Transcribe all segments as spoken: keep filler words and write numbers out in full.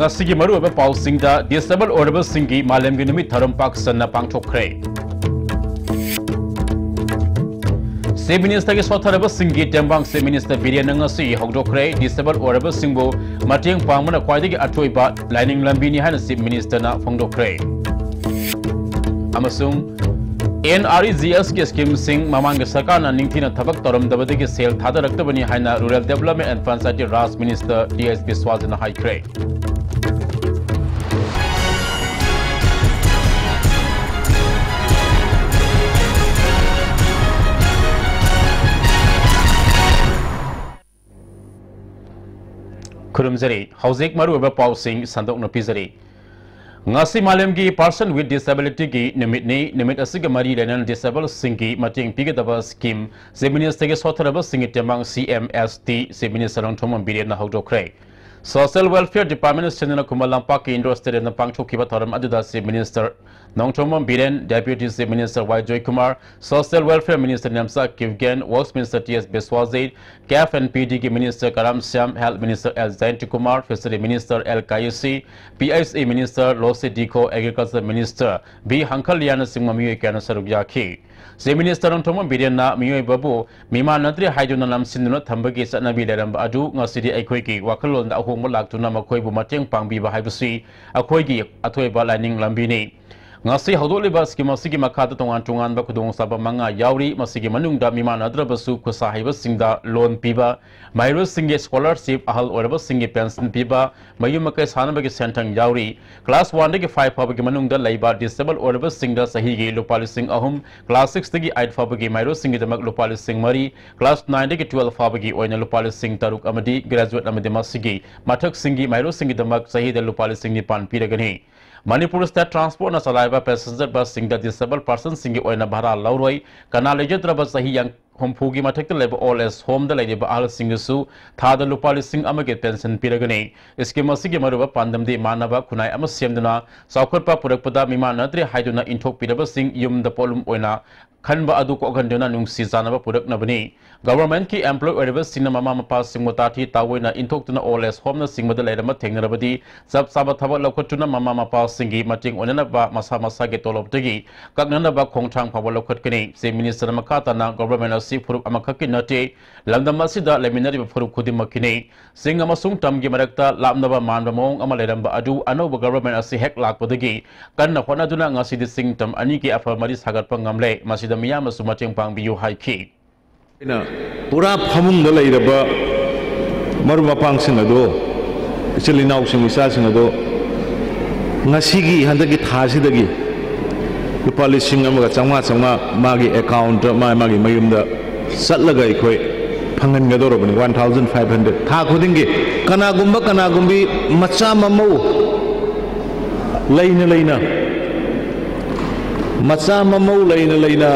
ꯉꯁꯤꯒꯤ ꯃꯔꯨꯑꯣꯏꯕ ꯄꯥꯎꯁꯤꯡꯗ, ꯗꯤꯁꯦꯕꯜ ꯑꯣꯏꯔꯕꯁꯤꯡꯒꯤ ꯃꯥꯂꯦꯝꯒꯤ ꯅꯨꯃꯤꯠ ꯊꯧꯔꯝ ꯄꯥꯛ ꯁꯟꯅ ꯄꯥꯡꯊꯣꯛꯈ꯭ꯔꯦ꯫ ꯆꯤꯐ ꯃꯤꯅꯤꯁꯇꯔꯒꯤ ꯁꯣꯠꯊꯔꯕꯁꯤꯡꯒꯤ ꯇꯦꯡꯕꯥꯡ ꯆꯤꯐ ꯃꯤꯅꯤꯁꯇꯔ ꯕꯤꯔꯦꯟꯅ ꯉꯁꯤ ꯍꯧꯗꯣꯛꯈ꯭ꯔꯦ꯫ ꯗꯤꯁꯦꯕꯜ ꯑꯣꯏꯔꯕꯁꯤꯡꯕꯨ ꯃꯇꯦꯡ ꯄꯥꯡꯕꯅ ꯈ꯭ꯋꯥꯏꯗꯒꯤ ꯑꯊꯣꯏꯕ ꯂꯥꯏꯅꯤꯡ ꯂꯝꯕꯤꯅꯤ ꯍꯥꯏꯅ ꯆꯤꯐ ꯃꯤꯅꯤꯁꯇꯔꯅ ꯐꯣꯡꯗꯣꯛꯈ꯭ꯔꯦ꯫ ꯑꯃꯁꯨꯡ ꯑꯦꯟ ꯑꯥꯔ ꯏ ꯖꯤ ꯑꯦꯁꯀꯤ ꯁ꯭ꯀꯤꯝꯁꯤꯡ ꯃꯃꯥꯡꯒꯤ ꯁꯔꯀꯥꯔꯅ ꯅꯤꯡꯊꯤꯅ ꯊꯕꯛ ꯇꯧꯔꯝꯗꯕꯗꯒꯤ ꯁꯦꯜ ꯊꯥꯗꯔꯛꯇꯕꯅꯤ ꯍꯥꯏꯅ rural development and Panchayati Raj minister T S ꯕꯤꯁ꯭ꯋꯥꯁꯅ ꯍꯥꯏꯈ꯭ꯔꯦ꯫ ꯈꯨꯔꯨꯝꯖꯔꯤ꯫ ꯍꯧꯖꯤꯛ ꯃꯔꯨꯑꯣꯏꯕ ꯄꯥꯎꯁꯤꯡ ꯁꯟꯗꯣꯛꯅ ꯄꯤꯖꯔꯤ꯫ ꯉꯁꯤ ꯃꯥꯂꯦꯝꯒꯤ Person with Disabilityꯒꯤ ꯅꯨꯃꯤꯠꯅꯤ꯫ ꯅꯨꯃꯤꯠ ꯑꯁꯤꯒ ꯃꯔꯤ ꯂꯩꯅꯅ ꯗꯤꯁꯦꯕꯜꯁꯤꯡꯒꯤ ꯃꯇꯦꯡ ꯄꯤꯒꯗꯕ ꯁ꯭ꯀꯤꯝ ꯆꯤꯐ ꯃꯤꯅꯤꯁꯇꯔꯒꯤ ꯁꯣꯠꯊꯔꯕꯁꯤꯡꯒꯤ ꯇꯦꯡꯕꯥꯡ C M S T chief minister Nongthombam Biren ꯍꯧꯗꯣꯛꯈ꯭ꯔꯦ꯫ ꯁꯣꯁꯤꯌꯦꯜ ꯋꯦꯜꯐꯤꯌꯔ ꯗꯤꯄꯥꯔꯠꯃꯦꯟꯅ ꯁꯤꯟꯗꯨꯅ ꯈꯨꯃꯟ ꯂꯝꯄꯥꯛꯀꯤ ꯏꯟꯗꯣꯔ ꯁ꯭ꯇꯦꯗꯤꯌꯝꯗ ꯄꯥꯡꯊꯣꯛꯈꯤꯕ ꯊꯧꯔꯝ ꯑꯗꯨꯗ chief minister Nongthombam Biren, deputy chief minister Y Joykumar, social welfare minister Nemcha Kipgen, works minister T S Biswajit, CAF and P ꯗꯤꯒꯤ minister Karam Shyam, health minister L Jayantakumar, fishery minister L Kayisii, P H E minister Losii Dikho, agriculture minister V ꯍꯪꯈꯜꯌꯥꯅꯆꯤꯡꯕ ꯃꯤꯑꯣꯏ ꯀꯌꯥꯅ ꯁꯔꯨꯛ ꯌꯥꯈꯤ꯫ ꯆꯤꯐ ꯃꯤꯅꯤꯁꯇꯔ ꯅꯣꯡꯊꯣꯝꯕꯝ ꯕꯤꯔꯦꯟꯅ ꯃꯤꯑꯣꯏꯕꯕꯨ ꯃꯤꯃꯥꯟꯅꯗ꯭ꯔꯦ ꯍꯥꯏꯗꯨꯅ ꯅꯝꯁꯤꯟꯗꯨꯅ ꯊꯝꯕꯒꯤ ꯆꯠꯅꯕꯤ ꯂꯩꯔꯝꯕ ꯑꯗꯨ ꯉꯁꯤꯗꯤ ꯑꯩꯈꯣꯏꯒꯤ ꯋꯥꯈꯜꯂꯣꯟꯗ ꯑꯍꯣꯡꯕ ꯂꯥꯛꯇꯨꯅ ꯃꯈꯣꯏꯕꯨ ꯃꯇꯦꯡ ꯄꯥꯡꯕꯤꯕ ꯍꯥꯏꯕꯁꯤ ꯑꯩꯈꯣꯏꯒꯤ ꯑꯊꯣꯏꯕ ꯂꯥꯏꯅꯤꯡ ꯂꯝꯕꯤꯅꯤ꯫ ꯉꯁꯤ ꯍꯧꯗꯣꯛꯂꯤꯕ ꯁ꯭ꯀꯤꯝ ꯑꯁꯤꯒꯤ ꯃꯈꯥꯗ ꯇꯣꯉꯥꯟ ꯇꯣꯉꯥꯟꯕ ꯈꯨꯗꯣꯡꯆꯥꯕ ꯃꯉꯥ ꯌꯥꯎꯔꯤ꯫ ꯃꯁꯤꯒꯤ ꯃꯅꯨꯡꯗ ꯃꯤꯃꯥꯟꯅꯗ꯭ꯔꯕꯁꯨ ꯈꯨꯠꯁꯥ ꯍꯩꯕꯁꯤꯡꯗ ꯂꯣꯟ ꯄꯤꯕ, ꯃꯍꯩꯔꯣꯏꯁꯤꯡꯒꯤ ꯁ꯭ꯀꯣꯂꯔꯁꯤꯞ, ꯑꯍꯜ ꯑꯣꯏꯔꯕꯁꯤꯡꯒꯤ ꯄꯦꯟꯁꯟ ꯄꯤꯕ, ꯃꯌꯨꯝ ꯃꯀꯩ ꯁꯥꯅꯕꯒꯤ ꯁꯦꯟꯊꯪ ꯌꯥꯎꯔꯤ꯫ ꯀ꯭ꯂꯥꯁ ꯋꯥꯟꯗꯒꯤ ꯐꯥꯏꯚ ꯐꯥꯎꯕꯒꯤ ꯃꯅꯨꯡꯗ ꯂꯩꯕ ꯗꯤꯁꯦꯕꯜ ꯑꯣꯏꯔꯕꯁꯤꯡꯗ ꯆꯍꯤꯒꯤ ꯂꯨꯄꯥ ꯂꯤꯁꯤꯡ ꯑꯍꯨꯝ, ꯀ꯭ꯂꯥꯁ ꯁꯤꯛꯁꯇꯒꯤ ꯑꯩꯠ ꯐꯥꯎꯕꯒꯤ ꯃꯍꯩꯔꯣꯏꯁꯤꯡꯒꯤꯗꯃꯛ ꯂꯨꯄꯥ ꯂꯤꯁꯤꯡ ꯃꯔꯤ, ꯀ꯭ꯂꯥꯁ ꯅꯥꯏꯟꯗꯒꯤ ꯇꯨꯋꯦꯜꯐ ꯐꯥꯎꯕꯒꯤ ꯑꯣꯏꯅ ꯂꯨꯄꯥ ꯂꯤꯁꯤꯡ ꯇꯔꯨꯛ ꯑꯃꯗꯤ ꯒ꯭ꯔꯦꯖꯨꯑꯦꯠ ꯑꯃꯗꯤ ꯃꯁꯤꯒꯤ ꯃꯊꯛꯁꯤꯡꯒꯤ ꯃꯍꯩꯔꯣꯏꯁꯤꯡꯒꯤꯗꯃꯛ ꯆꯍꯤꯗ ꯂꯨꯄꯥ ꯂꯤꯁꯤꯡ ꯅꯤꯄꯥꯟ ꯄꯤꯔꯒꯅꯤ꯫ ꯃꯅꯤꯄꯨꯔ ꯁ꯭ꯇꯦꯠ ꯇ꯭ꯔꯥꯟꯁꯄꯣꯔꯠꯅ ꯆꯂꯥꯏꯕ ꯄꯦꯁꯦꯟꯖꯔ ꯕꯁꯁꯤꯡꯗ ꯗꯤꯁꯦꯕꯜ ꯄꯥꯔꯁꯟꯁꯤꯡꯒꯤ ꯑꯣꯏꯅ ꯚꯔꯥ ꯂꯧꯔꯣꯏ꯫ ꯀꯅꯥ ꯂꯩꯖꯗ꯭ꯔꯕ ꯆꯍꯤ ꯌꯥꯡ-, ꯍꯨꯝꯐꯨꯒꯤ ꯃꯊꯛꯇ ꯂꯩꯕ ꯑꯣꯜ ꯑꯦꯖ ꯍꯣꯝꯗ ꯂꯩꯔꯤꯕ ꯑꯍꯜꯁꯤꯡꯗꯁꯨ ꯊꯥꯗ ꯂꯨꯄꯥ ꯂꯤꯁꯤꯡ ꯑꯃꯒꯤ ꯄꯦꯟꯁꯟ ꯄꯤꯔꯒꯅꯤ꯫ ꯁ꯭ꯀꯤꯝ ꯑꯁꯤꯒꯤ ꯃꯔꯨꯑꯣꯏꯕ ꯄꯥꯟꯗꯝꯗꯤ ꯃꯥꯟꯅꯕ ꯈꯨꯟꯅꯥꯏ ꯑꯃ ꯁꯦꯝꯗꯨꯅ ꯆꯥꯎꯈꯠꯄ ꯄꯨꯔꯛꯄꯗ ꯃꯤꯃꯥꯟꯅꯗ꯭ꯔꯦ ꯍꯥꯏꯗꯨꯅ ꯏꯟꯊꯣꯛꯄꯤꯔꯕꯁꯤꯡ ꯌꯨꯝꯗ ꯄꯣꯠꯂꯨꯝ ꯑꯣꯏꯅ ꯈꯟꯕ ꯑꯗꯨ ꯀꯣꯛꯍꯟꯗꯨꯅ ꯅꯨꯡꯁꯤ ꯆꯥꯟꯅꯕ ꯄꯨꯔꯛꯅꯕꯅꯤ꯫ ꯒꯚꯔꯟꯃꯦꯟꯠꯀꯤ ꯑꯦꯝꯄ꯭ꯂꯣꯏ ꯑꯣꯏꯔꯤꯕꯁꯤꯡꯅ ꯃꯃꯥ ꯃꯄꯥꯁꯤꯡꯕꯨ ꯇꯥꯊꯤ ꯇꯥꯑꯣꯏꯅ ꯏꯟꯊꯣꯛꯇꯨꯅ ꯑꯣꯜ ꯑꯦꯖ ꯍꯣꯝꯅꯆꯤꯡꯕꯗ ꯂꯩꯔꯝꯕ ꯊꯦꯡꯅꯔꯕꯗꯤ ꯆꯞ ꯆꯥꯕ ꯊꯕꯛ ꯂꯧꯈꯠꯇꯨꯅ ꯃꯃꯥ ꯃꯄꯥꯁꯤꯡꯒꯤ ꯃꯇꯦꯡ ꯑꯣꯏꯅꯅꯕ ꯃꯁꯥ ꯃꯁꯥꯒꯤ ꯇꯣꯂꯣꯞꯇꯒꯤ ꯀꯛꯅꯅꯕ ꯈꯣꯡꯊꯥꯡ ꯐꯥꯎꯕ ꯂꯧꯈꯠꯀꯅꯤ꯫ ꯆꯤꯐ ꯃꯤꯅꯤꯁꯇꯔꯅ ꯃꯈꯥ ꯇꯥꯅ ꯒꯚꯔꯟꯃꯦꯟꯠ ꯑꯁꯤ ꯐꯨꯔꯨꯞ ꯑꯃꯈꯛꯀꯤ ꯅꯠꯇꯦ, ꯂꯝꯗꯝ ꯑꯁꯤꯗ ꯂꯩꯃꯤꯟꯅꯔꯤꯕ ꯐꯨꯔꯨꯞ ꯈꯨꯗꯤꯡꯃꯛꯀꯤꯅꯤ꯫ ꯆꯤꯡ ꯑꯃꯁꯨꯡ ꯇꯝꯒꯤ ꯃꯔꯛꯇ ꯂꯥꯞꯅꯕ ꯃꯥꯟꯕ ꯃꯑꯣꯡ ꯑꯃ ꯂꯩꯔꯝꯕ ꯑꯗꯨ ꯑꯅꯧꯕ ꯒꯚꯔꯟꯃꯦꯟꯠ ꯑꯁꯤ ꯍꯦꯛ ꯂꯥꯛꯄꯗꯒꯤ ꯀꯟꯅ ꯍꯣꯠꯅꯗꯨꯅ ꯉꯁꯤꯗꯤ ꯆꯤꯡ ꯇꯝ ꯑꯅꯤꯒꯤ ꯑꯐꯕ ꯃꯔꯤ ꯁꯥꯒꯠꯄ ꯉꯝꯂꯦ꯫ ꯃꯁꯤꯗ ꯃꯤꯌꯥꯝꯅꯁꯨ ꯃꯇꯦꯡ ꯄꯥꯡꯕꯤꯌꯨ ꯍꯥꯏꯈꯤ꯫ ꯑꯩꯅ ꯄꯨꯔꯥ ꯐꯃꯨꯡꯗ ꯂꯩꯔꯕ ꯃꯔꯨꯞ ꯃꯄꯥꯡꯁꯤꯡ ꯑꯗꯣ, ꯏꯆꯤꯜ ꯏꯅꯥꯎꯁꯤꯡ, ꯏꯆꯥꯁꯤꯡ ꯑꯗꯣ ꯉꯁꯤꯒꯤ, ꯍꯟꯗꯛꯀꯤ ꯊꯥꯁꯤꯗꯒꯤ ꯂꯨꯄꯥ ꯂꯤꯁꯤꯡ ꯑꯃꯒ ꯆꯥꯝꯃꯉꯥ ꯆꯥꯝꯃꯉꯥ ꯃꯥꯒꯤ ꯑꯦꯀꯥꯎꯟꯠꯇ, ꯃꯥ ꯃꯥꯒꯤ ꯃꯌꯨꯝꯗ ꯆꯠꯂꯒ ꯑꯩꯈꯣꯏ ꯐꯪꯍꯟꯒꯗꯧꯔꯕꯅꯤ꯫ One thousand five hundred ꯊꯥ ꯈꯨꯗꯤꯡꯒꯤ꯫ ꯀꯅꯥꯒꯨꯝꯕ, ꯀꯅꯥꯒꯨꯝꯕꯤ ꯃꯆꯥ ꯃꯃꯧ ꯂꯩꯅ ꯂꯩꯅ, ꯃꯆꯥ ꯃꯃꯧ ꯂꯩꯅ ꯂꯩꯅ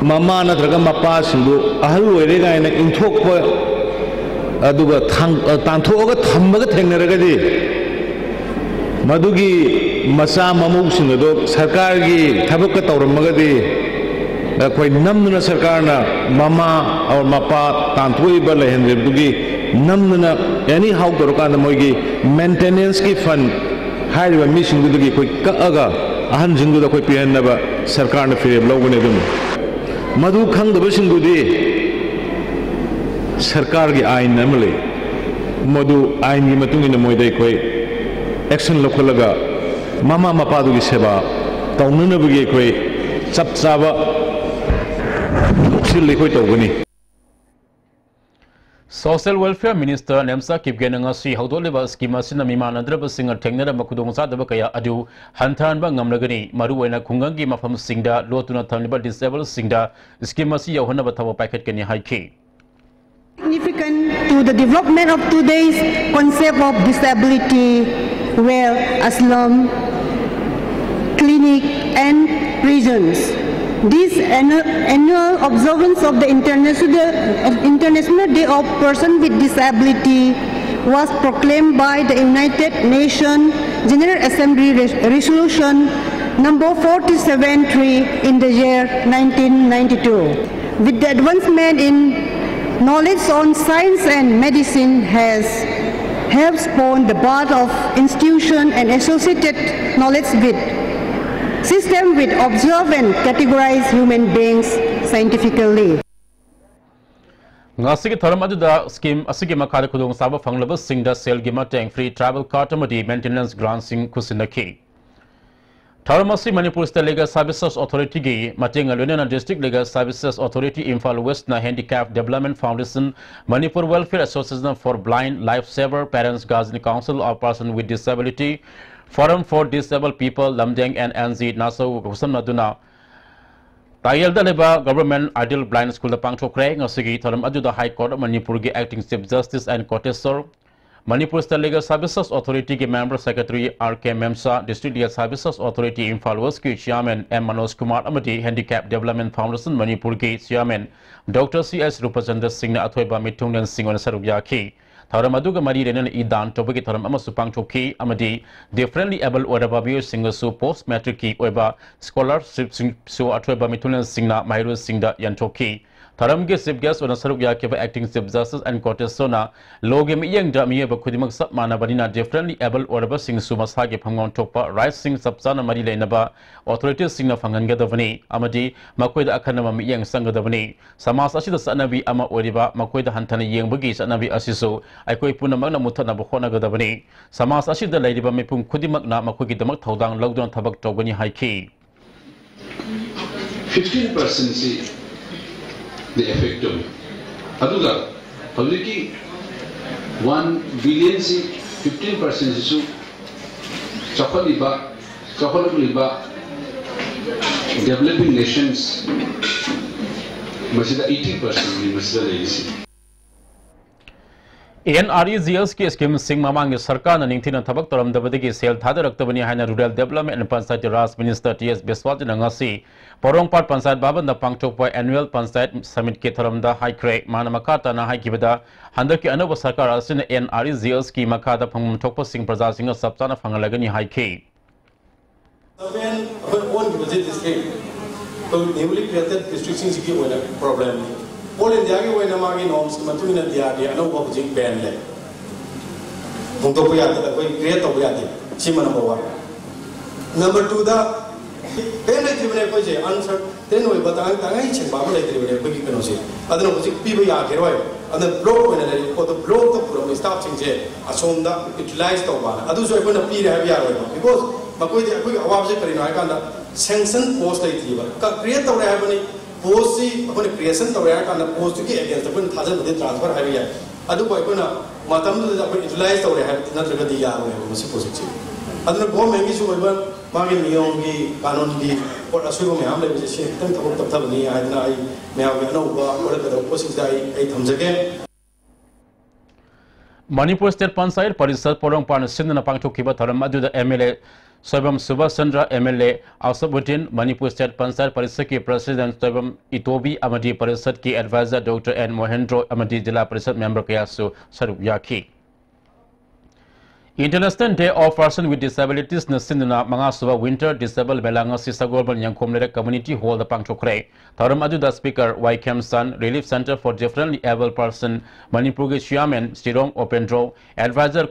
ꯃꯃꯥ ꯅꯠꯇ꯭ꯔꯒ ꯃꯄꯥꯁꯤꯡꯗꯨ ꯑꯍꯜ ꯑꯣꯏꯔꯦ ꯀꯥꯏꯅ ꯏꯟꯊꯣꯛꯄ, ꯑꯗꯨꯒ ꯊꯥꯡ-, ꯑ, ꯇꯥꯟꯊꯣꯛꯑꯒ ꯊꯝꯕꯒ ꯊꯦꯡꯅꯔꯒꯗꯤ, ꯃꯗꯨꯒꯤ ꯃꯆꯥ ꯃꯃꯧꯁꯤꯡ ꯑꯗꯣ ꯁꯔꯀꯥꯔꯒꯤ ꯊꯕꯛꯀ ꯇꯧꯔꯝꯃꯒꯗꯤ, ꯑꯩꯈꯣꯏ ꯅꯝꯗꯨꯅ ꯁꯔꯀꯥꯔꯅ ꯃꯃꯥ ꯑꯣꯔ ꯃꯄꯥ ꯇꯥꯟꯊꯣꯛꯏꯕ ꯂꯩꯍꯟꯗ꯭ꯔꯤꯕꯗꯨꯒꯤ ꯅꯝꯗꯨꯅ ꯑꯦꯅꯤ ꯍꯥꯎ ꯇꯧꯔꯀꯥꯟꯗ ꯃꯣꯏꯒꯤ ꯃꯦꯟꯇꯦꯅꯦꯟꯁꯀꯤ ꯐꯟ ꯍꯥꯏꯔꯤꯕ ꯃꯤꯁꯤꯡꯗꯨꯗꯒꯤ ꯑꯩꯈꯣꯏ ꯀꯛꯑꯒ ꯑꯍꯟꯁꯤꯡꯗꯨꯗ ꯑꯩꯈꯣꯏ ꯄꯤꯍꯟꯅꯕ ꯁꯔꯀꯥꯔꯅ ꯐꯤꯔꯦꯞ ꯂꯧꯒꯅꯤ꯫ ꯑꯗꯨꯝ ꯃꯗꯨ ꯈꯪꯗꯕꯁꯤꯡꯗꯨꯗꯤ ꯁꯔꯀꯥꯔꯒꯤ ꯑꯥꯏꯟ ꯑꯃ ꯂꯩ, ꯃꯗꯨ ꯑꯥꯏꯟꯒꯤ ꯃꯇꯨꯡ ꯏꯟꯅ ꯃꯣꯏꯗ ꯑꯩꯈꯣꯏ ꯑꯦꯛꯁꯟ ꯂꯧꯈꯠꯂꯒ ꯃꯃꯥ ꯃꯄꯥꯗꯨꯒꯤ ꯁꯦꯕꯥ ꯇꯧꯅꯅꯕꯒꯤ ꯑꯩꯈꯣꯏ ꯆꯞ ꯆꯥꯕ ꯊꯧꯁꯤꯜ ꯑꯩꯈꯣꯏ ꯇꯧꯒꯅꯤ꯫ ꯁꯣꯁꯤꯌꯦꯜ ꯋꯦꯜꯐꯤꯌꯔ ꯃꯤꯅꯤꯁꯇꯔ ꯅꯦꯝꯆꯥ ꯀꯤꯞꯒꯦꯅ ꯉꯁꯤ ꯍꯧꯗꯣꯛꯂꯤꯕ ꯁ꯭ꯀꯤꯝ ꯑꯁꯤꯅ ꯃꯤꯃꯥꯟꯅꯗ꯭ꯔꯕꯁꯤꯡꯅ ꯊꯦꯡꯅꯔꯝꯕ ꯈꯨꯗꯣꯡꯆꯥꯗꯕ ꯀꯌꯥ ꯑꯗꯨ ꯍꯟꯊꯍꯟꯕ ꯉꯝꯂꯒꯅꯤ꯫ ꯃꯔꯨꯑꯣꯏꯅ ꯈꯨꯡꯒꯪꯒꯤ ꯃꯐꯝꯁꯤꯡꯗ ꯂꯣꯠꯇꯨꯅ ꯊꯝꯂꯤꯕ ꯗꯤꯁꯑꯦꯕꯜꯁꯤꯡꯗ ꯁ꯭ꯀꯤꯝ ꯑꯁꯤ ꯌꯧꯍꯟꯅꯕ ꯊꯕꯛ ꯄꯥꯏꯈꯠꯀꯅꯤ ꯍꯥꯏꯈꯤ꯫ Significant to the development of today's concept of disability, where asylum, clinic and prisons. This annu- annual observance of the International, of International Day of Person with Disability was proclaimed by the United Nations General Assembly Res- Resolution number forty-seven three in the year nineteen ninety-two. With the advancement in knowledge on science and medicine has helped spawn the birth of institution and associated knowledge with system with observe and categorize human beings scientifically. ꯉꯁꯤꯒꯤ ꯊꯧꯔꯝ ꯑꯗꯨꯗ scheme ꯑꯁꯤꯒꯤ ꯃꯈꯥꯗ ꯈꯨꯗꯣꯡꯆꯥꯕ ꯐꯪꯂꯕꯁꯤꯡꯗ ꯁꯦꯜꯒꯤ ꯃꯇꯦꯡ, free tribal ꯀꯥꯔꯗ ꯑꯃꯗꯤ ꯃꯦꯟꯇꯦꯅꯦꯟꯁ ꯒ꯭ꯔꯥꯟꯁꯤꯡ ꯈꯨꯠꯁꯤꯟꯅꯈꯤ꯫ ꯊꯧꯔꯝ ꯑꯁꯤ ꯃꯅꯤꯄꯨꯔ ꯁ꯭ꯇꯦꯠ ꯂꯤꯒꯦꯜ ꯁꯥꯔꯚꯤꯁꯦꯁ ꯑꯣꯊꯣꯔꯤꯇꯤꯒꯤ ꯃꯇꯦꯡꯒ ꯂꯣꯏꯅꯅ district legal services authority Imphal ꯋꯦꯁꯅ handicraft development foundation, Manipur welfare association for blind, life saver, parents guardian council of person with disability, forum for disable people, ꯂꯝꯗꯦꯡ ꯑꯦꯟ ꯑꯦꯟ ꯖꯤ ꯅꯥꯁꯧꯒ ꯈꯨꯠꯁꯝꯅꯗꯨꯅ ꯇꯥꯌꯦꯜꯗ ꯂꯩꯕ ꯒꯚꯔꯟꯃꯦꯟꯠ ꯑꯥꯏꯗꯤꯌꯦꯜ ꯕ꯭ꯂꯥꯏꯟ ꯁ꯭ꯀꯨꯜꯗ ꯄꯥꯡꯊꯣꯛꯈ꯭ꯔꯦ꯫ ꯉꯁꯤꯒꯤ ꯊꯧꯔꯝ ꯑꯗꯨꯗ ꯍꯥꯏ ꯀꯣꯔꯠ ꯃꯅꯤꯄꯨꯔꯒꯤ acting chief justice and ꯀꯣꯇꯦꯁꯣꯔ, Manipur state legal services ꯑꯣꯊꯣꯔꯤꯇꯤꯒꯤ member secretary R K Memcha, district legal services authority Imphal ꯋꯦꯁꯀꯤ ꯆꯤꯌꯥꯔꯃꯦꯟ ꯑꯦꯝ ꯃꯅꯣꯖ ꯀꯨꯃꯥꯔ ꯑꯃꯗꯤ ꯍꯦꯟꯗꯤꯀ꯭ꯔꯦꯐ ꯗꯤꯕꯦꯂꯞꯃꯦꯟ ꯐꯥꯎꯟꯗꯦꯁꯟ ꯃꯅꯤꯄꯨꯔꯒꯤ ꯆꯤꯌꯥꯔꯃꯦꯟ ꯗꯣꯛꯇꯔ ꯁꯤ ꯑꯦꯁ ꯔꯨꯄꯆꯟꯗ꯭ꯔ ꯁꯤꯡꯅ ꯑꯊꯣꯏꯕ ꯃꯤꯊꯨꯡꯂꯦꯟꯁꯤꯡ ꯑꯣꯏꯅ ꯁꯔꯨꯛ ꯌꯥꯈꯤ꯫ ꯊꯧꯔꯝ ꯑꯗꯨꯒ ꯃꯔꯤ ꯂꯩꯅꯅ ꯏ ꯗꯥꯟ ꯇꯧꯕꯒꯤ ꯊꯧꯔꯝ ꯑꯃꯁꯨ ꯄꯥꯡꯊꯣꯛꯈꯤ ꯑꯃꯗꯤ ꯗꯤꯐꯔꯦꯟꯠꯂꯤ ꯑꯦꯕꯜ ꯑꯣꯏꯔꯕ ꯃꯤꯑꯣꯏꯁꯤꯡꯅꯁꯨ ꯄꯣꯁꯠ ꯃꯦꯇ꯭ꯔꯤꯛꯀꯤ ꯑꯣꯏꯕ ꯁ꯭ꯀꯣꯂꯔꯁꯤꯞꯁꯤꯡꯁꯨ ꯑꯊꯣꯏꯕ ꯃꯤꯊꯨꯡꯂꯦꯟꯁꯤꯡꯅ ꯃꯍꯩꯔꯣꯏꯁꯤꯡꯗ ꯌꯦꯟꯊꯣꯛꯈꯤ꯫ ꯊꯧꯔꯝꯒꯤ ꯆꯤꯐ ꯒꯦꯁ ꯑꯣꯏꯅ ꯁꯔꯨꯛ ꯌꯥꯈꯤꯕ ꯑꯦꯛꯇꯤꯡ ꯆꯤꯐ ꯖꯁꯇꯤꯁ ꯑꯦꯟ ꯀꯣꯇꯦꯁꯣꯔꯅ ꯂꯣꯒꯤ ꯃꯤꯠꯌꯦꯡꯗ ꯃꯤꯑꯣꯏꯕ ꯈꯨꯗꯤꯡꯃꯛ ꯆꯞ ꯃꯥꯟꯅꯕꯅꯤꯅ ꯗꯤꯐꯔꯦꯟꯠꯂꯤ ꯑꯦꯕꯜ ꯑꯣꯏꯔꯕꯁꯤꯡꯁꯨ ꯃꯁꯥꯒꯤ ꯐꯪꯐꯝ ꯊꯣꯛꯄ ꯔꯥꯏꯠꯁꯤꯡ ꯆꯞ ꯆꯥꯅ ꯃꯔꯤ ꯂꯩꯅꯕ ꯑꯣꯊꯣꯔꯤꯇꯤꯁꯤꯡꯅ ꯐꯪꯍꯟꯒꯗꯕꯅꯤ ꯑꯃꯗꯤ ꯃꯈꯣꯏꯗ ꯑꯈꯟꯅꯕ ꯃꯤꯠꯌꯦꯡ ꯆꯪꯒꯗꯕꯅꯤ꯫ ꯁꯃꯥꯖ ꯑꯁꯤꯗ ꯆꯠꯅꯕꯤ ꯑꯃ ꯑꯣꯏꯔꯤꯕ ꯃꯈꯣꯏꯗ ꯍꯟꯊꯅ ꯌꯦꯡꯕꯒꯤ ꯆꯠꯅꯕꯤ ꯑꯁꯤꯁꯨ ꯑꯩꯈꯣꯏ ꯄꯨꯝꯅꯃꯛꯅ ꯃꯨꯠꯊꯠꯅꯕ ꯍꯣꯠꯅꯒꯗꯕꯅꯤ꯫ ꯁꯃꯥꯖ ꯑꯁꯤꯗ ꯂꯩꯔꯤꯕ ꯃꯤꯄꯨꯝ ꯈꯨꯗꯤꯡꯃꯛꯅ ꯃꯈꯣꯏꯒꯤꯗꯃꯛ ꯊꯧꯗꯥꯡ ꯂꯧꯗꯨꯅ ꯊꯕꯛ ꯇꯧꯒꯅꯤ ꯍꯥꯏꯈꯤ꯫ ꯐꯤꯐꯇꯤꯟ ꯄꯥꯔꯁꯦꯟꯁꯤ ꯗꯤ ꯑꯦꯐꯦꯛ ꯇꯧꯏ꯫ ꯑꯗꯨꯒ ꯍꯧꯖꯤꯛꯀꯤ ꯋꯥꯟ ꯕꯤꯂꯤꯌꯟꯁꯤ ꯐꯤꯐꯇꯤꯟ ꯄꯥꯔꯁꯦꯟꯁꯤꯁꯨ ꯆꯥꯎꯈꯠꯂꯤꯕ, ꯆꯥꯎꯈꯠꯂꯛꯂꯤꯕ ꯗꯦꯕꯂꯞꯄꯤꯡ ꯅꯦꯁꯟꯁ ꯃꯁꯤꯗ ꯑꯩꯠꯇꯤ ꯄꯥꯔꯁꯦꯟꯅꯤ ꯃꯁꯤꯗ ꯂꯩꯔꯤꯁꯤ꯫ ꯑꯦꯟ ꯑꯥꯔ ꯏ ꯖꯤ ꯑꯦꯁꯀꯤ ꯁ꯭ꯀꯤꯝꯁꯤꯡ ꯃꯃꯥꯡꯒꯤ ꯁꯔꯀꯥꯔꯅ ꯅꯤꯡꯊꯤꯅ ꯊꯕꯛ ꯇꯧꯔꯝꯗꯕꯗꯒꯤ ꯁꯦꯜ ꯊꯥꯗꯔꯛꯇꯕꯅꯤ ꯍꯥꯏꯅ Rural Development and Panchayati Raj Minister T S ꯕꯤꯁ꯭ꯋꯥꯁꯖꯤꯅ ꯉꯁꯤ ꯄꯣꯔꯣꯝꯄꯥꯠ ꯄꯟꯆꯥꯌꯠ ꯚꯕꯟꯗ ꯄꯥꯡꯊꯣꯛꯄ Annual Panchayat Summitꯀꯤ ꯊꯧꯔꯝꯗ ꯍꯥꯏꯈ꯭ꯔꯦ꯫ ꯃꯥꯅ ꯃꯈꯥ ꯇꯥꯅ ꯍꯥꯏꯈꯤꯕꯗ, ꯍꯟꯗꯛꯀꯤ ꯑꯅꯧꯕ ꯁꯔꯀꯥꯔ ꯑꯁꯤꯅ ꯑꯦꯟ ꯑꯥꯔ ꯏ ꯖꯤ ꯑꯦꯁꯀꯤ ꯃꯈꯥꯗ ꯐꯪꯐꯝ ꯊꯣꯛꯄꯁꯤꯡ ꯄ꯭ꯔꯖꯥꯁꯤꯡꯅ ꯆꯞ ꯆꯥꯅ ꯐꯪꯍꯜꯂꯒꯅꯤ ꯍꯥꯏꯈꯤ꯫ ꯁꯚꯦꯟ ꯑꯩꯈꯣꯏ ꯑꯣꯟꯈꯤꯕꯁꯦ ꯗꯤꯁꯇ꯭ꯔꯤꯛ, ꯑꯩꯈꯣꯏ newly created districtꯁꯤꯡꯁꯤꯒꯤ ꯑꯣꯏꯅ ꯄ꯭ꯔꯣꯕ꯭ꯂꯦꯝꯅꯤ꯫ ꯑꯣꯜ ꯏꯟꯗꯤꯌꯥꯒꯤ ꯑꯣꯏꯅ ꯃꯥꯒꯤ ꯅꯣꯔꯝꯁꯀꯤ ꯃꯇꯨꯡ ꯏꯟꯅ ꯗꯤ ꯑꯥꯔ ꯗꯤ ꯑꯅꯧꯕ ꯍꯧꯖꯤꯛ ꯕꯦꯟ ꯂꯩ꯫ ꯍꯣꯡꯗꯣꯛꯄ ꯌꯥꯗꯦ, ꯑꯩꯈꯣꯏ ꯀ꯭ꯔꯤꯌꯦꯠ ꯇꯧꯕ ꯌꯥꯗꯦ꯫ ꯁꯤꯃ ꯅꯝꯕꯔ ꯋꯥꯟ꯫ ꯅꯝꯕꯔ ꯇꯨꯗ ꯀꯔꯤꯝ ꯂꯩꯇ꯭ꯔꯤꯕꯅꯦ ꯑꯩꯈꯣꯏꯁꯦ, ꯑꯟꯁꯔꯇꯦꯟ ꯑꯣꯏꯕ ꯇꯉꯥꯏ ꯇꯉꯥꯏ ꯁꯦꯡꯕ ꯑꯃ ꯂꯩꯇ꯭ꯔꯤꯕꯅꯦ ꯑꯩꯈꯣꯏꯒꯤ ꯀꯩꯅꯣꯁꯦ꯫ ꯑꯗꯨꯅ ꯍꯧꯖꯤꯛ ꯄꯤꯕ ꯌꯥꯈꯤꯔꯣꯏ꯫ ꯑꯗꯨꯅ ꯕ꯭ꯂꯣꯛ ꯑꯣꯏꯅ ꯂꯩꯔꯤꯕ ꯄꯣꯠꯇꯣ ꯕ꯭ꯂꯣꯛꯇ ꯄꯨꯔꯛꯄ ꯁ꯭ꯇꯥꯐꯁꯤꯡꯁꯦ ꯑꯁꯣꯝꯗ ꯌꯨꯇꯤꯂꯥꯏꯁ ꯇꯧꯕ, ꯑꯗꯨꯁꯨ ꯑꯩꯈꯣꯏꯅ ꯄꯤꯔꯦ ꯍꯥꯏꯕ ꯌꯥꯔꯣꯏꯕ꯫ ꯕꯤꯀꯣꯁ ꯃꯈꯣꯏꯗꯤ ꯑꯩꯈꯣꯏꯒꯤ ꯑꯋꯥꯕꯁꯦ ꯀꯔꯤꯅꯣ ꯍꯥꯏꯀꯥꯟꯗ ꯁꯦꯡꯁꯟ ꯄꯣꯁ ꯂꯩꯇ꯭ꯔꯤꯕ꯫ ꯀ꯭ꯔꯤꯌꯦꯠ ꯇꯧꯔꯦ ꯍꯥꯏꯕꯅꯤ, ꯄꯣꯁꯁꯤ ꯑꯩꯈꯣꯏꯅ ꯀ꯭ꯔꯤꯌꯦꯁꯟ ꯇꯧꯔꯦ ꯍꯥꯏꯔꯀꯥꯟꯗ ꯄꯣꯁꯇꯨꯒꯤ ꯑꯦꯒꯦꯟꯁꯇ ꯑꯩꯈꯣꯏꯅ ꯊꯥꯖꯤꯟꯕꯗꯤ ꯇ꯭ꯔꯥꯟꯁꯐꯔ ꯍꯥꯏꯕ ꯌꯥꯏ꯫ ꯑꯗꯨꯕꯨ ꯑꯩꯈꯣꯏꯅ ꯃꯇꯝꯗꯨꯗ ꯑꯩꯈꯣꯏ ꯌꯨꯇꯤꯂꯥꯏꯁ ꯇꯧꯔꯦ ꯍꯥꯏꯕ ꯅꯠꯇ꯭ꯔꯒꯗꯤ ꯌꯥꯔꯣꯏ ꯍꯥꯏꯕ ꯃꯁꯤ ꯄ꯭ꯔꯣꯖꯦꯛꯁꯤ꯫ ꯑꯗꯨꯅ ꯒꯣꯔꯃꯦꯟꯒꯤꯁꯨ ꯑꯣꯏꯕ ꯃꯥꯒꯤ ꯅꯤꯌꯣꯝꯒꯤ ꯀꯥꯅꯨꯟꯒꯤ ꯄꯣꯠ ꯑꯁꯣꯏꯕ ꯃꯌꯥꯝ ꯂꯩꯕꯁꯦ ꯁꯤ ꯈꯤꯇꯪ ꯊꯕꯛ ꯇꯞꯊꯕꯅꯤ ꯍꯥꯏꯗꯅ ꯑꯩ ꯃꯌꯥꯝꯒꯤ ꯑꯅꯧꯕ ꯍꯧꯔꯛꯀꯗꯕ ꯄꯣꯠꯁꯤꯡꯁꯤꯗ ꯑꯩ ꯑꯩ ꯊꯝꯖꯒꯦ꯫ ꯃꯅꯤꯄꯨꯔ ꯁ꯭ꯇꯦꯠ ꯄꯟꯆꯥꯌꯠ ꯄꯔꯤꯁꯠ ꯄꯣꯔꯣꯝꯄꯥꯠꯅ ꯁꯤꯟꯗꯨꯅ ꯄꯥꯡꯊꯣꯛꯈꯤꯕ ꯊꯧꯔꯝ ꯑꯗꯨꯗ ꯑꯦꯝ ꯑꯦꯜ ꯑꯦ ꯁꯣꯏꯕꯝ ꯁꯨꯕꯥꯁ Chandra, M L A Asabuddin, Manipur state panchayat ꯄꯔꯤꯁꯠꯀꯤ ꯄ꯭ꯔꯁꯤꯗꯦꯟꯠ ꯁꯣꯏꯕꯝ ꯏꯇꯣꯕꯤ ꯑꯃꯗꯤ ꯄꯔꯤꯁꯠꯀꯤ ꯑꯦꯗꯚꯥꯏꯖꯔ ꯗꯣꯛꯇꯔ ꯑꯦꯟ ꯃꯣꯍꯦꯟꯗ꯭ꯔꯣ ꯑꯃꯗꯤ ꯖꯤꯂꯥ ꯄꯔꯤꯁꯠ ꯃꯦꯝꯕꯔ ꯀꯌꯥꯁꯨ ꯁꯔꯨꯛ ꯌꯥꯈꯤ꯫ International Day of Person with Disabilitiesꯅ ꯁꯤꯟꯗꯨꯅ ꯃꯉꯥꯁꯨꯕ Winter Disable ꯃꯦꯂꯥ ꯉꯁꯤ ꯁꯒꯣꯜꯕꯟ ꯌꯦꯡꯈꯣꯝ ꯂꯩꯔꯛ ꯀꯝꯃ꯭ꯌꯨꯅꯤꯇꯤ ꯍꯣꯜꯗ ꯄꯥꯡꯊꯣꯛꯈ꯭ꯔꯦ꯫ ꯊꯧꯔꯝ ꯑꯗꯨꯗ speaker Y Khemchand, Relief Centre for Differently Abled Person ꯃꯅꯤꯄꯨꯔꯒꯤ ꯆꯤꯌꯥꯔꯃꯦꯟ ꯁꯤꯔꯣꯡ ꯎꯄꯦꯟꯗ꯭ꯔꯣ, ꯑꯦꯗꯚꯥꯏꯖꯔ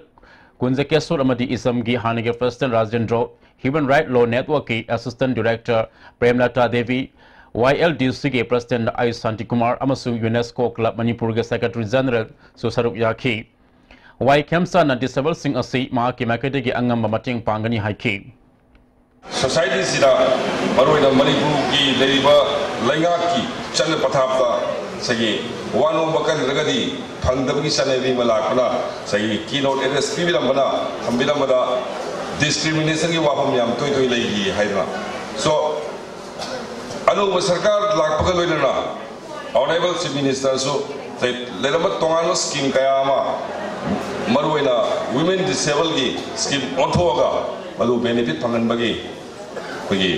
ꯀꯨꯟꯖꯀꯦꯁꯣꯔ ꯑꯃꯗꯤ ꯏꯁꯝꯒꯤ ꯍꯥꯟꯅꯒꯤ president Rajendro, Human Right Law Networkꯀꯤ assistant director Premlata Devi, Y L D ꯁꯤꯒꯤ ꯄ꯭ꯔꯁꯤꯗꯦꯟꯠ ꯑꯥꯏ ꯁꯥꯟꯇꯤꯀꯨꯃꯥꯔ ꯑꯃꯁꯨꯡ ꯌꯨꯅꯦꯁꯀꯣ ꯀ꯭ꯂꯕ ꯃꯅꯤꯄꯨꯔꯒꯤ ꯁꯦꯀ꯭ꯔꯦꯇꯔꯤ ꯖꯦꯅꯔꯦꯜꯁꯨ ꯁꯔꯨꯛ ꯌꯥꯈꯤ꯫ ꯋꯥꯏ ꯈꯦꯝꯆꯥꯟꯅ ꯗꯤꯁꯦꯕꯜꯁꯤꯡ ꯑꯁꯤ ꯃꯍꯥꯛꯀꯤ ꯃꯥꯏꯀꯩꯗꯒꯤ ꯑꯉꯝꯕ ꯃꯇꯦꯡ ꯄꯥꯡꯒꯅꯤ ꯍꯥꯏꯈꯤ꯫ ꯁꯣꯁꯥꯏꯇꯤꯁꯤꯗ ꯃꯔꯨꯑꯣꯏꯅ ꯃꯅꯤꯄꯨꯔꯒꯤ ꯂꯩꯔꯤꯕ ꯂꯩꯉꯥꯛꯀꯤ ꯆꯠꯅ ꯄꯊꯥꯞꯇ ꯉꯁꯥꯏꯒꯤ ꯋꯥ ꯅꯣꯝꯕ ꯀꯟꯗ꯭ꯔꯒꯗꯤ ꯐꯪꯗꯕꯒꯤ ꯆꯠꯅꯕꯤ ꯑꯃ ꯂꯥꯛꯄꯅ ꯉꯁꯥꯏꯒꯤ keynote address ꯄꯤꯕꯤꯔꯝꯕꯅ ꯊꯝꯕꯤꯔꯝꯕꯗ ꯗꯤꯁꯀ꯭ꯔꯤꯃꯤꯅꯦꯁꯟꯒꯤ ꯋꯥꯐꯝ ꯌꯥꯝ ꯇꯣꯏ ꯇꯣꯏ ꯂꯩꯈꯤ ꯍꯥꯏꯗꯅ꯫ So ꯑꯅꯧꯕ ꯁꯔꯀꯥꯔ ꯂꯥꯛꯄꯒ ꯂꯣꯏꯅꯅ Honourable Chief Ministerꯁꯨ ꯂꯩꯔꯝꯕ ꯇꯣꯉꯥꯟꯕ ꯁ꯭ꯀꯤꯝ ꯀꯌꯥ ꯑꯃ, ꯃꯔꯨꯑꯣꯏꯅ ꯋꯤꯃꯦꯟ ꯗꯤꯁꯦꯕꯜꯒꯤ ꯁ꯭ꯀꯤꯝ ꯑꯣꯟꯊꯣꯛꯑꯒ ꯃꯗꯨ ꯕꯦꯅꯤꯐꯤꯠ ꯐꯪꯍꯟꯕꯒꯤ ꯑꯩꯈꯣꯏꯒꯤ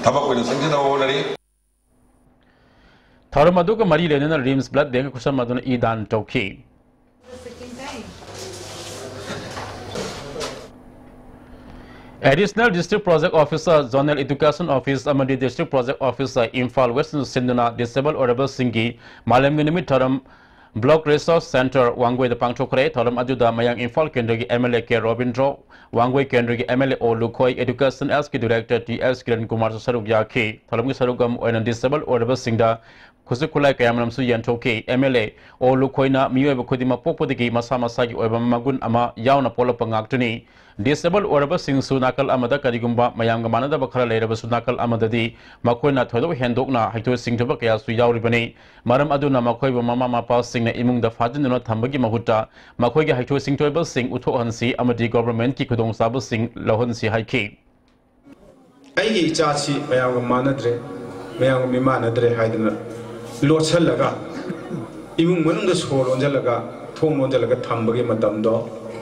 ꯊꯕꯛ ꯑꯣꯏꯅ ꯆꯪꯁꯤꯟꯅꯕ ꯍꯣꯠꯅꯔꯤ꯫ ꯊꯧꯔꯝ ꯑꯗꯨꯒ ꯃꯔꯤ ꯂꯩꯅꯅ ꯔꯤꯝꯁ ꯕ꯭ꯂꯗ ꯕꯦꯡꯛ ꯈꯨꯠꯁꯝꯅꯗꯨꯅ ꯏ ꯗꯥꯟ ꯇꯧꯈꯤ꯫ Additional district project officer, zonal education office ꯑꯃꯗꯤ ꯗꯤꯁꯇ꯭ꯔꯤꯛ ꯄ꯭ꯔꯣꯖꯦꯛ ꯑꯣꯐꯤꯁꯥꯔ ꯏꯝꯐꯥꯜ ꯋꯦꯁꯅ ꯁꯤꯟꯗꯨꯅ ꯗꯤꯁꯦꯕꯜ ꯑꯣꯏꯔꯕꯁꯤꯡꯒꯤ ꯃꯥꯂꯦꯝꯒꯤ ꯅꯨꯃꯤꯠ ꯊꯧꯔꯝ ꯕ꯭ꯂꯣꯛ ꯔꯤꯁꯣꯔꯁ ꯁꯦꯟꯇꯔ ꯋꯥꯡꯒꯣꯏꯗ ꯄꯥꯡꯊꯣꯛꯈ꯭ꯔꯦ꯫ ꯊꯧꯔꯝ ꯑꯗꯨꯗ ꯃꯌꯥꯡ ꯏꯝꯐꯥꯜ ꯀꯦꯟꯗ꯭ꯔꯒꯤ M L A K Robindro, Wangoi ꯀꯦꯟꯗ꯭ꯔꯒꯤ M L A O Lukhoi, education ꯑꯦꯁꯀꯤ ꯗꯤꯔꯦꯛꯇꯔ ꯇꯤ ꯑꯦꯁ ꯀꯤꯔꯟ ꯀꯨꯃꯥꯔꯁꯨ ꯁꯔꯨꯛ ꯌꯥꯈꯤ꯫ ꯊꯧꯔꯝꯒꯤ ꯁꯔꯨꯛ ꯑꯃ ꯑꯣꯏꯅ ꯗꯤꯁꯦꯕꯜ ꯑꯣꯏꯔꯕꯁꯤꯡꯗ ꯈꯨꯠꯁꯨ ꯈꯨꯠꯂꯥꯏ ꯀꯌꯥꯃꯔꯨꯝꯁꯨ ꯌꯦꯟꯊꯣꯛꯈꯤ꯫ ꯑꯦꯝ ꯑꯦꯜ ꯑꯦ ꯑꯣ ꯂꯨꯈꯣꯏꯅ ꯃꯤꯑꯣꯏꯕ ꯈꯨꯗꯤꯡꯃꯛ ꯄꯣꯛꯄꯗꯒꯤ ꯃꯁꯥ ꯃꯁꯥꯒꯤ ꯑꯣꯏꯕ ꯃꯒꯨꯟ ꯑꯃ ꯌꯥꯎꯅ ꯄꯣꯛꯂꯛꯄ ꯉꯥꯛꯇꯅꯤ꯫ ꯗꯤꯁꯦꯕꯜ ꯑꯣꯏꯔꯕꯁꯤꯡꯁꯨ ꯅꯥꯀꯜ ꯑꯃꯗ ꯀꯔꯤꯒꯨꯝꯕ ꯃꯌꯥꯝꯒ ꯃꯥꯟꯅꯗꯕ ꯈꯔ ꯂꯩꯔꯕꯁꯨ ꯅꯥꯀꯜ ꯑꯃꯗꯗꯤ ꯃꯈꯣꯏꯅ ꯊꯣꯏꯗꯣꯛ ꯍꯦꯟꯗꯣꯛꯅ ꯍꯩꯊꯣꯏ ꯁꯤꯡꯊꯣꯏꯕ ꯀꯌꯥꯁꯨ ꯌꯥꯎꯔꯤꯕꯅꯤ꯫ ꯃꯔꯝ ꯑꯗꯨꯅ ꯃꯈꯣꯏꯕꯨ ꯃꯃꯥ ꯃꯄꯥꯁꯤꯡꯅ ꯏꯃꯨꯡꯗ ꯐꯥꯖꯤꯟꯗꯨꯅ ꯊꯝꯕꯒꯤ ꯃꯍꯨꯠꯇ ꯃꯈꯣꯏꯒꯤ ꯍꯩꯊꯣꯏ ꯁꯤꯡꯊꯣꯏꯕꯁꯤꯡ ꯎꯠꯊꯣꯛꯍꯟꯁꯤ ꯑꯃꯗꯤ ꯒꯣꯚꯔꯟꯃꯦꯟꯠꯀꯤ ꯈꯨꯗꯣꯡꯆꯥꯕꯁꯤꯡ ꯂꯧꯍꯟꯁꯤ ꯍꯥꯏꯈꯤ꯫ ꯑꯩꯒꯤ ꯏꯆꯥꯁꯤ ꯃꯌꯥꯝꯒ ꯃꯥꯟꯅꯗ꯭ꯔꯦ, ꯃꯌꯥꯝꯒ ꯃꯤꯃꯥꯟꯅꯗ꯭ꯔꯦ ꯍꯥꯏꯗꯅ ꯂꯣꯠꯁꯤꯜꯂꯒ, ꯏꯃꯨꯡ ꯃꯅꯨꯡꯗ ꯁꯣ ꯂꯣꯟꯁꯤꯜꯂꯒ, ꯊꯣꯡ ꯂꯣꯟꯁꯤꯜꯂꯒ ꯊꯝꯕꯒꯤ ꯃꯇꯝꯗꯣ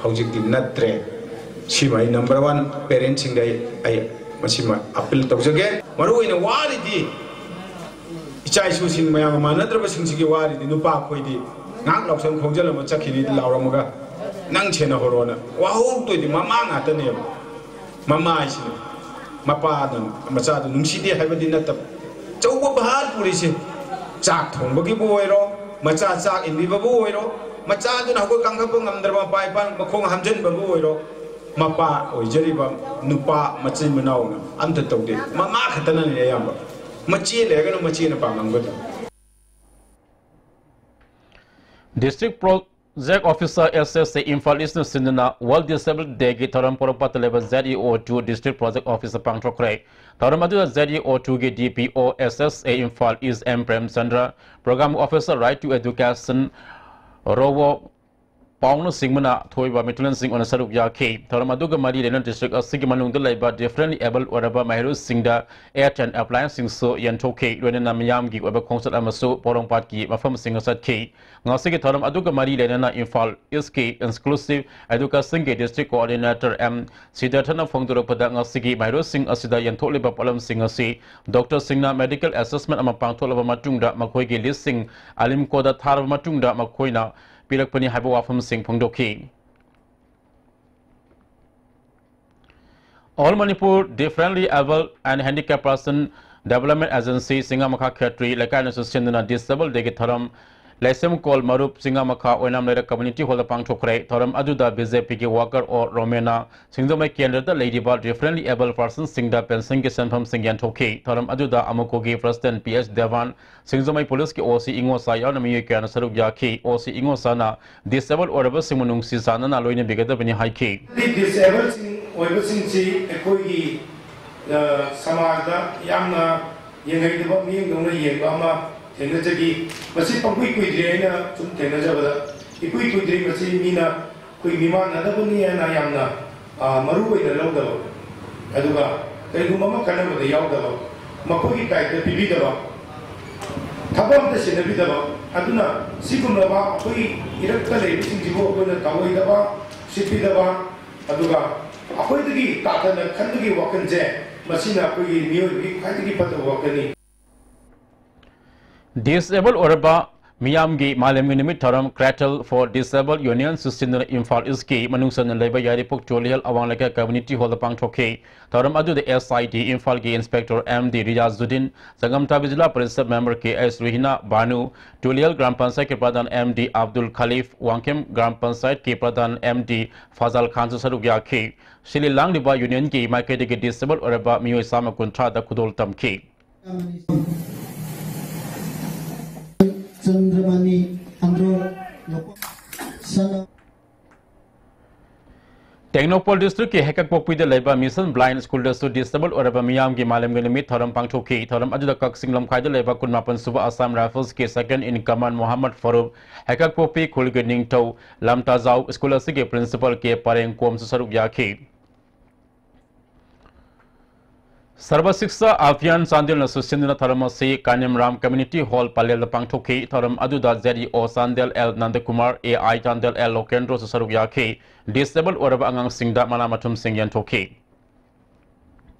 ꯍꯧꯖꯤꯛꯇꯤ ꯅꯠꯇ꯭ꯔꯦ꯫ ꯁꯤꯃ ꯑꯩ ꯅꯝꯕꯔ ꯋꯥꯟ ꯄꯦꯔꯦꯟꯠꯁꯤꯡꯗ ꯑꯩ, ꯑꯩ ꯃꯁꯤꯃ ꯑꯄꯤꯜ ꯇꯧꯖꯒꯦ꯫ ꯃꯔꯨ ꯑꯣꯏꯅ ꯋꯥꯔꯤꯗꯤ ꯏꯆꯥ ꯏꯁꯨꯁꯤꯡ ꯃꯌꯥꯝꯒ ꯃꯥꯟꯅꯗ꯭ꯔꯕꯁꯤꯡꯁꯤꯒꯤ ꯋꯥꯔꯤꯗꯤ ꯅꯨꯄꯥ ꯑꯩꯈꯣꯏꯗꯤ ꯉꯥꯏꯍꯥꯛ ꯂꯥꯎꯁꯟ ꯈꯣꯡꯖꯜ ꯑꯃ ꯆꯠꯈꯤꯅꯤ ꯂꯥꯎꯔꯝꯃꯒ ꯅꯪ ꯁꯦꯟꯅꯍꯧꯔꯣꯅ꯫ ꯋꯥꯍꯧꯗꯣꯏꯗꯤ ꯃꯃꯥ ꯉꯥꯛꯇꯅꯦꯕ꯫ ꯃꯃꯥ ꯍꯥꯏꯁꯤꯅ ꯃꯄꯥꯅ ꯃꯆꯥꯗꯨ ꯅꯨꯡꯁꯤꯗꯦ ꯍꯥꯏꯕꯗꯤ ꯅꯠꯇꯕ꯫ ꯑꯆꯧꯕ ꯚꯥꯔ ꯄꯨꯔꯤꯁꯦ ꯆꯥꯛ ꯊꯣꯡꯕꯒꯤꯕꯨ ꯑꯣꯏꯔꯣ, ꯃꯆꯥ ꯆꯥꯛ ꯏꯟꯕꯤꯕꯕꯨ ꯑꯣꯏꯔꯣ, ꯃꯆꯥꯗꯨꯅ ꯍꯧꯒꯠ ꯀꯥꯡꯈꯠꯄ ꯉꯝꯗ꯭ꯔꯕ ꯃꯄꯥ ꯏꯄꯥꯅ ꯃꯈꯣꯡ ꯍꯥꯝꯖꯟꯕꯕꯨ ꯑꯣꯏꯔꯣ, ꯃꯄꯥ ꯑꯣꯏꯖꯔꯤꯕ ꯅꯨꯄꯥ ꯃꯆꯤꯟ ꯃꯅꯥꯎꯅ ꯑꯝꯇ ꯇꯧꯗꯦ꯫ ꯃꯃꯥ ꯈꯛꯇꯅꯅꯦ ꯑꯌꯥꯝꯕ꯫ ꯃꯆꯦ ꯂꯩꯔꯒꯅ ꯃꯆꯦꯅ ꯄꯥꯡꯉꯝꯒꯗꯕ꯫ District project officer S S A Imphal ꯏꯁꯅ ꯁꯤꯟꯗꯨꯅ ꯋꯥꯔꯜ ꯗꯤꯁꯦꯕꯜ ꯗꯦꯒꯤ ꯊꯧꯔꯝ ꯄꯣꯔꯣꯝꯄꯥꯠꯇ ꯂꯩꯕ ꯖꯦꯠ ꯏ ꯑꯣ ꯇꯨ ꯗꯤꯁꯇ꯭ꯔꯤꯛ ꯄ꯭ꯔꯣꯖꯦꯛ ꯑꯣꯐꯤꯁꯇ ꯄꯥꯡꯊꯣꯛꯈ꯭ꯔꯦ꯫ ꯊꯧꯔꯝ ꯑꯗꯨꯗ ꯖꯦꯠ ꯏ ꯑꯣ ꯇꯨꯒꯤ D P O S S A Imphal east M Premchandra, programme officer right to education ꯔꯣꯋꯣ ꯄꯥꯎꯅꯆꯤꯡꯕꯅ ꯊꯣꯏꯕ ꯃꯤꯊꯨꯡꯂꯦꯟꯁꯤꯡ ꯑꯣꯏꯅ ꯁꯔꯨꯛ ꯌꯥꯈꯤ꯫ ꯊꯧꯔꯝ ꯑꯗꯨꯒ ꯃꯔꯤ ꯂꯩꯅꯅ district ꯑꯁꯤꯒꯤ ꯃꯅꯨꯡꯗ ꯂꯩꯕ differently able ꯑꯣꯏꯔꯕ ꯃꯍꯩꯔꯣꯏꯁꯤꯡꯗ aid and applianceꯁꯤꯡꯁꯨ ꯌꯦꯟꯊꯣꯛꯈꯤ꯫ ꯂꯣꯏꯅꯅ ꯃꯤꯌꯥꯝꯒꯤ ꯑꯣꯏꯕ ꯈꯣꯡꯆꯠ ꯑꯃꯁꯨ ꯄꯣꯔꯣꯝꯄꯥꯠꯀꯤ ꯃꯐꯝꯁꯤꯡꯗ ꯆꯠꯈꯤ꯫ ꯉꯁꯤꯒꯤ ꯊꯧꯔꯝ ꯑꯗꯨꯒ ꯃꯔꯤ ꯂꯩꯅꯅ ꯏꯝꯐꯥꯜ Eastꯀꯤ Inclusive Educationꯒꯤ district coordinator ꯑꯦꯝ ꯁꯤꯗꯔꯊꯅ ꯐꯣꯡꯗꯣꯔꯛꯄꯗ, ꯉꯁꯤꯒꯤ ꯃꯍꯩꯔꯣꯏꯁꯤꯡ ꯑꯁꯤꯗ ꯌꯦꯟꯊꯣꯛꯂꯤꯕ ꯄꯣꯠꯂꯝꯁꯤꯡ ꯑꯁꯤ doctorꯁꯤꯡꯅ medical assessment ꯑꯃ ꯄꯥꯡꯊꯣꯛꯂꯕ ꯃꯇꯨꯡꯗ ꯃꯈꯣꯏꯒꯤ listꯁꯤꯡ ꯑꯂꯤꯝꯀꯣꯗ ꯊꯥꯔꯕ ꯃꯇꯨꯡꯗ ꯃꯈꯣꯏꯅ ꯄꯤꯔꯛꯄꯅꯤ ꯍꯥꯏꯕ ꯋꯥꯐꯝꯁꯤꯡ ꯐꯣꯡꯗꯣꯛꯈꯤ꯫ All Manipur Differently Able and Handicapped Person Development Agency ꯁꯤꯡꯉꯥꯃꯈꯥ ꯈꯦꯇ꯭ꯔꯤ ꯂꯩꯀꯥꯏꯅꯁꯨ ꯁꯤꯟꯗꯨꯅ Disable Dayꯒꯤ ꯊꯧꯔꯝ ꯂꯩꯁꯦꯝꯀꯣꯜ ꯃꯔꯨꯞ ꯁꯤꯡꯉꯥꯃꯈꯥ ꯑꯣꯏꯅꯥꯝ ꯂꯩꯔꯛ community hallꯗ ꯄꯥꯡꯊꯣꯛꯈ꯭ꯔꯦ꯫ ꯊꯧꯔꯝ ꯑꯗꯨꯗ BJPꯒꯤ worker ꯑꯣ ꯔꯣꯃꯦꯅꯥ ꯁꯤꯡꯖꯃꯩ ꯀꯦꯟꯗ꯭ꯔꯗ ꯂꯩꯔꯤꯕ differently able personꯁꯤꯡꯗ pensionꯒꯤ ꯁꯦꯟꯐꯝꯁꯤꯡ ꯌꯦꯟꯊꯣꯛꯈꯤ꯫ ꯊꯧꯔꯝ ꯑꯗꯨꯗ ꯑꯃꯨꯀꯣꯒꯤ president ꯄꯤ ꯑꯦꯁ ꯗꯦꯋꯥꯟ, ꯁꯤꯡꯖꯃꯩ policeꯀꯤ ꯑꯣ ꯁꯤ ꯏꯉꯣꯆꯥ ꯌꯥꯎꯅ ꯃꯤꯑꯣꯏ ꯀꯌꯥꯅ ꯁꯔꯨꯛ ꯌꯥꯈꯤ꯫ ꯑꯣ ꯁꯤ ꯏꯉꯣꯆꯥꯅ Disable ꯑꯣꯏꯔꯕꯁꯤꯡꯕꯨ ꯅꯨꯡꯁꯤ ꯆꯥꯟꯅꯅ ꯂꯣꯏꯅꯕꯤꯒꯗꯕꯅꯤ ꯍꯥꯏꯈꯤ꯫ Disableꯁꯤꯡ ꯑꯣꯏꯕꯁꯤꯡꯁꯤ ꯑꯩꯈꯣꯏꯒꯤ, ꯑ, ꯁꯃꯥꯖꯗ ꯌꯥꯝꯅ ꯌꯦꯡꯍꯩꯗꯕ, ꯃꯤꯠꯌꯦꯡꯗꯧꯅ ꯌꯦꯡꯕ ꯑꯃ ꯊꯦꯡꯅꯖꯈꯤ꯫ ꯃꯁꯤ ꯄꯪꯀꯨꯏ ꯀꯨꯏꯗ꯭ꯔꯤ, ꯑꯩꯅ ꯁꯨꯝ ꯊꯦꯡꯅꯖꯕꯗ, ꯏꯀꯨꯏ ꯀꯨꯏꯗ꯭ꯔꯤ꯫ ꯃꯁꯤ ꯃꯤꯅ ꯑꯩꯈꯣꯏ ꯃꯤꯃꯥꯟꯅꯗꯕꯅꯤ ꯍꯥꯏꯅ ꯌꯥꯝꯅ, ꯑ, ꯃꯔꯨ ꯑꯣꯏꯅ ꯂꯧꯗꯕ, ꯑꯗꯨꯒ ꯀꯔꯤꯒꯨꯝꯕ ꯑꯃ ꯈꯟꯅꯕꯗ ꯌꯥꯎꯗꯕ, ꯃꯈꯣꯏꯒꯤ ꯗꯥꯏꯇ ꯄꯤꯕꯤꯗꯕ, ꯊꯕꯛ ꯑꯝꯇ ꯁꯤꯟꯅꯕꯤꯗꯕ, ꯑꯗꯨꯅ ꯁꯤꯒꯨꯝꯂꯕ ꯑꯩꯈꯣꯏ ꯏꯔꯛꯇ ꯂꯩꯕꯁꯤꯡꯁꯤꯕꯨ ꯑꯩꯈꯣꯏꯅ ꯇꯧꯔꯣꯏꯗꯕ, ꯁꯤꯠꯄꯤꯗꯕ, ꯑꯗꯨꯒ ꯑꯩꯈꯣꯏꯗꯒꯤ ꯇꯥꯗꯅ ꯈꯟꯕꯒꯤ ꯋꯥꯈꯜꯁꯦ, ꯃꯁꯤꯅ ꯑꯩꯈꯣꯏꯒꯤ ꯃꯤꯑꯣꯏꯕꯒꯤ ꯈ꯭ꯋꯥꯏꯗꯒꯤ ꯐꯠꯇꯕ ꯋꯥꯈꯜꯅꯤ꯫ Disable ꯑꯣꯏꯔꯕ ꯃꯤꯌꯥꯝꯒꯤ ꯃꯥꯂꯦꯝꯒꯤ ꯅꯨꯃꯤꯠ ꯊꯧꯔꯝ Cradle for Disabled Union ꯁꯤꯟꯗꯨꯅ ꯏꯝꯐꯥꯜ Eastꯀꯤ ꯃꯅꯨꯡ ꯆꯟꯅ ꯂꯩꯕ ꯌꯥꯏꯔꯤꯄꯣꯛ ꯇꯨꯂꯤꯍꯜ ꯑꯋꯥꯡ ꯂꯩꯀꯥꯏ community hallꯗ ꯄꯥꯡꯊꯣꯛꯈꯤ꯫ ꯊꯧꯔꯝ ꯑꯗꯨꯗ S I D ꯏꯝꯐꯥꯜꯒꯤ inspector M D Riyazuddin, Changamthabi Zila Parishad member K S Ruhina Banu, Tulihal Gram ꯄꯟꯆꯥꯌꯠꯀꯤ ꯄ꯭ꯔꯙꯥꯟ M D ꯑꯕꯗꯨꯜ ꯈꯂꯤꯐ, ꯋꯥꯡꯈꯦꯝ ꯒ꯭ꯔꯥꯝ ꯄꯟꯆꯥꯌꯠꯀꯤ ꯄ꯭ꯔꯙꯥꯟ M D ꯐꯥꯖꯥꯜ ꯈꯥꯟꯁꯨ ꯁꯔꯨꯛ ꯌꯥꯈꯤ꯫ ꯁꯤꯜꯂꯤ ꯂꯥꯡꯂꯤꯕ unionꯒꯤ ꯃꯥꯏꯀꯩꯗꯒꯤ disable ꯑꯣꯏꯔꯕ ꯃꯤꯑꯣꯏ ꯆꯥꯝꯃ ꯀꯨꯟꯊ꯭ꯔꯥꯗ ꯈꯨꯗꯣꯜ ꯇꯝꯈꯤ꯫ ꯆꯟꯗ꯭ꯔꯃꯅꯤ ꯑꯟꯗ꯭ꯔꯣ ꯁꯅꯥ ꯇꯦꯡꯅꯧꯄꯜ ꯗꯤꯁꯇ꯭ꯔꯤꯛꯀꯤ ꯍꯩꯀꯛꯄꯣꯛꯄꯤꯗ ꯂꯩꯕ ꯃꯤꯁꯟ ꯕ꯭ꯂꯥꯏꯟ ꯁ꯭ꯀꯨꯜꯗꯁꯨ ꯗꯤꯁꯦꯕꯜ ꯑꯣꯏꯔꯕ ꯃꯤꯌꯥꯝꯒꯤ ꯃꯥꯂꯦꯝꯒꯤ ꯅꯨꯃꯤꯠ ꯊꯧꯔꯝ ꯄꯥꯡꯊꯣꯛꯈꯤ꯫ ꯊꯧꯔꯝ ꯑꯗꯨꯗ ꯀꯛꯆꯤꯡ ꯂꯝꯈꯥꯏꯗ ꯂꯩꯕ ꯀꯨꯟꯃꯥꯄꯟ ꯁꯨꯕ ꯑꯁꯥꯝ ꯔꯥꯏꯐꯜꯁꯀꯤ ꯁꯦꯀꯦꯟ ꯏꯟ ꯀꯃꯥꯟ ꯃꯣꯍꯝꯃꯗ ꯐꯔꯨꯛ, ꯍꯩꯀꯛꯄꯣꯛꯄꯤ ꯈꯨꯜꯒꯤ ꯅꯤꯡꯊꯧ ꯂꯝꯇꯥꯖꯥꯎ, ꯁ꯭ꯀꯨꯜ ꯑꯁꯤꯒꯤ ꯄ꯭ꯔꯤꯟꯁꯤꯄꯜ ꯀꯦ ꯄꯔꯦꯡꯀꯣꯝꯁꯨ ꯁꯔꯨꯛ ꯌꯥꯈꯤ꯫ ꯁꯔꯕ ꯁꯤꯛꯁꯥ ꯑꯚꯤꯌꯥꯟ ꯆꯥꯟꯗꯦꯜꯅꯁꯨ ꯁꯤꯟꯗꯨꯅ ꯊꯧꯔꯝ ꯑꯁꯤ ꯀꯥꯅꯤꯝꯔꯥꯝ ꯀꯝꯃ꯭ꯌꯨꯅꯤꯇꯤ ꯍꯣꯜ ꯄꯂꯦꯜꯗ ꯄꯥꯡꯊꯣꯛꯈꯤ꯫ ꯊꯧꯔꯝ ꯑꯗꯨꯗ J D O Chandel L Nandakumar, A I Chandel L ꯂꯣꯀꯦꯟꯗ꯭ꯔꯣꯁꯨ ꯁꯔꯨꯛ ꯌꯥꯈꯤ꯫ ꯗꯤꯁꯦꯕꯜ ꯑꯣꯏꯔꯕ ꯑꯉꯥꯡꯁꯤꯡꯗ ꯃꯅꯥ ꯃꯊꯨꯝꯁꯤꯡ ꯌꯦꯟꯊꯣꯛꯈꯤ꯫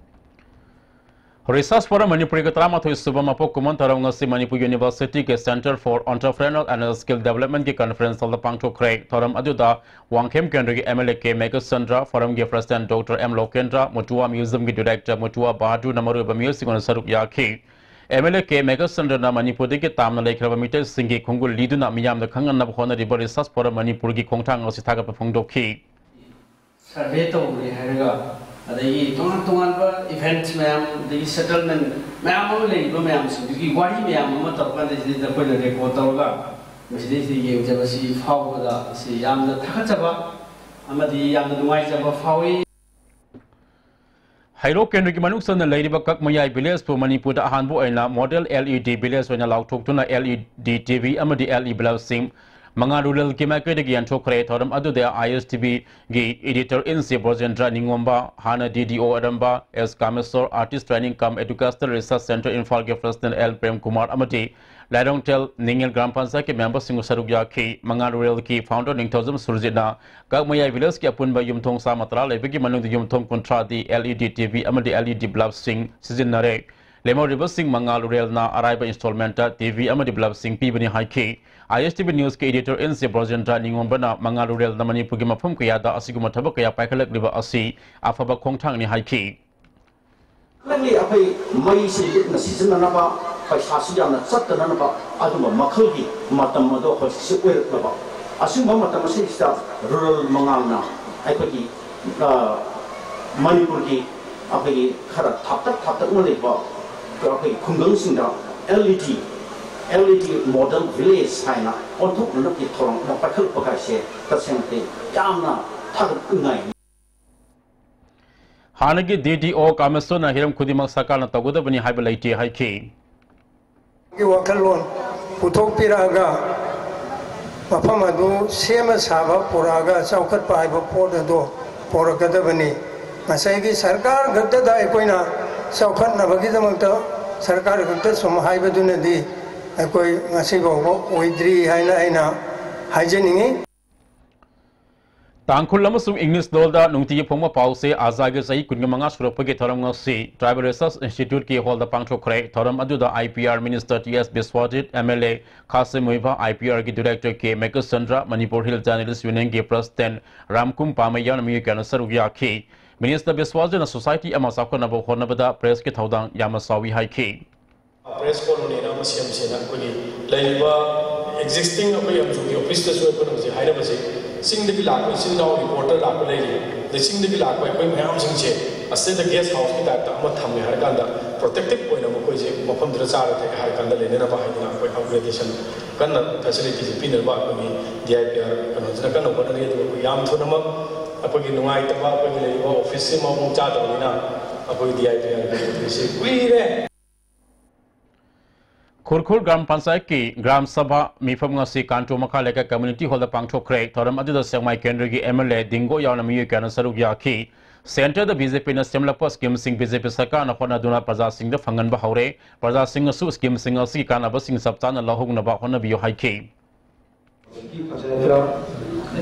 ꯔꯤꯁꯔꯁ ꯐꯣꯔꯝ ꯃꯅꯤꯄꯨꯔꯤꯒꯤ ꯇꯔꯥꯃꯥꯊꯣꯏ ꯁꯨꯕ ꯃꯄꯣꯛ ꯀꯨꯝꯑꯣꯟ ꯊꯧꯔꯝ ꯉꯁꯤ ꯃꯅꯤꯄꯨꯔ ꯌꯨꯅꯤꯚꯔꯁꯤꯇꯤꯒꯤ Centre for Entrepreneurial and Skill Developmentꯀꯤ ꯀꯟꯐꯔꯦꯟꯁ ꯍꯣꯜꯗ ꯄꯥꯡꯊꯣꯛꯈ꯭ꯔꯦ꯫ ꯊꯧꯔꯝ ꯑꯗꯨꯗ ꯋꯥꯡꯈꯦꯝ ꯀꯦꯟꯗ꯭ꯔꯒꯤ M L A K Meghachandra, ꯐꯣꯔꯝꯒꯤ president doctor M Lokendra, Mutua ꯃ꯭ꯌꯨꯖꯤꯌꯝꯒꯤ ꯗꯤꯔꯦꯛꯇꯔ ꯃꯨꯇꯨꯋꯥ ꯕꯍꯥꯗꯨꯔꯅ ꯃꯔꯨꯑꯣꯏꯕ ꯃꯤꯑꯣꯏꯁꯤꯡ ꯑꯣꯏꯅ ꯁꯔꯨꯛ ꯌꯥꯈꯤ꯫ ꯑꯦꯝ ꯑꯦꯜ ꯑꯦ ꯀꯦ ꯃꯦꯘꯆꯟꯗ꯭ꯔꯅ ꯃꯅꯤꯄꯨꯔꯗꯒꯤ ꯇꯥꯝꯅ ꯂꯩꯈ꯭ꯔꯕ ꯃꯤꯇꯩꯁꯤꯡꯒꯤ ꯈꯣꯡꯒꯨꯜ ꯂꯤꯗꯨꯅ ꯃꯤꯌꯥꯝꯗ ꯈꯪꯍꯟꯅꯕ ꯍꯣꯠꯅꯔꯤꯕ ꯔꯤꯁꯔꯁ ꯐꯣꯔꯝ ꯃꯅꯤꯄꯨꯔꯒꯤ ꯈꯣꯡꯊꯥꯡ ꯑꯁꯤ ꯊꯥꯒꯠꯄ ꯐꯣꯡꯗꯣꯛꯈꯤ꯫ ꯁꯔꯚꯦ ꯇꯧꯔꯦ ꯍꯥꯏꯔꯒ, ꯑꯗꯒꯤ ꯇꯣꯉꯥꯟ ꯇꯣꯉꯥꯟꯕ ꯏꯚꯦꯟꯠꯁ ꯃꯌꯥꯝ, ꯑꯗꯒꯤ ꯁꯦꯇꯜꯃꯦꯟꯠ ꯃꯌꯥꯝ ꯑꯃ ꯂꯩꯔꯤꯕ ꯃꯌꯥꯝꯁꯤꯡꯗꯨꯒꯤ ꯋꯥꯔꯤ ꯃꯌꯥꯝ ꯑꯃ ꯇꯧꯔꯀꯥꯟꯗ ꯁꯤꯗꯩꯗ ꯑꯩꯈꯣꯏꯅ ꯔꯦꯀꯣꯔꯗ ꯇꯧꯔꯒ ꯃꯁꯤꯗꯩꯁꯤꯗ ꯌꯦꯡꯖꯕꯁꯤ ꯐꯥꯎꯕꯗ ꯁꯤ ꯌꯥꯝꯅ ꯊꯥꯒꯠꯆꯕ ꯑꯃꯗꯤ ꯌꯥꯝꯅ ꯅꯨꯡꯉꯥꯏꯖꯕ ꯐꯥꯎꯏ꯫ ꯍꯩꯔꯣꯛ ꯀꯦꯟꯗ꯭ꯔꯒꯤ ꯃꯅꯨꯡ ꯆꯟꯅ ꯂꯩꯔꯤꯕ ꯀꯛꯃꯌꯥꯏ ꯚꯤꯂꯦꯖꯄꯨ ꯃꯅꯤꯄꯨꯔꯗ ꯑꯍꯥꯟꯕ ꯑꯣꯏꯅ model L E D village ꯑꯣꯏꯅ ꯂꯥꯎꯊꯣꯛꯇꯨꯅ L E D T V ꯑꯃꯗꯤ ꯑꯦꯜ ꯏ ꯕꯜꯕꯁꯤꯡ ꯃꯉꯥꯜ ꯔꯨꯔꯦꯜꯒꯤ ꯃꯥꯏꯀꯩꯗꯒꯤ ꯌꯦꯟꯊꯣꯛꯈ꯭ꯔꯦ꯫ ꯊꯧꯔꯝ ꯑꯗꯨꯗ ꯑꯥꯏ ꯑꯦꯁ ꯇꯤ ꯚꯤꯒꯤ ꯏꯗꯤꯇꯔ ꯏꯟ ꯁꯤ ꯕ꯭ꯔꯣꯖꯦꯟꯗ꯭ꯔ ꯅꯤꯉꯣꯝꯕ, ꯍꯥꯟꯅ ꯗꯤ ꯗꯤ ꯑꯣ ꯑꯣꯏꯔꯝꯕ ꯑꯦꯁ ꯀꯥꯃꯦꯁꯣꯔ, ꯑꯥꯔꯇꯤꯁ ꯇ꯭ꯔꯦꯅꯤꯡ ꯀꯝ ꯑꯦꯗꯨꯀꯦꯁꯅꯦꯜ ꯔꯤꯁꯔꯁ ꯁꯦꯟꯇꯔ ꯏꯝꯐꯥꯜꯒꯤ ꯄ꯭ꯔꯁꯤꯗꯦꯟꯠ ꯑꯦꯜ ꯄ꯭ꯔꯦꯝ ꯀꯨꯃꯥꯔ ꯑꯃꯗꯤ ꯂꯥꯏꯔꯣꯡꯊꯦꯜ ꯅꯤꯉꯦꯜ ꯒ꯭ꯔꯥꯝ ꯄꯟꯆꯥꯌꯠꯀꯤ ꯃꯦꯝꯕꯔꯁꯤꯡꯁꯨ ꯁꯔꯨꯛ ꯌꯥꯈꯤ꯫ ꯃꯉꯥꯜ ꯔꯨꯔꯦꯜꯒꯤ ꯐꯥꯎꯟꯗꯔ ꯅꯤꯡꯊꯧꯖꯝ ꯁꯨꯔꯖꯤꯠꯅ ꯀꯛꯃꯌꯥꯏ ꯚꯤꯂꯦꯖꯀꯤ ꯑꯄꯨꯟꯕ ꯌꯨꯝꯊꯣꯡ ꯆꯥꯝꯃ ꯇꯔꯥ ꯂꯩꯕꯒꯤ ꯃꯅꯨꯡꯗ ꯌꯨꯝꯊꯣꯡ ꯀꯨꯟꯊ꯭ꯔꯥꯗꯤ L E D T V ꯑꯃꯗꯤ ꯑꯦꯜ ꯏ ꯗꯤ ꯕꯜꯕꯁꯤꯡ ꯁꯤꯖꯤꯟꯅꯔꯦ꯫ ꯂꯦꯝꯍꯧꯔꯤꯕꯁꯤꯡ ꯃꯉꯥꯜ ꯔꯨꯔꯦꯜꯅ ꯑꯔꯥꯏꯕ ꯏꯟꯁꯇꯣꯜꯃꯦꯟꯠꯇ ꯇꯤ ꯚꯤ ꯑꯃꯗꯤ ꯕꯜꯕꯁꯤꯡ ꯄꯤꯕꯅꯤ ꯍꯥꯏꯈꯤ꯫ ꯑꯥꯏ ꯑꯦꯁ ꯇꯤ ꯚꯤ ꯅ꯭ꯌꯨꯁꯀꯤ ꯏꯗꯤꯇꯔ ꯏꯟ ꯁꯤ ꯕ꯭ꯔꯣꯖꯦꯟꯗ꯭ꯔ ꯅꯤꯉꯣꯝꯕꯅ ꯃꯉꯥꯜ ꯔꯨꯔꯦꯜꯅ ꯃꯅꯤꯄꯨꯔꯒꯤ ꯃꯐꯝ ꯀꯌꯥꯗ ꯑꯁꯤꯒꯨꯝꯕ ꯊꯕꯛ ꯀꯌꯥ ꯄꯥꯏꯈꯠꯂꯛꯂꯤꯕ ꯑꯁꯤ ꯑꯐꯕ ꯈꯣꯡꯊꯥꯡꯅꯤ ꯍꯥꯏꯈꯤ꯫ ꯅꯪꯒꯤ ꯑꯩꯈꯣꯏ ꯃꯩꯁꯤ ꯂꯤꯛꯅ ꯁꯤꯖꯤꯟꯅꯅꯕ, ꯄꯩꯁꯥꯁꯨ ꯌꯥꯝꯅ ꯆꯠꯇꯅꯅꯕ ꯑꯗꯨꯝꯕ ꯃꯈꯜꯒꯤ ꯃꯇꯝ ꯑꯗꯣ ꯍꯧꯖꯤꯛꯁꯨ ꯑꯣꯏꯔꯛꯂꯕ꯫ ꯑꯁꯤꯒꯨꯝꯕ ꯃꯇꯝ ꯑꯁꯤꯗ ꯔꯨꯔꯦꯜ ꯃꯉꯥꯜꯅ ꯑꯩꯈꯣꯏꯒꯤ, ꯑ, ꯃꯅꯤꯄꯨꯔꯒꯤ ꯑꯩꯈꯣꯏꯒꯤ ꯈꯔ ꯊꯥꯞꯇꯛ ꯊꯥꯞꯇꯛꯅ ꯂꯩꯕ ꯑꯩꯈꯣꯏꯒꯤ ꯈꯨꯡꯒꯪꯁꯤꯡꯗ ꯑꯦꯜ ꯏ ꯗꯤ, ꯑꯦꯜ ꯏ ꯗꯤ ꯃꯣꯗꯦꯜ ꯚꯤꯂꯦꯖ ꯍꯥꯏꯅ ꯑꯣꯟꯊꯣꯛꯅꯅꯕꯒꯤ ꯊꯧꯔꯥꯡ ꯑꯃ ꯄꯥꯏꯈꯠꯂꯛꯄ ꯀꯥꯏꯁꯦ ꯇꯁꯦꯡꯅꯗꯤ ꯌꯥꯝꯅ ꯊꯥꯒꯠꯅꯤꯡꯉꯥꯏꯅꯤ꯫ ꯍꯥꯟꯅꯒꯤ ꯗꯤ ꯗꯤ ꯑꯣ ꯀꯃꯤꯁꯅꯔꯅ ꯍꯤꯔꯝ ꯈꯨꯗꯤꯡꯃꯛ ꯁꯔꯀꯥꯔꯅ ꯇꯧꯒꯗꯕꯅꯤ ꯍꯥꯏꯕ ꯂꯩꯇꯦ ꯍꯥꯏꯈꯤ꯫ ꯒꯤ ꯋꯥꯈꯜꯂꯣꯟ ꯄꯨꯊꯣꯛꯄꯤꯔꯛꯑꯒ ꯃꯐꯝ ꯑꯗꯨ ꯁꯦꯝꯕ ꯁꯥꯕ ꯄꯨꯔꯛꯑꯒ ꯆꯥꯎꯈꯠꯄ ꯍꯥꯏꯕ ꯄꯣꯠ ꯑꯗꯨ ꯄꯨꯔꯛꯀꯗꯕꯅꯤ꯫ ꯉꯁꯥꯏꯒꯤ ꯁꯔꯀꯥꯔ ꯈꯛꯇꯗ ꯑꯩꯈꯣꯏꯅ ꯆꯥꯎꯈꯠꯅꯕꯒꯤꯗꯃꯛꯇ ꯁꯔꯀꯥꯔ ꯈꯛꯇ ꯁꯨꯝ ꯍꯥꯏꯕꯗꯨꯅꯗꯤ ꯑꯩꯈꯣꯏ ꯉꯁꯤ ꯐꯥꯎꯕ ꯑꯣꯏꯗ꯭ꯔꯤ ꯍꯥꯏꯅ ꯑꯩꯅ ꯍꯥꯏꯖꯅꯤꯡꯏ꯫ ꯇꯥꯡꯈꯨꯜ ꯑꯃꯁꯨꯡ ꯏꯪꯂꯤꯁ ꯂꯣꯜꯗ ꯅꯨꯡꯇꯤꯒꯤ ꯐꯣꯡꯕ ꯄꯥꯎꯆꯦ ꯑꯖꯥꯒꯤ ꯆꯍꯤ ꯀꯨꯟꯃꯉꯥ ꯁꯨꯔꯛꯄꯒꯤ ꯊꯧꯔꯝ ꯉꯁꯤ Tribal Research Instituteꯀꯤ ꯍꯣꯜꯗ ꯄꯥꯡꯊꯣꯛꯈ꯭ꯔꯦ꯫ ꯊꯧꯔꯝ ꯑꯗꯨꯗ I P R Minister T S ꯕꯤꯁ꯭ꯋꯥꯖꯤꯠ, M L A ꯈꯥꯁꯤꯝ ꯃꯨꯏꯕ, I P Rꯒꯤ Directorꯀꯦ Meghachandra, Manipur Hill Journalist Unionꯒꯤ President ꯔꯥꯝꯀꯨꯝ ꯄꯥꯃꯩ ꯌꯥꯎꯅ ꯃꯤꯑꯣꯏ ꯀꯌꯥꯅ ꯁꯔꯨꯛ ꯌꯥꯈꯤ꯫ Minister ꯕꯤꯁ꯭ꯋꯥꯖꯤꯠꯅ society ꯑꯃ ꯆꯥꯎꯈꯠꯅꯕ ꯍꯣꯠꯅꯕꯗ pressꯀꯤ ꯊꯧꯗꯥꯡ ꯌꯥꯝꯅ ꯆꯥꯎꯏ ꯍꯥꯏꯈꯤ꯫ Press colonyꯅ ꯑꯃ ꯁꯦꯝꯁꯦꯅ ꯑꯩꯈꯣꯏꯒꯤ ꯂꯩꯔꯤꯕ existing ꯑꯩꯈꯣꯏ ꯑꯦꯝꯖꯨꯒꯤ officeꯇꯁꯨ ꯑꯩꯈꯣꯏꯅ ꯍꯧꯖꯤꯛ ꯍꯥꯏꯅꯕꯁꯦ, ꯆꯤꯡꯗꯒꯤ ꯂꯥꯛꯄ ꯏꯆꯤꯜ ꯏꯅꯥꯎ reporter ꯂꯥꯛꯄ ꯂꯩꯔꯤ, ꯑꯗꯩ ꯆꯤꯡꯗꯒꯤ ꯂꯥꯛꯄ ꯑꯩꯈꯣꯏ ꯃꯌꯥꯝꯁꯤꯡꯁꯦ ꯑꯁꯤꯗ guest houseꯀꯤ typeꯇ ꯑꯃ ꯊꯝꯃꯦ ꯍꯥꯏꯔꯀꯥꯟꯗ protective ꯑꯣꯏꯅ ꯃꯈꯣꯏꯁꯦ ꯃꯐꯝꯗꯨꯗ ꯆꯥꯔ ꯊꯛꯑꯦ ꯍꯥꯏꯔꯀꯥꯟꯗ ꯂꯩꯅꯅꯕ ꯍꯥꯏꯗꯅ ꯑꯩꯈꯣꯏ upgradation ꯀꯟꯅ facilityꯁꯦ ꯄꯤꯅꯕ ꯑꯩꯈꯣꯏꯒꯤ D I P R ꯀꯩꯅꯣꯁꯤꯅ ꯀꯟꯅ ꯍꯣꯠꯅꯔꯤ꯫ ꯑꯗꯨꯒ ꯑꯩꯈꯣꯏ ꯌꯥꯝ ꯊꯨꯅꯃꯛ ꯑꯩꯈꯣꯏꯒꯤ ꯅꯨꯡꯉꯥꯏꯇꯕ, ꯑꯩꯈꯣꯏꯒꯤ ꯂꯩꯔꯤꯕ officeꯁꯤ ꯃꯑꯣꯡ ꯆꯥꯗꯕꯅꯤꯅ ꯑꯩꯈꯣꯏꯒꯤ D I P Rꯒꯤ officeꯁꯤ ꯀꯨꯏꯔꯦ꯫ ꯈꯨꯔꯈꯨꯜ ꯒ꯭ꯔꯥꯝ ꯄꯟꯆꯥꯌꯠꯀꯤ ꯒ꯭ꯔꯥꯝ ꯁꯚꯥ ꯃꯤꯐꯝ ꯉꯁꯤ ꯀꯥꯟꯇ꯭ꯔꯣ ꯃꯈꯥ ꯂꯩꯀꯥꯏ community hallꯗ ꯄꯥꯡꯊꯣꯛꯈ꯭ꯔꯦ꯫ ꯊꯧꯔꯝ ꯑꯗꯨꯗ ꯁꯦꯛꯃꯥꯏ ꯀꯦꯟꯗ꯭ꯔꯒꯤ M L A ꯗꯤꯡꯒꯣ ꯌꯥꯎꯅ ꯃꯤꯑꯣꯏ ꯀꯌꯥꯅ ꯁꯔꯨꯛ ꯌꯥꯈꯤ꯫ Centreꯗ BJPꯅ ꯁꯦꯝꯂꯛꯄ schemeꯁꯤꯡ BJP ꯁꯔꯀꯥꯔꯅ ꯍꯣꯠꯅꯗꯨꯅ ꯄ꯭ꯔꯖꯥꯁꯤꯡꯗ ꯐꯪꯍꯟꯕ ꯍꯧꯔꯦ꯫ ꯄ꯭ꯔꯖꯥꯁꯤꯡꯅꯁꯨ schemeꯁꯤꯡ ꯑꯁꯤꯒꯤ ꯀꯥꯟꯅꯕꯁꯤꯡ ꯆꯞ ꯆꯥꯅ ꯂꯧꯍꯧꯅꯕ ꯍꯣꯠꯅꯕꯤꯌꯨ ꯍꯥꯏꯈꯤ꯫ ꯄꯟꯆꯥꯌꯠꯇ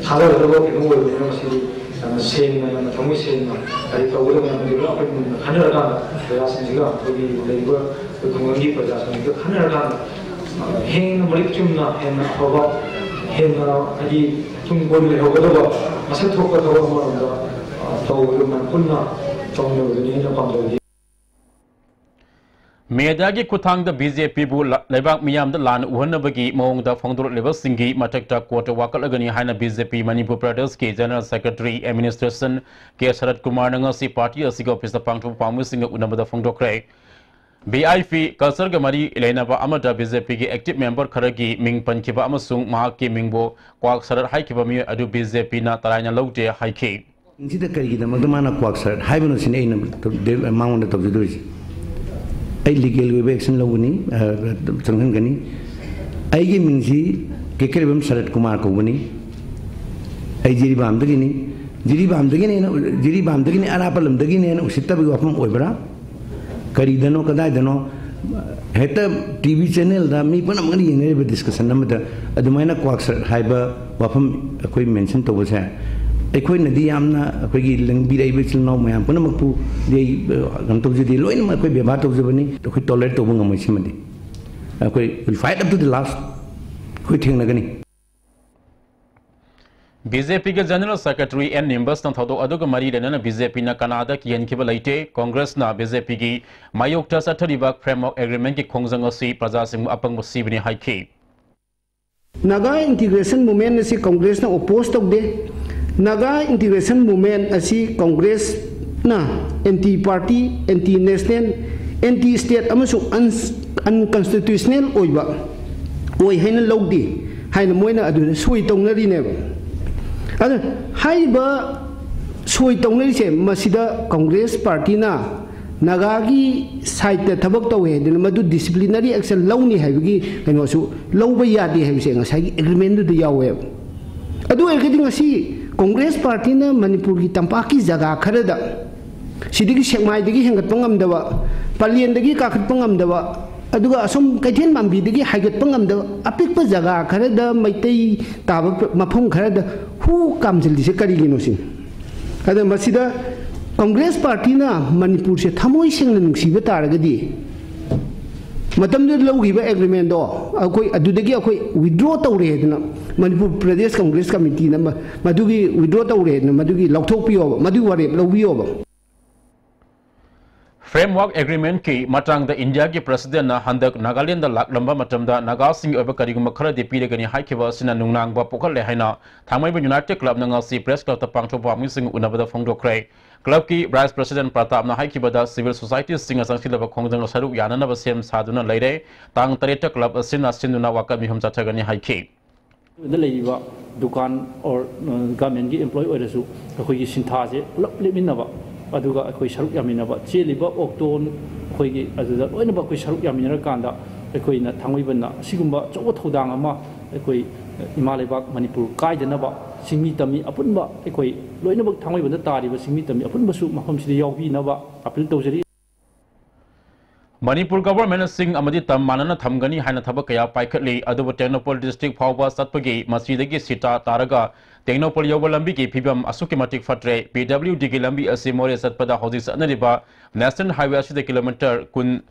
ꯊꯥꯗꯒꯗꯕ ꯀꯩꯅꯣ ꯑꯣꯏꯕꯅꯤꯅ ꯃꯁꯤꯗꯤ ꯌꯥꯝꯅ ꯁꯦꯡꯅ, ꯌꯥꯝꯅ ꯊꯃꯣꯏ ꯁꯦꯡꯅ ꯍꯥꯏꯗꯤ ꯇꯧꯒꯗꯕꯅꯤ꯫ ꯃꯗꯨꯗ ꯑꯩꯈꯣꯏ ꯃꯨꯟꯅ ꯈꯟꯅꯔꯀꯥꯟꯗ ꯄ꯭ꯔꯖꯥꯁꯤꯡꯁꯤꯒ ꯑꯩꯈꯣꯏꯒꯤ ꯂꯩꯔꯤꯕ ꯑꯩꯈꯣꯏ ꯈꯨꯡꯒꯪꯒꯤ ꯄ꯭ꯔꯖꯥꯁꯤꯡꯁꯤꯒ ꯈꯟꯅꯔꯀꯥꯟꯗ, ꯑ, ꯍꯦꯟꯅ ꯃꯔꯤꯛ ꯆꯨꯝꯅ, ꯍꯦꯟꯅ ꯑꯐꯕ, ꯍꯦꯟꯅ ꯍꯥꯏꯗꯤ ꯇꯨꯡ ꯀꯣꯏꯅ ꯂꯩꯍꯧꯒꯗꯕ ꯃꯁꯛ ꯊꯣꯛꯄ ꯊꯕꯛ ꯑꯃꯔꯣꯝꯗ, ꯑ, ꯇꯧꯕꯗꯨ ꯃꯌꯥꯝ ꯄꯨꯟꯅ ꯇꯧꯃꯤꯟꯅꯕꯗꯨꯅꯤ ꯑꯩꯅ ꯄꯥꯝꯖꯕꯗꯤ꯫ Mediaꯒꯤ ꯈꯨꯠꯊꯥꯡꯗ BJPꯕꯨ ꯂ-, ꯂꯩꯕꯥꯛ ꯃꯤꯌꯥꯝꯗ ꯂꯥꯟꯅ ꯎꯍꯟꯅꯕꯒꯤ ꯃꯑꯣꯡꯗ ꯐꯣꯡꯗꯣꯔꯛꯂꯤꯕꯁꯤꯡꯒꯤ ꯃꯊꯛꯇ courtꯇ ꯋꯥꯀꯠꯂꯒꯅꯤ ꯍꯥꯏꯅ BJP ꯃꯅꯤꯄꯨꯔ ꯄ꯭ꯔꯗꯦꯁꯀꯤ General Secretary Administration ꯀꯦ ꯁꯔꯠ ꯀꯨꯃꯥꯔꯅ ꯉꯁꯤ party ꯑꯁꯤꯒꯤ officeꯇ ꯄꯥꯡꯊꯣꯛꯄ ꯄꯥꯝꯕꯁꯤꯡꯒ ꯎꯅꯕꯗ ꯐꯣꯡꯗꯣꯛꯈ꯭ꯔꯦ꯫ V I P cultureꯒ ꯃꯔꯤ ꯂꯩꯅꯕ ꯑꯃꯗ BJPꯒꯤ active member ꯈꯔꯒꯤ ꯃꯤꯡ ꯄꯟꯈꯤꯕ ꯑꯃꯁꯨꯡ ꯃꯍꯥꯛꯀꯤ ꯃꯤꯡꯕꯨ ꯀ꯭ꯋꯥꯛ ꯁꯔꯠ ꯍꯥꯏꯈꯤꯕ ꯃꯤꯑꯣꯏ ꯑꯗꯨ BJPꯅ ꯇꯔꯥꯏꯅ ꯂꯧꯗꯦ ꯍꯥꯏꯈꯤ꯫ ꯁꯤꯗ ꯀꯔꯤꯒꯤꯗꯃꯛꯇ ꯃꯥꯅ ꯀ꯭ꯋꯥꯛ ꯁꯔꯠ ꯍꯥꯏꯕꯅꯣ ꯁꯤꯅꯤ ꯑꯩꯅ ꯃꯉꯣꯟꯗ ꯇꯧꯖꯗꯣꯏꯁꯦ꯫ ꯑꯩ ꯂꯤꯒꯦꯜꯒꯤ ꯑꯣꯏꯕ ꯑꯦꯛꯁꯟ ꯂꯧꯒꯅꯤ, ꯑ, ꯆꯪꯍꯟꯒꯅꯤ꯫ ꯑꯩꯒꯤ ꯃꯤꯡꯁꯤ ꯀꯦꯀꯦꯔꯩꯕꯝ ꯁꯔꯠ ꯀꯨꯃꯥꯔ ꯀꯧꯕꯅꯤ꯫ ꯑꯩ ꯖꯤꯔꯤꯕꯥꯝꯗꯒꯤꯅꯤ꯫ ꯖꯤꯔꯤꯕꯥꯝꯗꯒꯤꯅꯦꯅ, ꯖꯤꯔꯤꯕꯥꯝꯗꯒꯤꯅꯦ, ꯑꯔꯥꯞꯄ ꯂꯝꯗꯒꯤꯅꯦꯅ ꯎꯁꯤꯠꯇꯕꯒꯤ ꯋꯥꯐꯝ ꯑꯣꯏꯕ꯭ꯔꯥ? ꯀꯔꯤꯗꯅꯣ, ꯀꯗꯥꯏꯗꯅꯣ? ꯍꯦꯛꯇ ꯇꯤ ꯚꯤ ꯆꯦꯅꯦꯜꯗ ꯃꯤ ꯄꯨꯝꯅꯃꯛꯅ ꯌꯦꯡꯅꯔꯤꯕ ꯗꯤꯁꯀꯁꯟ ꯑꯃꯗ ꯑꯗꯨꯃꯥꯏꯅ ꯀ꯭ꯋꯥꯛ ꯁꯔꯠ ꯍꯥꯏꯕ ꯋꯥꯐꯝ ꯑꯩꯈꯣꯏ ꯃꯦꯟꯁꯟ ꯇꯧꯕꯁꯦ, ꯑꯩꯈꯣꯏꯅꯗꯤ ꯌꯥꯝꯅ, ꯑꯩꯈꯣꯏꯒꯤ ꯂꯦꯡꯕꯤꯔꯛꯏꯕ ꯏꯆꯤꯜ ꯏꯅꯥꯎ ꯃꯌꯥꯝ ꯄꯨꯝꯅꯃꯛꯄꯨꯗꯤ ꯑꯩ, ꯑ, ꯀꯩꯅꯣ ꯇꯧꯖꯗꯦ, ꯂꯣꯏꯅꯃꯛ ꯑꯩꯈꯣꯏ ꯕꯦꯕꯥꯔ ꯇꯧꯖꯕꯅꯤ꯫ ꯑꯩꯈꯣꯏ ꯇꯣꯂꯔꯦꯠ ꯇꯧꯕ ꯉꯝꯃꯣꯏ ꯁꯤꯃꯗꯤ꯫ ꯑꯩꯈꯣꯏ will fight up to the last꯫ ꯑꯩꯈꯣꯏ ꯊꯦꯡꯅꯒꯅꯤ꯫ ꯕꯤ ꯖꯦ ꯄꯤꯒꯤ ꯖꯦꯅꯔꯦꯜ ꯁꯦꯀ꯭ꯔꯦꯇꯔꯤ ꯑꯦꯟ ꯅꯤꯝꯕꯁꯅ ꯊꯧꯗꯣꯛ ꯑꯗꯨꯒ ꯃꯔꯤ ꯂꯩꯅꯅ ꯕꯤ ꯖꯦ ꯄꯤꯅ ꯀꯅꯥꯗ ꯀꯤꯍꯟꯈꯤꯕ ꯂꯩꯇꯦ, ꯀꯣꯡꯒ꯭ꯔꯦꯁꯅ ꯕꯤ ꯖꯦ ꯄꯤꯒꯤ ꯃꯥꯌꯣꯛꯇ ꯆꯠꯊꯔꯤꯕ ꯐ꯭ꯔꯦꯝꯋꯥꯔꯛ ꯑꯦꯒ꯭ꯔꯤꯃꯦꯟꯠꯀꯤ ꯈꯣꯡꯖꯪ ꯑꯁꯤ ꯄ꯭ꯔꯖꯥꯁꯤꯡꯕꯨ ꯑꯄꯪꯕ ꯁꯤꯕꯅꯤ ꯍꯥꯏꯈꯤ꯫ Naga Integration Movement ꯑꯁꯤ ꯀꯣꯡꯒ꯭ꯔꯦꯁꯅ ꯑꯣꯄꯣꯖ ꯇꯧꯗꯦ꯫ Naga Integration Movement ꯑꯁꯤ ꯀꯣꯡꯒ꯭ꯔꯦꯁꯅ anti party, anti national, anti state ꯑꯃꯁꯨꯡ ꯑꯟ-, ꯑꯟꯀꯟꯁꯇꯤꯇ꯭ꯌꯨꯁꯅꯦꯜ ꯑꯣꯏꯕ, ꯑꯣꯏ ꯍꯥꯏꯅ ꯂꯧꯗꯦ ꯍꯥꯏꯅ ꯃꯣꯏꯅ ꯑꯗꯨꯗ ꯁꯣꯏ ꯇꯧꯅꯔꯤꯅꯦꯕ꯫ ꯑꯗ ꯍꯥꯏꯔꯤꯕ ꯁꯣꯏ ꯇꯧꯅꯔꯤꯁꯦ, ꯃꯁꯤꯗ ꯀꯣꯡꯒ꯭ꯔꯦꯁ ꯄꯥꯔꯇꯤꯅ ꯅꯥꯒꯥꯒꯤ ꯁꯥꯏꯠꯇ ꯊꯕꯛ ꯇꯧꯋꯦ ꯍꯥꯏꯗꯅ ꯃꯗꯨ ꯗꯤꯁꯤꯄ꯭ꯂꯤꯅꯔꯤ ꯑꯦꯛꯁꯟ ꯂꯧꯅꯤ ꯍꯥꯏꯕꯒꯤ ꯀꯩꯅꯣꯁꯨ ꯂꯧꯕ ꯌꯥꯗꯦ ꯍꯥꯏꯕꯁꯦ ꯉꯁꯥꯏꯒꯤ ꯑꯦꯒ꯭ꯔꯤꯃꯦꯟꯗꯨꯗ ꯌꯥꯎꯋꯦꯕ꯫ ꯑꯗꯨ ꯑꯣꯏꯔꯒꯗꯤ ꯉꯁꯤ ꯀꯣꯡꯒ꯭ꯔꯦꯁ ꯄꯥꯔꯇꯤꯅ ꯃꯅꯤꯄꯨꯔꯒꯤ ꯇꯝꯄꯥꯛꯀꯤ ꯖꯒꯥ ꯈꯔꯗ, ꯁꯤꯗꯒꯤ ꯁꯦꯛꯃꯥꯏꯗꯒꯤ ꯍꯦꯟꯒꯠꯄ ꯉꯝꯗꯕ, ꯄꯂꯦꯟꯗꯒꯤ ꯀꯥꯈꯠꯄ ꯉꯝꯗꯕ, ꯑꯗꯨꯒ ꯑꯁꯣꯝ ꯀꯩꯊꯦꯜ ꯃꯥꯟꯕꯤꯗꯒꯤ ꯍꯥꯏꯒꯠꯄ ꯉꯝꯗꯕ ꯑꯄꯤꯛꯄ ꯖꯒꯥ ꯈꯔꯗ, ꯃꯩꯇꯩ ꯇꯥꯕ ꯃꯐꯝ ꯈꯔꯗ ꯍꯨ ꯀꯥꯝꯁꯤꯜꯂꯤꯁꯦ ꯀꯔꯤꯒꯤꯅꯣ ꯁꯤꯅꯤ꯫ ꯑꯗ ꯃꯁꯤꯗ ꯀꯣꯡꯒ꯭ꯔꯦꯁ ꯄꯥꯔꯇꯤꯅ ꯃꯅꯤꯄꯨꯔꯁꯦ ꯊꯃꯣꯏ ꯁꯦꯡꯅ ꯅꯨꯡꯁꯤꯕ ꯇꯥꯔꯒꯗꯤ, ꯃꯇꯝꯗꯨꯗ ꯂꯧꯈꯤꯕ ꯑꯦꯒ꯭ꯔꯤꯃꯦꯟꯗꯣ ꯑꯩꯈꯣꯏ ꯑꯗꯨꯗꯒꯤ ꯑꯩꯈꯣꯏ ꯋꯤꯗ꯭ꯔꯣ ꯇꯧꯔꯦ ꯍꯥꯏꯗꯅ, ꯃꯅꯤꯄꯨꯔ ꯄ꯭ꯔꯗꯦꯁ ꯀꯣꯡꯒ꯭ꯔꯦꯁ ꯀꯃꯤꯇꯤꯅ ꯃ-, ꯃꯗꯨꯒꯤ ꯋꯤꯗ꯭ꯔꯣ ꯇꯧꯔꯦ ꯍꯥꯏꯗꯅ ꯃꯗꯨꯒꯤ ꯂꯧꯊꯣꯛꯄꯤꯌꯣꯕ, ꯃꯗꯨꯒꯤ ꯋꯥꯔꯦꯞ ꯂꯧꯕꯤꯌꯣꯕ꯫ ꯐ꯭ꯔꯦꯝꯋꯥꯔꯛ ꯑꯦꯒ꯭ꯔꯤꯃꯦꯟꯠꯀꯤ ꯃꯇꯥꯡꯗ ꯏꯟꯗꯤꯌꯥꯒꯤ ꯄ꯭ꯔꯁꯤꯗꯦꯟꯠꯅ ꯍꯟꯗꯛ ꯅꯥꯒꯥꯂꯦꯟꯗ ꯂꯥꯛꯂꯝꯕ ꯃꯇꯝꯗ ꯅꯥꯒꯥꯁꯤꯡꯒꯤ ꯑꯣꯏꯕ ꯀꯔꯤꯒꯨꯝꯕ ꯈꯔꯗꯤ ꯄꯤꯔꯒꯅꯤ ꯍꯥꯏꯈꯤꯕ ꯑꯁꯤꯅ ꯅꯨꯡꯅꯥꯡꯕ ꯄꯣꯛꯍꯜꯂꯦ ꯍꯥꯏꯅ ꯊꯥꯡꯃꯩꯕꯟ ꯌꯨꯅꯥꯏꯇꯦꯗ ꯀ꯭ꯂꯕꯅ ꯉꯁꯤ ꯄ꯭ꯔꯦꯁ ꯀ꯭ꯂꯕꯇ ꯄꯥꯡꯊꯣꯛꯄ ꯃꯤꯁꯤꯡ ꯎꯅꯕꯗ ꯐꯣꯡꯗꯣꯛꯈ꯭ꯔꯦ꯫ ꯀ꯭ꯂꯕꯀꯤ ꯚꯥꯏꯁ ꯄ꯭ꯔꯁꯤꯗꯦꯟꯠ ꯄ꯭ꯔꯇꯥꯞꯅ ꯍꯥꯏꯈꯤꯕꯗ, ꯁꯤꯚꯤꯜ ꯁꯣꯁꯥꯏꯇꯤꯁꯤꯡꯅ ꯆꯪꯁꯤꯜꯂꯕ ꯈꯣꯡꯖꯪꯗ ꯁꯔꯨꯛ ꯌꯥꯅꯅꯕ ꯁꯦꯝ ꯁꯥꯗꯨꯅ ꯂꯩꯔꯦ꯫ ꯇꯥꯡ ꯇꯔꯦꯠꯇ ꯀ꯭ꯂꯕ ꯑꯁꯤꯅ ꯁꯤꯟꯗꯨꯅ ꯋꯥꯀꯠ ꯃꯤꯐꯝ ꯆꯠꯊꯒꯅꯤ ꯍꯥꯏꯈꯤ꯫ ꯗ ꯂꯩꯔꯤꯕ ꯗꯨꯀꯥꯟ ꯑꯣꯔ ꯒꯚꯔꯟꯃꯦꯟꯒꯤ ꯑꯦꯝꯄ꯭ꯂꯣꯌꯤ ꯑꯣꯏꯔꯁꯨ ꯑꯩꯈꯣꯏꯒꯤ ꯁꯤꯟꯊꯥꯁꯦ ꯄꯨꯂꯞ ꯂꯦꯞꯃꯤꯟꯅꯕ, ꯑꯗꯨꯒ ꯑꯩꯈꯣꯏ ꯁꯔꯨꯛ ꯌꯥꯃꯤꯟꯅꯕ, ꯆꯦꯜꯂꯤꯕ ꯑꯣꯛꯇꯣ, ꯑꯩꯈꯣꯏꯒꯤ ꯑꯗꯨꯗ ꯂꯣꯏꯅꯃꯛ ꯑꯩꯈꯣꯏ ꯁꯔꯨꯛ ꯌꯥꯃꯤꯟꯅꯔꯀꯥꯟꯗ ꯑꯩꯈꯣꯏꯅ ꯊꯥꯡꯃꯩꯕꯟꯗ ꯑꯁꯤꯒꯨꯝꯕ ꯑꯆꯧꯕ ꯊꯧꯗꯥꯡ ꯑꯃ ꯑꯩꯈꯣꯏ ꯏꯃꯥ ꯂꯩꯕꯥꯛ ꯃꯅꯤꯄꯨꯔ ꯀꯥꯏꯗꯅꯕ ꯁꯤꯡꯃꯤ ꯇꯝꯃꯤ ꯑꯄꯨꯟꯕ, ꯑꯩꯈꯣꯏ ꯂꯣꯏꯅꯃꯛ ꯊꯥꯡꯃꯩꯕꯟꯗ ꯇꯥꯔꯤꯕ ꯁꯤꯡꯃꯤ ꯇꯝꯃꯤ ꯑꯄꯨꯟꯕꯁꯨ ꯃꯐꯝꯁꯤꯗ ꯌꯥꯎꯕꯤꯅꯕ ꯑꯄꯤꯜ ꯇꯧꯖꯔꯤ꯫ ꯃꯅꯤꯄꯨꯔ ꯒꯚꯔꯟꯃꯦꯟꯠꯅ ꯆꯤꯡ ꯑꯃꯗꯤ ꯇꯝ ꯃꯥꯟꯅꯅ ꯊꯝꯒꯅꯤ ꯍꯥꯏꯅ ꯊꯕꯛ ꯀꯌꯥ ꯄꯥꯏꯈꯠꯂꯤ, ꯑꯗꯨꯕꯨ ꯇꯦꯡꯅꯧꯄꯜ ꯗꯤꯁꯇ꯭ꯔꯤꯛ ꯐꯥꯎꯕ ꯆꯠꯄꯒꯤ ꯃꯁꯤꯗꯒꯤ ꯁꯤꯇꯥ ꯇꯥꯔꯒ ꯇꯦꯡꯅꯧꯄꯜ ꯌꯧꯕ ꯂꯝꯕꯤꯒꯤ ꯐꯤꯕꯝ ꯑꯁꯨꯛꯀꯤ ꯃꯇꯤꯛ ꯐꯠꯇ꯭ꯔꯦ꯫ ꯄꯤ ꯗꯕ꯭ꯂꯤꯎ ꯗꯤꯒꯤ ꯂꯝꯕꯤ ꯑꯁꯤ ꯃꯣꯔꯦ ꯆꯠꯄꯗ ꯍꯧꯖꯤꯛ ꯆꯠꯅꯔꯤꯕ ꯅꯦꯁꯅꯦꯜ ꯍꯥꯏꯋꯦ ꯑꯁꯤꯗ ꯀꯤꯂꯣꯃꯤꯇꯔ ꯀꯨꯟ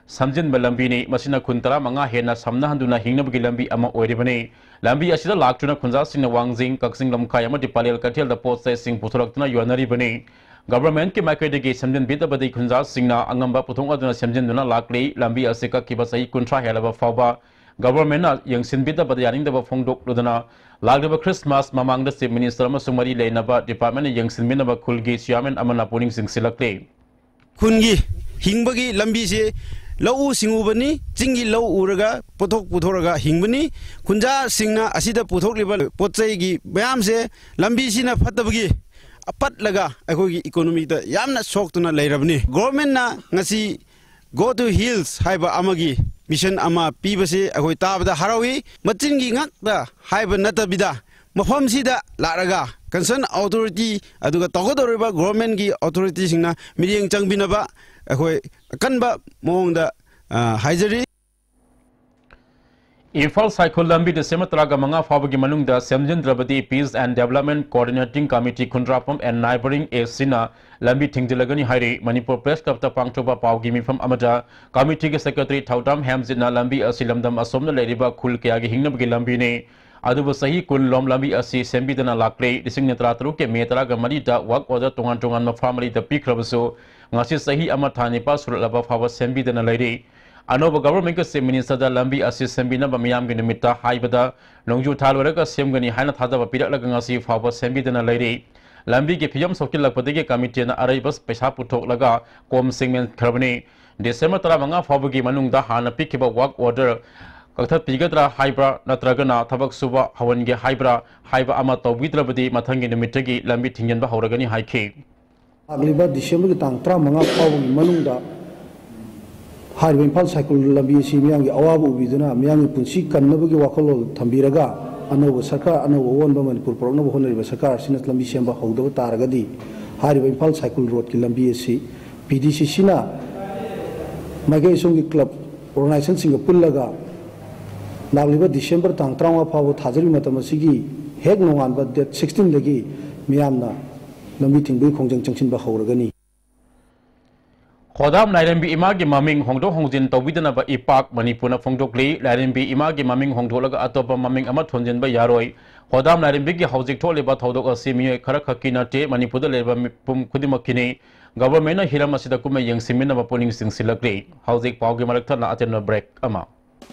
ꯁꯝꯖꯤꯟꯕ ꯂꯝꯕꯤꯅꯤ꯫ ꯃꯁꯤꯅ ꯈꯨꯟ ꯇꯔꯥꯃꯉꯥ ꯍꯦꯟꯅ ꯁꯝꯅꯍꯟꯗꯨꯅ ꯍꯤꯡꯅꯕꯒꯤ ꯂꯝꯕꯤ ꯑꯃ ꯑꯣꯏꯔꯤꯕꯅꯤ꯫ ꯂꯝꯕꯤ ꯑꯁꯤꯗ ꯂꯥꯛꯇꯨꯅ ꯈꯨꯟꯖꯥꯁꯤꯡꯅ ꯋꯥꯡꯖꯤꯡ, ꯀꯛꯆꯤꯡ ꯂꯝꯈꯥꯏ ꯑꯃꯗꯤ ꯄꯂꯦꯜ ꯀꯩꯊꯦꯜꯗ ꯄꯣꯠ ꯆꯩꯁꯤꯡ ꯄꯨꯊꯣꯔꯛꯇꯨꯅ ꯌꯣꯟꯅꯔꯤꯕꯅꯤ꯫ ꯒꯚꯔꯟꯃꯦꯟꯠꯀꯤ ꯃꯥꯏꯀꯩꯗꯒꯤ ꯁꯦꯝꯖꯤꯟꯕꯤꯗꯕꯗꯒꯤ ꯈꯨꯟꯖꯥꯁꯤꯡꯅ ꯑꯉꯝꯕ ꯄꯨꯊꯣꯛꯅꯗꯨꯅ ꯁꯦꯝꯖꯤꯟꯗꯨꯅ ꯂꯥꯛꯂꯤ꯫ ꯂꯝꯕꯤ ꯑꯁꯤ ꯀꯛꯈꯤꯕ ꯆꯍꯤ ꯀꯨꯟꯊ꯭ꯔꯥ ꯍꯦꯜꯂꯕ ꯐꯥꯎꯕ ꯒꯚꯔꯟꯃꯦꯟꯠꯅ ꯌꯦꯡꯁꯤꯟꯕꯤꯗꯕꯗ ꯌꯥꯅꯤꯡꯗꯕ ꯐꯣꯡꯗꯣꯛꯂꯗꯨꯅ ꯂꯥꯛꯂꯤꯕ ꯈ꯭ꯔꯤꯁꯃꯥꯁ ꯃꯃꯥꯡꯗ ꯆꯤꯐ ꯃꯤꯅꯤꯁꯇꯔ ꯑꯃꯁꯨꯡ ꯃꯔꯤ ꯂꯩꯅꯕ ꯗꯤꯄꯥꯔꯠꯃꯦꯟꯠꯅ ꯌꯦꯡꯁꯤꯟꯕꯤꯅꯕ ꯈꯨꯜꯒꯤ ꯆꯤꯌꯥꯔꯃꯦꯟ ꯑꯃꯅ ꯄꯨꯛꯅꯤꯡ ꯆꯤꯡꯁꯤꯜꯂꯛꯂꯤ꯫ ꯈꯨꯟꯒꯤ ꯍꯤꯡꯕꯒꯤ ꯂꯝꯕꯤꯁꯦ ꯂꯧꯎ ꯁꯤꯡꯎꯕꯅꯤ, ꯆꯤꯡꯒꯤ ꯂꯧ ꯎꯔꯒ ꯄꯣꯠꯊꯣꯛ ꯄꯨꯊꯣꯔꯒ ꯍꯤꯡꯕꯅꯤ꯫ ꯈꯨꯟꯖꯥꯁꯤꯡꯅ ꯑꯁꯤꯗ ꯄꯨꯊꯣꯛꯂꯤꯕ ꯄꯣꯠ ꯆꯩꯒꯤ ꯃꯌꯥꯝꯁꯦ ꯂꯝꯕꯤꯁꯤꯅ ꯐꯠꯇꯕꯒꯤ ꯑꯄꯠꯂꯒ ꯑꯩꯈꯣꯏꯒꯤ ꯏꯀꯣꯅꯣꯃꯤꯗ ꯌꯥꯝꯅ ꯁꯣꯛꯇꯨꯅ ꯂꯩꯔꯕꯅꯤ꯫ ꯒꯣꯔꯃꯦꯟꯅ ꯉꯁꯤ Go to Hills ꯍꯥꯏꯕ ꯑꯃꯒꯤ ꯃꯤꯁꯟ ꯑꯃ ꯄꯤꯕꯁꯤ ꯑꯩꯈꯣꯏ ꯇꯥꯕꯗ ꯍꯔꯥꯎꯏ꯫ ꯃꯆꯤꯟꯒꯤ ꯉꯥꯛꯇ ꯍꯥꯏꯕ ꯅꯠꯇꯕꯤꯗ ꯃꯐꯝꯁꯤꯗ ꯂꯥꯛꯂꯒ ꯀꯟꯁꯔꯟ ꯑꯣꯊꯣꯔꯤꯇꯤ ꯑꯗꯨꯒ ꯇꯧꯒꯗꯧꯔꯤꯕ ꯒꯣꯔꯃꯦꯟꯒꯤ ꯑꯣꯊꯣꯔꯤꯇꯤꯁꯤꯡꯅ ꯃꯤꯠꯌꯦꯡ ꯆꯪꯕꯤꯅꯕ ꯑꯩꯈꯣꯏ ꯑꯀꯟꯕ ꯃꯑꯣꯡꯗ, ꯑ, ꯍꯥꯏꯖꯔꯤ꯫ ꯏꯝꯐꯥꯜ ꯁꯥꯏꯈꯣꯜ ꯂꯝꯕꯤ ꯗꯤꯁꯦꯝꯕꯔ ꯇꯔꯥꯃꯉꯥ ꯐꯥꯎꯕꯒꯤ ꯃꯅꯨꯡꯗ ꯁꯦꯝꯖꯤꯟꯗ꯭ꯔꯕꯗꯤ Peace and Development Coordinating Committee Khundrakpam and Neighbouring A Cꯅ ꯂꯝꯕꯤ ꯊꯤꯡꯖꯤꯜꯂꯒꯅꯤ ꯍꯥꯏꯔꯤ꯫ ꯃꯅꯤꯄꯨꯔ ꯄ꯭ꯔꯦꯁ ꯀ꯭ꯂꯕꯇ ꯄꯥꯡꯊꯣꯛꯄ ꯄꯥꯎꯒꯤ ꯃꯤꯐꯝ ꯑꯃꯗ ꯀꯃꯤꯇꯤꯒꯤ ꯁꯦꯀ꯭ꯔꯦꯇꯔꯤ ꯊꯧꯗꯥꯝ ꯍꯦꯝꯖꯤꯠꯅ ꯂꯝꯕꯤ ꯑꯁꯤ ꯂꯝꯗꯝ ꯑꯁꯣꯝꯗ ꯂꯩꯔꯤꯕ ꯈꯨꯜ ꯀꯌꯥꯒꯤ ꯍꯤꯡꯅꯕꯒꯤ ꯂꯝꯕꯤꯅꯤ, ꯑꯗꯨꯕꯨ ꯆꯍꯤ ꯀꯨꯟ ꯂꯣꯝ ꯂꯝꯕꯤ ꯑꯁꯤ ꯁꯦꯝꯕꯤꯗꯅ ꯂꯥꯛꯂꯦ꯫ ꯂꯤꯁꯤꯡ ꯑꯅꯤ ꯇꯔꯥꯇꯔꯨꯛꯀꯤ ꯃꯦ ꯇꯔꯥꯒ ꯃꯔꯤꯗ work order ꯇꯣꯉꯥꯟ ꯇꯣꯉꯥꯟꯕ ꯐꯥꯔꯝ ꯃꯔꯤꯗ ꯄꯤꯈ꯭ꯔꯕꯁꯨ ꯉꯁꯤ ꯆꯍꯤ ꯑꯃ ꯊꯥ ꯅꯤꯄꯥꯜ ꯁꯨꯔꯛꯂꯕ ꯐꯥꯎꯕ ꯁꯦꯝꯕꯤꯗꯅ ꯂꯩꯔꯤ꯫ ꯑꯅꯧꯕ ꯒꯚꯔꯟꯃꯦꯟꯠꯀꯤ ꯆꯤꯐ ꯃꯤꯅꯤꯁꯇꯔꯗ ꯂꯝꯕꯤ ꯑꯁꯤ ꯁꯦꯝꯕꯤꯅꯕ ꯃꯤꯌꯥꯝꯒꯤ ꯅꯨꯃꯤꯠꯇ ꯍꯥꯏꯕꯗ ꯅꯣꯡꯖꯨ ꯊꯥ ꯂꯣꯏꯔꯒ ꯁꯦꯝꯒꯅꯤ ꯍꯥꯏꯅ ꯊꯥꯖꯕ ꯄꯤꯔꯛꯂꯒ ꯉꯁꯤ ꯐꯥꯎꯕ ꯁꯦꯝꯕꯤꯗꯅ ꯂꯩꯔꯤ꯫ ꯂꯝꯕꯤꯒꯤ ꯐꯤꯕꯝ ꯁꯣꯛꯆꯤꯜꯂꯛꯄꯗꯒꯤ ꯀꯃꯤꯇꯤꯅ ꯑꯔꯩꯕ ꯄꯩꯁꯥ ꯄꯨꯊꯣꯛꯂꯒ ꯀꯣꯝ ꯁꯦꯡꯃꯦꯟꯈ꯭ꯔꯕꯅꯤ꯫ ꯗꯤꯁꯦꯝꯕꯔ ꯇꯔꯥꯃꯉꯥ ꯐꯥꯎꯕꯒꯤ ꯃꯅꯨꯡꯗ ꯍꯥꯟꯅ ꯄꯤꯈꯤꯕ work order ꯀꯛꯊꯠꯄꯤꯒꯗ꯭ꯔꯥ ꯍꯥꯏꯕ꯭ꯔꯥ ꯅꯠꯇ꯭ꯔꯒꯅ ꯊꯕꯛ ꯁꯨꯕ ꯍꯧꯍꯟꯒꯦ ꯍꯥꯏꯕ꯭ꯔꯥ ꯍꯥꯏꯕ ꯑꯃ ꯇꯧꯕꯤꯗ꯭ꯔꯕꯗꯤ ꯃꯊꯪꯒꯤ ꯅꯨꯃꯤꯠꯇꯒꯤ ꯂꯝꯕꯤ ꯊꯤꯡꯖꯤꯟꯕ ꯍꯧꯔꯒꯅꯤ ꯍꯥꯏꯈꯤ꯫ ꯂꯥꯛꯂꯤꯕ ꯗꯤꯁꯦꯝꯕꯔꯒꯤ ꯇꯥꯡ ꯇꯔꯥꯃꯉꯥ ꯐꯥꯎꯕꯒꯤ ꯃꯅꯨꯡꯗ ꯍꯥꯏꯔꯤꯕ ꯏꯝꯐꯥꯜ ꯁꯥꯏꯀꯨꯜ ꯂꯝꯕꯤ ꯑꯁꯤ ꯃꯤꯌꯥꯝꯒꯤ ꯑꯋꯥꯕ ꯎꯕꯤꯗꯨꯅ ꯃꯤꯌꯥꯝꯒꯤ ꯄꯨꯟꯁꯤ ꯀꯟꯅꯕꯒꯤ ꯋꯥꯈꯜꯂꯣꯟ ꯊꯝꯕꯤꯔꯒ ꯑꯅꯧꯕ ꯁꯔꯀꯥꯔ, ꯑꯅꯧꯕ ꯑꯑꯣꯟꯕ ꯃꯅꯤꯄꯨꯔ ꯄꯨꯔꯛꯅꯕ ꯍꯣꯠꯅꯔꯤꯕ ꯁꯔꯀꯥꯔ ꯑꯁꯤꯅ ꯂꯝꯕꯤ ꯁꯦꯝꯕ ꯍꯧꯗꯕ ꯇꯥꯔꯒꯗꯤ ꯍꯥꯏꯔꯤꯕ ꯏꯝꯐꯥꯜ ꯁꯥꯏꯀꯨꯜ ꯔꯣꯗꯀꯤ ꯂꯝꯕꯤ ꯑꯁꯤ ꯄꯤ ꯗꯤ ꯁꯤ ꯁꯤꯅ ꯃꯥꯏꯀꯩ ꯑꯁꯣꯝꯒꯤ ꯀ꯭ꯂꯕ ꯑꯣꯔꯒꯅꯥꯏꯖꯦꯁꯟꯁꯤꯡꯒ ꯄꯨꯜꯂꯒ ꯂꯥꯛꯂꯤꯕ ꯗꯤꯁꯦꯝꯕꯔ ꯇꯥꯡ ꯇꯔꯥꯃꯉꯥ ꯐꯥꯎꯕ ꯊꯥꯖꯔꯤꯕ ꯃꯇꯝ ꯑꯁꯤꯒꯤ ꯍꯦꯛ ꯅꯣꯡꯉꯥꯟꯕ ꯗꯦꯠ ꯁꯤꯛꯁꯇꯤꯟꯗꯒꯤ ꯃꯤꯌꯥꯝꯅ ꯂꯝꯕꯤ ꯊꯤꯡꯕꯒꯤ ꯈꯣꯡꯖꯪ ꯆꯪꯁꯤꯟꯕ ꯍꯧꯔꯒꯅꯤ꯫ ꯍꯣꯗꯥꯝ ꯂꯥꯏꯔꯦꯝꯕꯤ ꯏꯃꯥꯒꯤ ꯃꯃꯤꯡ ꯍꯣꯡꯗꯣꯛ ꯍꯣꯡꯖꯤꯟ ꯇꯧꯕꯤꯗꯅꯕ ꯏꯄꯥꯛ ꯃꯅꯤꯄꯨꯔꯅ ꯐꯣꯡꯗꯣꯛꯂꯤ꯫ ꯂꯥꯏꯔꯦꯝꯕꯤ ꯏꯃꯥꯒꯤ ꯃꯃꯤꯡ ꯍꯣꯡꯗꯣꯛꯂꯒ ꯑꯇꯣꯞꯄ ꯃꯃꯤꯡ ꯑꯃ ꯊꯣꯟꯖꯤꯟꯕ ꯌꯥꯔꯣꯏ꯫ ꯍꯣꯗꯥꯝ ꯂꯥꯏꯔꯦꯝꯕꯤꯒꯤ ꯍꯧꯖꯤꯛ ꯊꯣꯛꯂꯤꯕ ꯊꯧꯗꯣꯛ ꯑꯁꯤ ꯃꯤꯑꯣꯏ ꯈꯔꯈꯛꯀꯤ ꯅꯠꯇꯦ, ꯃꯅꯤꯄꯨꯔꯗ ꯂꯩꯔꯤꯕ ꯃꯤꯄꯨꯝ ꯈꯨꯗꯤꯡꯃꯛꯀꯤꯅꯤ꯫ ꯒꯚꯔꯟꯃꯦꯟꯠꯅ ꯍꯤꯔꯝ ꯑꯁꯤꯗ ꯀꯨꯝꯍꯩ ꯌꯦꯡꯁꯤꯟꯃꯤꯟꯅꯕ ꯄꯨꯛꯅꯤꯡ ꯆꯤꯡꯁꯤꯜꯂꯛꯂꯤ꯫ ꯍꯧꯖꯤꯛ ꯄꯥꯎꯒꯤ ꯃꯔꯛ ꯊꯠꯅ ꯑꯇꯦꯟꯕ ꯕ꯭ꯔꯦꯛ ꯑꯃ꯫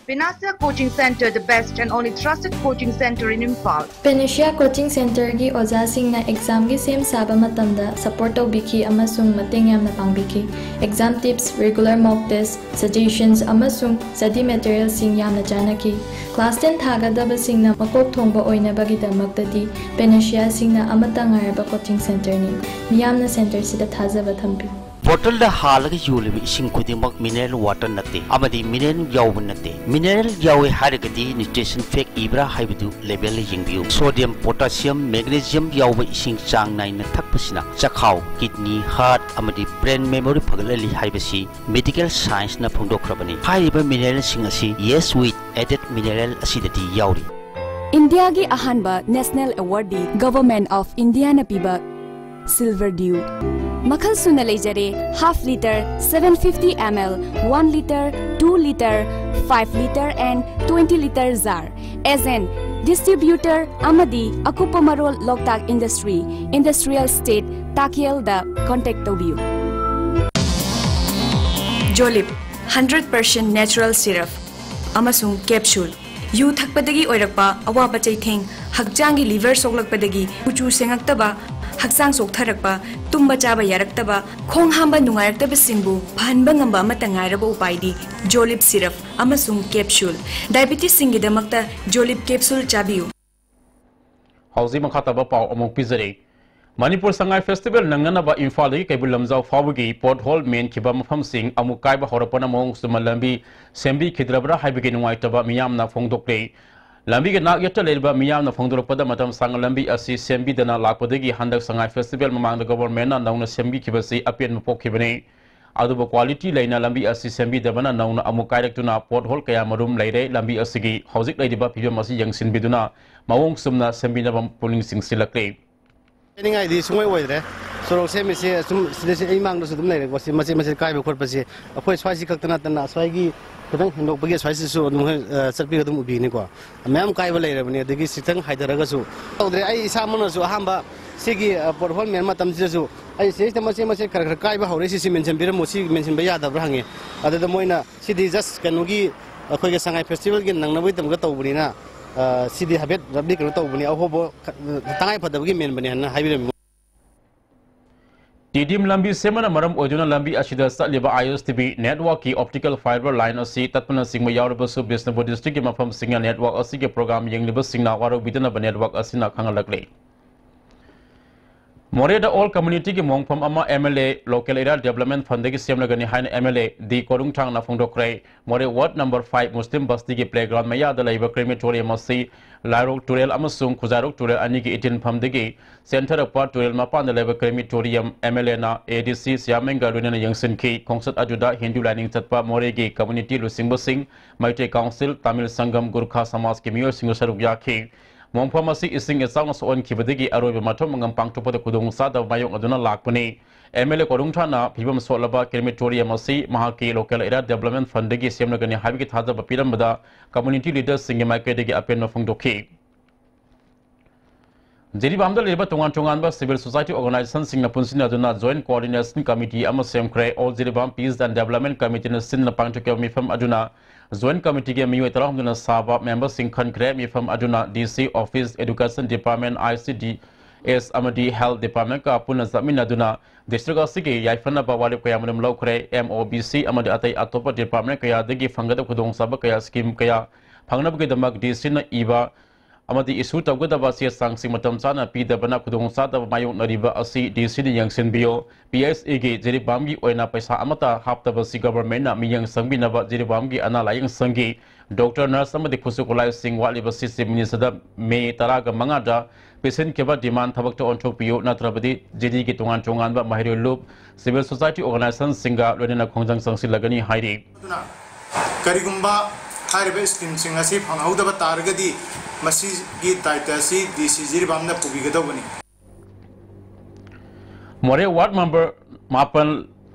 Panacea Coaching Center, the best and only trusted coaching center in Imphal. Panacea Coaching Centerꯒꯤ ꯑꯣꯖꯥꯁꯤꯡꯅ ꯑꯦꯛꯖꯥꯝꯒꯤ ꯁꯦꯝ ꯁꯥꯕ ꯃꯇꯝꯗ ꯁꯄꯣꯔꯠ ꯇꯧꯕꯤꯈꯤ ꯑꯃꯁꯨꯡ ꯃꯇꯦꯡ ꯌꯥꯝꯅ ꯄꯥꯡꯕꯤꯈꯤ꯫ ꯑꯦꯛꯖꯥꯝ ꯇꯤꯞꯁ, ꯔꯤꯒꯨꯂꯔ ꯃꯣꯛ ꯇꯦꯁ, ꯁꯖꯦꯁꯟꯁ ꯑꯃꯁꯨꯡ ꯁ꯭ꯇꯗꯤ ꯃꯦꯇꯔꯤꯌꯦꯜꯁꯤꯡ ꯌꯥꯝꯅ ꯆꯥꯟꯅꯈꯤ꯫ ꯀ꯭ꯂꯥꯁ ꯇꯦꯟ ꯊꯥꯒꯗꯕꯁꯤꯡꯅ ꯃꯀꯣꯛ ꯊꯣꯡꯕ ꯑꯣꯏꯅꯕꯒꯤꯗꯃꯛꯇꯗꯤ ꯄꯦꯅꯦꯁꯤꯌꯥꯁꯤꯡꯅ ꯑꯃꯠꯇ ꯉꯥꯏꯔꯕ ꯀꯣꯆꯤꯡ ꯁꯦꯟꯇꯔꯅꯤ꯫ ꯃꯤꯌꯥꯝꯅ ꯁꯦꯟꯇꯔꯁꯤꯗ ꯊꯥꯖꯕ ꯊꯝꯕꯤꯌꯨ꯫ ꯕꯣꯇꯜꯗ ꯍꯥꯜꯂꯒ ꯌꯣꯜꯂꯤꯕ ꯏꯁꯤꯡ ꯈꯨꯗꯤꯡꯃꯛ ꯃꯤꯅꯔꯦꯜ ꯋꯥꯇꯔ ꯅꯠꯇꯦ ꯑꯃꯗꯤ ꯃꯤꯅꯔꯦꯜ ꯌꯥꯎꯕ ꯅꯠꯇꯦ꯫ ꯃꯤꯅꯔꯦꯜ ꯌꯥꯎꯋꯦ ꯍꯥꯏꯔꯒꯗꯤ ꯅ꯭ꯌꯨꯇ꯭ꯔꯤꯁꯟ ꯐꯦꯛ ꯏꯕ꯭ꯔꯥ ꯍꯥꯏꯕꯗꯨ ꯂꯦꯕꯦꯜꯗ ꯌꯦꯡꯕꯤꯌꯨ꯫ ꯁꯣꯗꯤꯌꯝ, ꯄꯣꯇꯥꯁꯤꯌꯝ, ꯃꯦꯒꯅꯦꯁꯤꯌꯝ ꯌꯥꯎꯕ ꯏꯁꯤꯡ ꯆꯥꯡ ꯅꯥꯏꯅ ꯊꯛꯄꯁꯤꯅ ꯆꯈꯥꯎ, ꯀꯤꯗꯅꯤ, ꯍꯥꯔꯠ ꯑꯃꯗꯤ ꯕ꯭ꯔꯦꯟ ꯃꯦꯃꯣꯔꯤ ꯐꯒꯠꯍꯜꯂꯤ ꯍꯥꯏꯕꯁꯤ ꯃꯦꯗꯤꯀꯦꯜ ꯁꯥꯏꯟꯁꯅ ꯐꯣꯡꯗꯣꯛꯈ꯭ꯔꯕꯅꯤ꯫ ꯍꯥꯏꯔꯤꯕ ꯃꯤꯅꯔꯦꯜꯁꯤꯡ ꯑꯁꯤ ꯌꯦꯁ ꯋꯤꯠ ꯑꯦꯗꯦꯗ ꯃꯤꯅꯔꯦꯜ ꯑꯁꯤꯗꯗꯤ ꯌꯥꯎꯔꯤ꯫ ꯏꯟꯗꯤꯌꯥꯒꯤ ꯑꯍꯥꯟꯕ ꯅꯦꯁꯅꯦꯜ ꯑꯦꯋꯥꯔꯗꯤ ꯒꯚꯔꯟꯃꯦꯟꯠ ꯑꯣꯐ ꯏꯟꯗꯤꯌꯥꯅ ꯄꯤꯕ ꯁꯤꯜꯚꯔ ꯗ꯭ꯌꯨ꯫ ꯃꯈꯜ ꯁꯨꯅ ꯂꯩꯖꯔꯦ, half litre, seven fifty ml, one litre, two litre, five litre and twenty litre jar꯫ Agent, distributor ꯑꯃꯗꯤ ꯑꯀꯨꯞꯄ ꯃꯔꯣꯜ ꯂꯣꯛꯇꯥꯛ ꯏꯟꯗꯁꯇ꯭ꯔꯤ, ꯏꯟꯗꯁꯇ꯭ꯔꯤꯌꯦꯜ ꯁ꯭ꯇꯦꯠ, ꯇꯥꯀꯦꯜꯗ ꯀꯣꯟꯇꯦꯛ ꯇꯧꯕꯤꯌꯨ꯫ ꯖꯣꯂꯤꯞ, hundred percent natural syrup ꯑꯃꯁꯨꯡ ꯀꯦꯞꯁꯨꯜ꯫ ꯌꯨ ꯊꯛꯄꯗꯒꯤ ꯑꯣꯏꯔꯛꯄ ꯑꯋꯥꯕ ꯆꯩꯊꯦꯡ, ꯍꯛꯆꯥꯡꯒꯤ ꯂꯤꯚꯔ ꯁꯣꯛꯂꯛꯄꯗꯒꯤ ꯀꯨꯆꯨ ꯁꯦꯡꯉꯛꯇꯕ, ꯍꯛꯆꯥꯡ ꯆꯣꯛꯊꯔꯛꯄ, ꯇꯨꯝꯕ ꯆꯥꯕ ꯌꯥꯔꯛꯇꯕ, ꯈꯣꯡ ꯍꯥꯝꯕ ꯅꯨꯡꯉꯥꯏꯔꯛꯇꯕꯁꯤꯡꯕꯨ ꯐꯍꯟꯕ ꯉꯝꯕ ꯑꯃꯠꯇ ꯉꯥꯏꯔꯕ ꯎꯄꯥꯏꯗꯤ ꯖꯣꯂꯤꯞ ꯁꯤꯔꯞ ꯑꯃꯁꯨꯡ ꯀꯦꯞꯁꯨꯜ꯫ ꯗꯥꯏꯕꯤꯇꯤꯁꯁꯤꯡꯒꯤꯗꯃꯛꯇ ꯖꯣꯂꯤꯞ ꯀꯦꯞꯁꯨꯜ ꯆꯥꯕꯤꯌꯨ꯫ ꯍꯧꯖꯤꯛ ꯃꯈꯥ ꯇꯥꯕ ꯄꯥꯎ ꯑꯃꯨꯛ ꯄꯤꯖꯔꯤ꯫ ꯃꯅꯤꯄꯨꯔ ꯁꯉꯥꯏ ꯐꯦꯁꯇꯤꯚꯦꯜ ꯅꯪꯅꯅꯕ ꯏꯝꯐꯥꯜꯗꯒꯤ ꯀꯩꯕꯨꯜ ꯂꯝꯖꯥꯎ ꯐꯥꯎꯕꯒꯤ ꯄꯣꯠꯍꯣꯜ ꯃꯦꯟꯈꯤꯕ ꯃꯐꯝꯁꯤꯡ ꯑꯃꯨꯛ ꯀꯥꯏꯕ ꯍꯧꯔꯛꯄꯅ ꯃꯑꯣꯡ ꯆꯨꯝꯅ ꯂꯝꯕꯤ ꯁꯦꯝꯕꯤꯈꯤꯗ꯭ꯔꯕ꯭ꯔꯥ ꯍꯥꯏꯕꯒꯤ ꯅꯨꯡꯉꯥꯏꯇꯕ ꯃꯤꯌꯥꯝꯅ ꯐꯣꯡꯗꯣꯛꯂꯦ꯫ ꯂꯝꯕꯤꯒꯤ ꯅꯥꯛ ꯌꯦꯠꯇ ꯂꯩꯔꯤꯕ ꯃꯤꯌꯥꯝꯅ ꯐꯣꯡꯗꯣꯔꯛꯄꯗ, ꯃꯇꯝ ꯁꯥꯡꯅ ꯂꯝꯕꯤ ꯑꯁꯤ ꯁꯦꯝꯕꯤꯗꯅ ꯂꯥꯛꯄꯗꯒꯤ ꯍꯟꯗꯛ ꯁꯉꯥꯏ ꯐꯦꯁꯇꯤꯚꯦꯜ ꯃꯃꯥꯡꯗ ꯒꯣꯚꯔꯟꯃꯦꯟꯠꯅ ꯅꯧꯅ ꯁꯦꯝꯕꯤꯈꯤꯕꯁꯤ ꯑꯄꯦꯟꯕ ꯄꯣꯛꯈꯤꯕꯅꯤ꯫ ꯑꯗꯨꯕꯨ ꯀ꯭ꯋꯥꯂꯤꯇꯤ ꯂꯩꯅ ꯂꯝꯕꯤ ꯑꯁꯤ ꯁꯦꯝꯕꯤꯗꯕꯅ ꯅꯧꯅ ꯑꯃꯨꯛ ꯀꯥꯏꯔꯛꯇꯨꯅ ꯄꯣꯠꯍꯣꯜ ꯀꯌꯥ ꯃꯔꯨꯝ ꯂꯩꯔꯦ꯫ ꯂꯝꯕꯤ ꯑꯁꯤꯒꯤ ꯍꯧꯖꯤꯛ ꯂꯩꯔꯤꯕ ꯐꯤꯕꯝ ꯑꯁꯤ ꯌꯦꯡꯁꯤꯟꯕꯤꯗꯨꯅ ꯃꯑꯣꯡ ꯆꯨꯝꯅ ꯁꯦꯝꯕꯤꯅꯕ ꯄꯨꯛꯅꯤꯡ ꯆꯤꯡꯁꯤꯜꯂꯛꯂꯤ꯫ ꯍꯥꯏꯅꯤꯡꯉꯥꯏꯗꯤ ꯁꯨꯡꯑꯣꯏ ꯑꯣꯏꯗ꯭ꯔꯦ꯫ ꯁꯣꯔꯣꯛ ꯁꯦꯝꯃꯤꯁꯦ ꯑꯁꯨꯝ ꯁꯤꯗꯁꯨ ꯑꯩ ꯃꯥꯡꯗꯁꯨ ꯑꯗꯨꯝ ꯂꯩꯔꯦꯀꯣ꯫ ꯁꯤ ꯃꯆꯦꯠ ꯃꯆꯦꯠ ꯀꯥꯏꯕ ꯈꯣꯠꯄꯁꯦ ꯑꯩꯈꯣꯏ ꯁ꯭ꯋꯥꯏꯁꯤ ꯈꯛꯇ ꯅꯠꯇꯅ ꯑꯁ꯭ꯋꯥꯏꯒꯤ ꯈꯤꯇꯪ ꯍꯦꯟꯗꯣꯛꯄꯒꯤ ꯑꯁ꯭ꯋꯥꯏꯁꯤꯁꯨ ꯑꯗꯨꯝ ꯍꯣꯏ, ꯑ, ꯆꯠꯄꯤꯒ ꯑꯗꯨꯝ ꯎꯕꯤꯅꯤꯀꯣ꯫ ꯃꯌꯥꯝ ꯀꯥꯏꯕ ꯂꯩꯔꯕꯅꯤ꯫ ꯑꯗꯒꯤ ꯈꯤꯇꯪ ꯍꯥꯏꯊꯔꯒꯁꯨ ꯇꯧꯗ꯭ꯔꯦ꯫ ꯑꯩ ꯏꯁꯥꯃꯛꯅꯁꯨ ꯑꯍꯥꯟꯕ ꯁꯤꯒꯤ, ꯑ, ꯄꯣꯠꯍꯣꯜ ꯃꯦꯟ ꯃꯇꯝꯁꯤꯗꯁꯨ ꯑꯩ ꯁꯤꯗꯩꯁꯤꯗ ꯃꯆꯦꯠ ꯃꯆꯦꯠ ꯈꯔ ꯈꯔ ꯀꯥꯏꯕ ꯍꯧꯔꯦ, ꯁꯤꯁꯤ ꯃꯦꯟꯁꯤꯟꯕꯤꯔꯝꯃꯣ, ꯁꯤ ꯃꯦꯟꯁꯤꯟꯕ ꯌꯥꯗꯕ꯭ꯔꯥ ꯍꯪꯉꯦ꯫ ꯑꯗꯨꯗ ꯃꯣꯏꯅ ꯁꯤꯗꯤ just ꯀꯩꯅꯣꯒꯤ ꯑꯩꯈꯣꯏꯒꯤ ꯁꯉꯥꯏ ꯐꯦꯁꯇꯤꯚꯦꯜꯒꯤ ꯅꯪꯅꯕꯒꯤꯗꯃꯛꯇ ꯇꯧꯕꯅꯤꯅ, ꯑ, ꯁꯤꯗꯤ ꯍꯥꯏꯐꯦꯠ ꯔꯞꯂꯤ ꯀꯩꯅꯣ ꯇꯧꯕꯅꯤ, ꯑꯍꯣꯕ ꯈ-, ꯇꯉꯥꯏ ꯐꯗꯕꯒꯤ ꯃꯦꯟꯕꯅꯤ ꯍꯥꯏꯅ ꯍꯥꯏꯕꯤꯔꯝꯃꯤ꯫ ꯇꯤꯗꯤꯝ ꯂꯝꯕꯤ ꯁꯦꯝꯕꯅ ꯃꯔꯝ ꯑꯣꯏꯗꯨꯅ ꯂꯝꯕꯤ ꯑꯁꯤꯗ ꯆꯠꯂꯤꯕ ISTV networkꯀꯤ optical fiber line ꯑꯁꯤ ꯇꯠꯄꯅꯆꯤꯡꯕ ꯌꯥꯎꯔꯕꯁꯨ, ꯕꯤꯁꯅꯨꯄꯨꯔ districtꯀꯤ ꯃꯐꯝꯁꯤꯡꯅ network ꯑꯁꯤꯒꯤ program ꯌꯦꯡꯂꯤꯕꯁꯤꯡꯅ ꯋꯥꯔꯧꯕꯤꯗꯅꯕ network ꯑꯁꯤꯅ ꯈꯪꯍꯜꯂꯛꯂꯤ꯫ ꯃꯣꯔꯦꯗ all communityꯒꯤ ꯃꯣꯡꯐꯝ ꯑꯃ MLA Local Area Development Fundꯗꯒꯤ ꯁꯦꯝꯂꯒꯅꯤ ꯍꯥꯏꯅ MLA ꯗꯤ ꯀꯣꯔꯨꯡꯊꯥꯡꯅ ꯐꯣꯡꯗꯣꯛꯈ꯭ꯔꯦ꯫ ꯃꯣꯔꯦ ward number five Muslim Bastiꯒꯤ playground ꯃꯌꯥꯗ ꯂꯩꯕ crematorium ꯑꯁꯤ ꯂꯥꯏꯔꯣꯛ ꯇꯨꯔꯦꯜ ꯑꯃꯁꯨꯡ ꯈꯨꯖꯥꯏꯔꯣꯛ ꯇꯨꯔꯦꯜ ꯑꯅꯤꯒꯤ ꯏꯇꯤꯟꯐꯝꯗꯒꯤ ꯆꯦꯟꯊꯔꯛꯄ ꯇꯨꯔꯦꯜ ꯃꯄꯥꯟꯗ ꯂꯩꯕ crematorium MLAꯅ ADC ꯁꯤꯌꯥꯃꯦꯡꯒ ꯂꯣꯏꯅꯅ ꯌꯦꯡꯁꯤꯟꯈꯤ꯫ ꯈꯣꯡꯆꯠ ꯑꯗꯨꯗ ꯍꯤꯟꯗꯨ ꯂꯥꯏꯅꯤꯡ ꯆꯠꯄ ꯃꯣꯔꯦꯒꯤ community ꯂꯨꯆꯤꯡꯕꯁꯤꯡ, ꯃꯩꯇꯩ council, ꯇꯥꯃꯤꯜ ꯁꯪꯒꯝ, ꯒꯨꯔꯈꯥ ꯁꯃꯥꯖꯀꯤ ꯃꯤꯑꯣꯏꯁꯤꯡꯁꯨ ꯁꯔꯨꯛ ꯌꯥꯈꯤ꯫ ꯃꯣꯡꯐꯝ ꯑꯁꯤ ꯏꯁꯤꯡ ꯏꯆꯥꯎꯅ ꯁꯣꯛꯍꯟꯈꯤꯕꯗꯒꯤ ꯑꯔꯣꯏꯕ ꯃꯊꯧ ꯃꯉꯝ ꯄꯥꯡꯊꯣꯛꯄꯗ ꯈꯨꯗꯣꯡꯆꯥꯗꯕ ꯃꯥꯌꯣꯛꯅꯗꯨꯅ ꯂꯥꯛꯄꯅꯤ꯫ MLA ꯀꯣꯔꯨꯡꯊꯥꯅ ꯐꯤꯕꯝ ꯁꯣꯛꯂꯕ crematorium ꯑꯁꯤ ꯃꯍꯥꯛꯀꯤ Local Area Development Fundꯗꯒꯤ ꯁꯦꯝꯂꯒꯅꯤ ꯍꯥꯏꯕꯒꯤ ꯊꯥꯖꯕ ꯄꯤꯔꯝꯕꯗ community leaderꯁꯤꯡꯒꯤ ꯃꯥꯏꯀꯩꯗꯒꯤ ꯑꯄꯦꯟꯕ ꯐꯣꯡꯗꯣꯛꯈꯤ꯫ ꯖꯤꯔꯤꯕꯥꯝꯗ ꯂꯩꯔꯤꯕ ꯇꯣꯉꯥꯟ ꯇꯣꯉꯥꯟꯕ civil society organizationꯁꯤꯡꯅ ꯄꯨꯟꯁꯤꯟꯅꯗꯨꯅ Joint Coordination Committee ꯑꯃ ꯁꯦꯝꯈ꯭ꯔꯦ꯫ All Jiribam Peace and Development Committeeꯅ ꯁꯤꯟꯗꯨꯅ ꯄꯥꯡꯊꯣꯛꯈꯤꯕ ꯃꯤꯐꯝ ꯑꯗꯨꯅ Joint Committeeꯒꯤ ꯃꯤꯑꯣꯏ ꯇꯔꯥꯍꯨꯝꯗꯣꯏꯅ ꯁꯥꯕ memberꯁꯤꯡ ꯈꯟꯈ꯭ꯔꯦ꯫ ꯃꯤꯐꯝ ꯑꯗꯨꯅ DC office, education department, ICD, ꯑꯦꯁ ꯑꯃꯗꯤ Health Departmentꯀ ꯄꯨꯟꯅ ꯆꯠꯃꯤꯟꯅꯗꯨꯅ district ꯑꯁꯤꯒꯤ ꯌꯥꯏꯐꯅꯕ ꯋꯥꯔꯦꯞ ꯀꯌꯥꯃꯔꯨꯝ ꯂꯧꯈ꯭ꯔꯦ꯫ M O B C ꯑꯃꯗꯤ ꯑꯇꯩ ꯑꯇꯣꯞꯄ department ꯀꯌꯥꯗꯒꯤ ꯐꯪꯒꯗꯕ ꯈꯨꯗꯣꯡꯆꯥꯕ ꯀꯌꯥ, scheme ꯀꯌꯥ ꯐꯪꯅꯕꯒꯤꯗꯃꯛ D Cꯅ ꯏꯕ ꯑꯃꯗꯤ issue ꯇꯧꯒꯗꯕ ꯆꯦ ꯆꯥꯡꯁꯤꯡ ꯃꯇꯝ ꯆꯥꯅ ꯄꯤꯗꯕꯅ ꯈꯨꯗꯣꯡꯆꯥꯗꯕ ꯃꯥꯌꯣꯛꯅꯔꯤꯕ ꯑꯁꯤ D Cꯅ ꯌꯦꯡꯁꯤꯟꯕꯤꯌꯨ꯫ P H Eꯒꯤ ꯖꯤꯔꯤꯕꯥꯝꯒꯤ ꯑꯣꯏꯅ ꯄꯩꯁꯥ ꯑꯃꯠꯇ ꯍꯥꯞꯇꯕꯁꯤ governmentꯅ ꯃꯤꯠꯌꯦꯡ ꯆꯪꯕꯤꯅꯕ ꯖꯤꯔꯤꯕꯥꯝꯒꯤ ꯑꯅꯥ ꯂꯥꯌꯦꯡ ꯁꯪꯒꯤ doctor, nurse ꯑꯃꯗꯤ ꯈꯨꯠꯁꯨ ꯈꯨꯠꯂꯥꯏꯁꯤꯡ ꯋꯥꯠꯂꯤꯕꯁꯤ Chief Ministerꯗ May ꯇꯔꯥꯒ ꯃꯉꯥꯗ ꯄꯤꯁꯤꯟꯈꯤꯕ demand ꯊꯕꯛꯇ ꯑꯣꯟꯊꯣꯛꯄꯤꯌꯨ, ꯅꯠꯇ꯭ꯔꯕꯗꯤ ꯖꯤꯗꯤꯒꯤ ꯇꯣꯉꯥꯟ ꯇꯣꯉꯥꯟꯕ ꯃꯍꯩꯔꯣꯏ ꯂꯨꯞ, civil society organizationꯁꯤꯡꯒ ꯂꯣꯏꯅꯅ ꯈꯣꯡꯖꯪ ꯆꯪꯁꯤꯜꯂꯒꯅꯤ ꯍꯥꯏꯔꯤ꯫ ꯑꯗꯨꯅ ꯀꯔꯤꯒꯨꯝꯕ ꯍꯥꯏꯔꯤꯕ schemeꯁꯤꯡ ꯑꯁꯤ ꯐꯪꯍꯧꯗꯕ ꯇꯥꯔꯒꯗꯤ ꯃꯁꯤꯒꯤ ꯗꯥꯏꯇ ꯑꯁꯤ D C ꯖꯤꯔꯤꯕꯥꯝꯅ ꯄꯨꯕꯤꯒꯗꯧꯕꯅꯤ꯫ ꯃꯣꯔꯦ ward number ꯃꯥꯄꯟ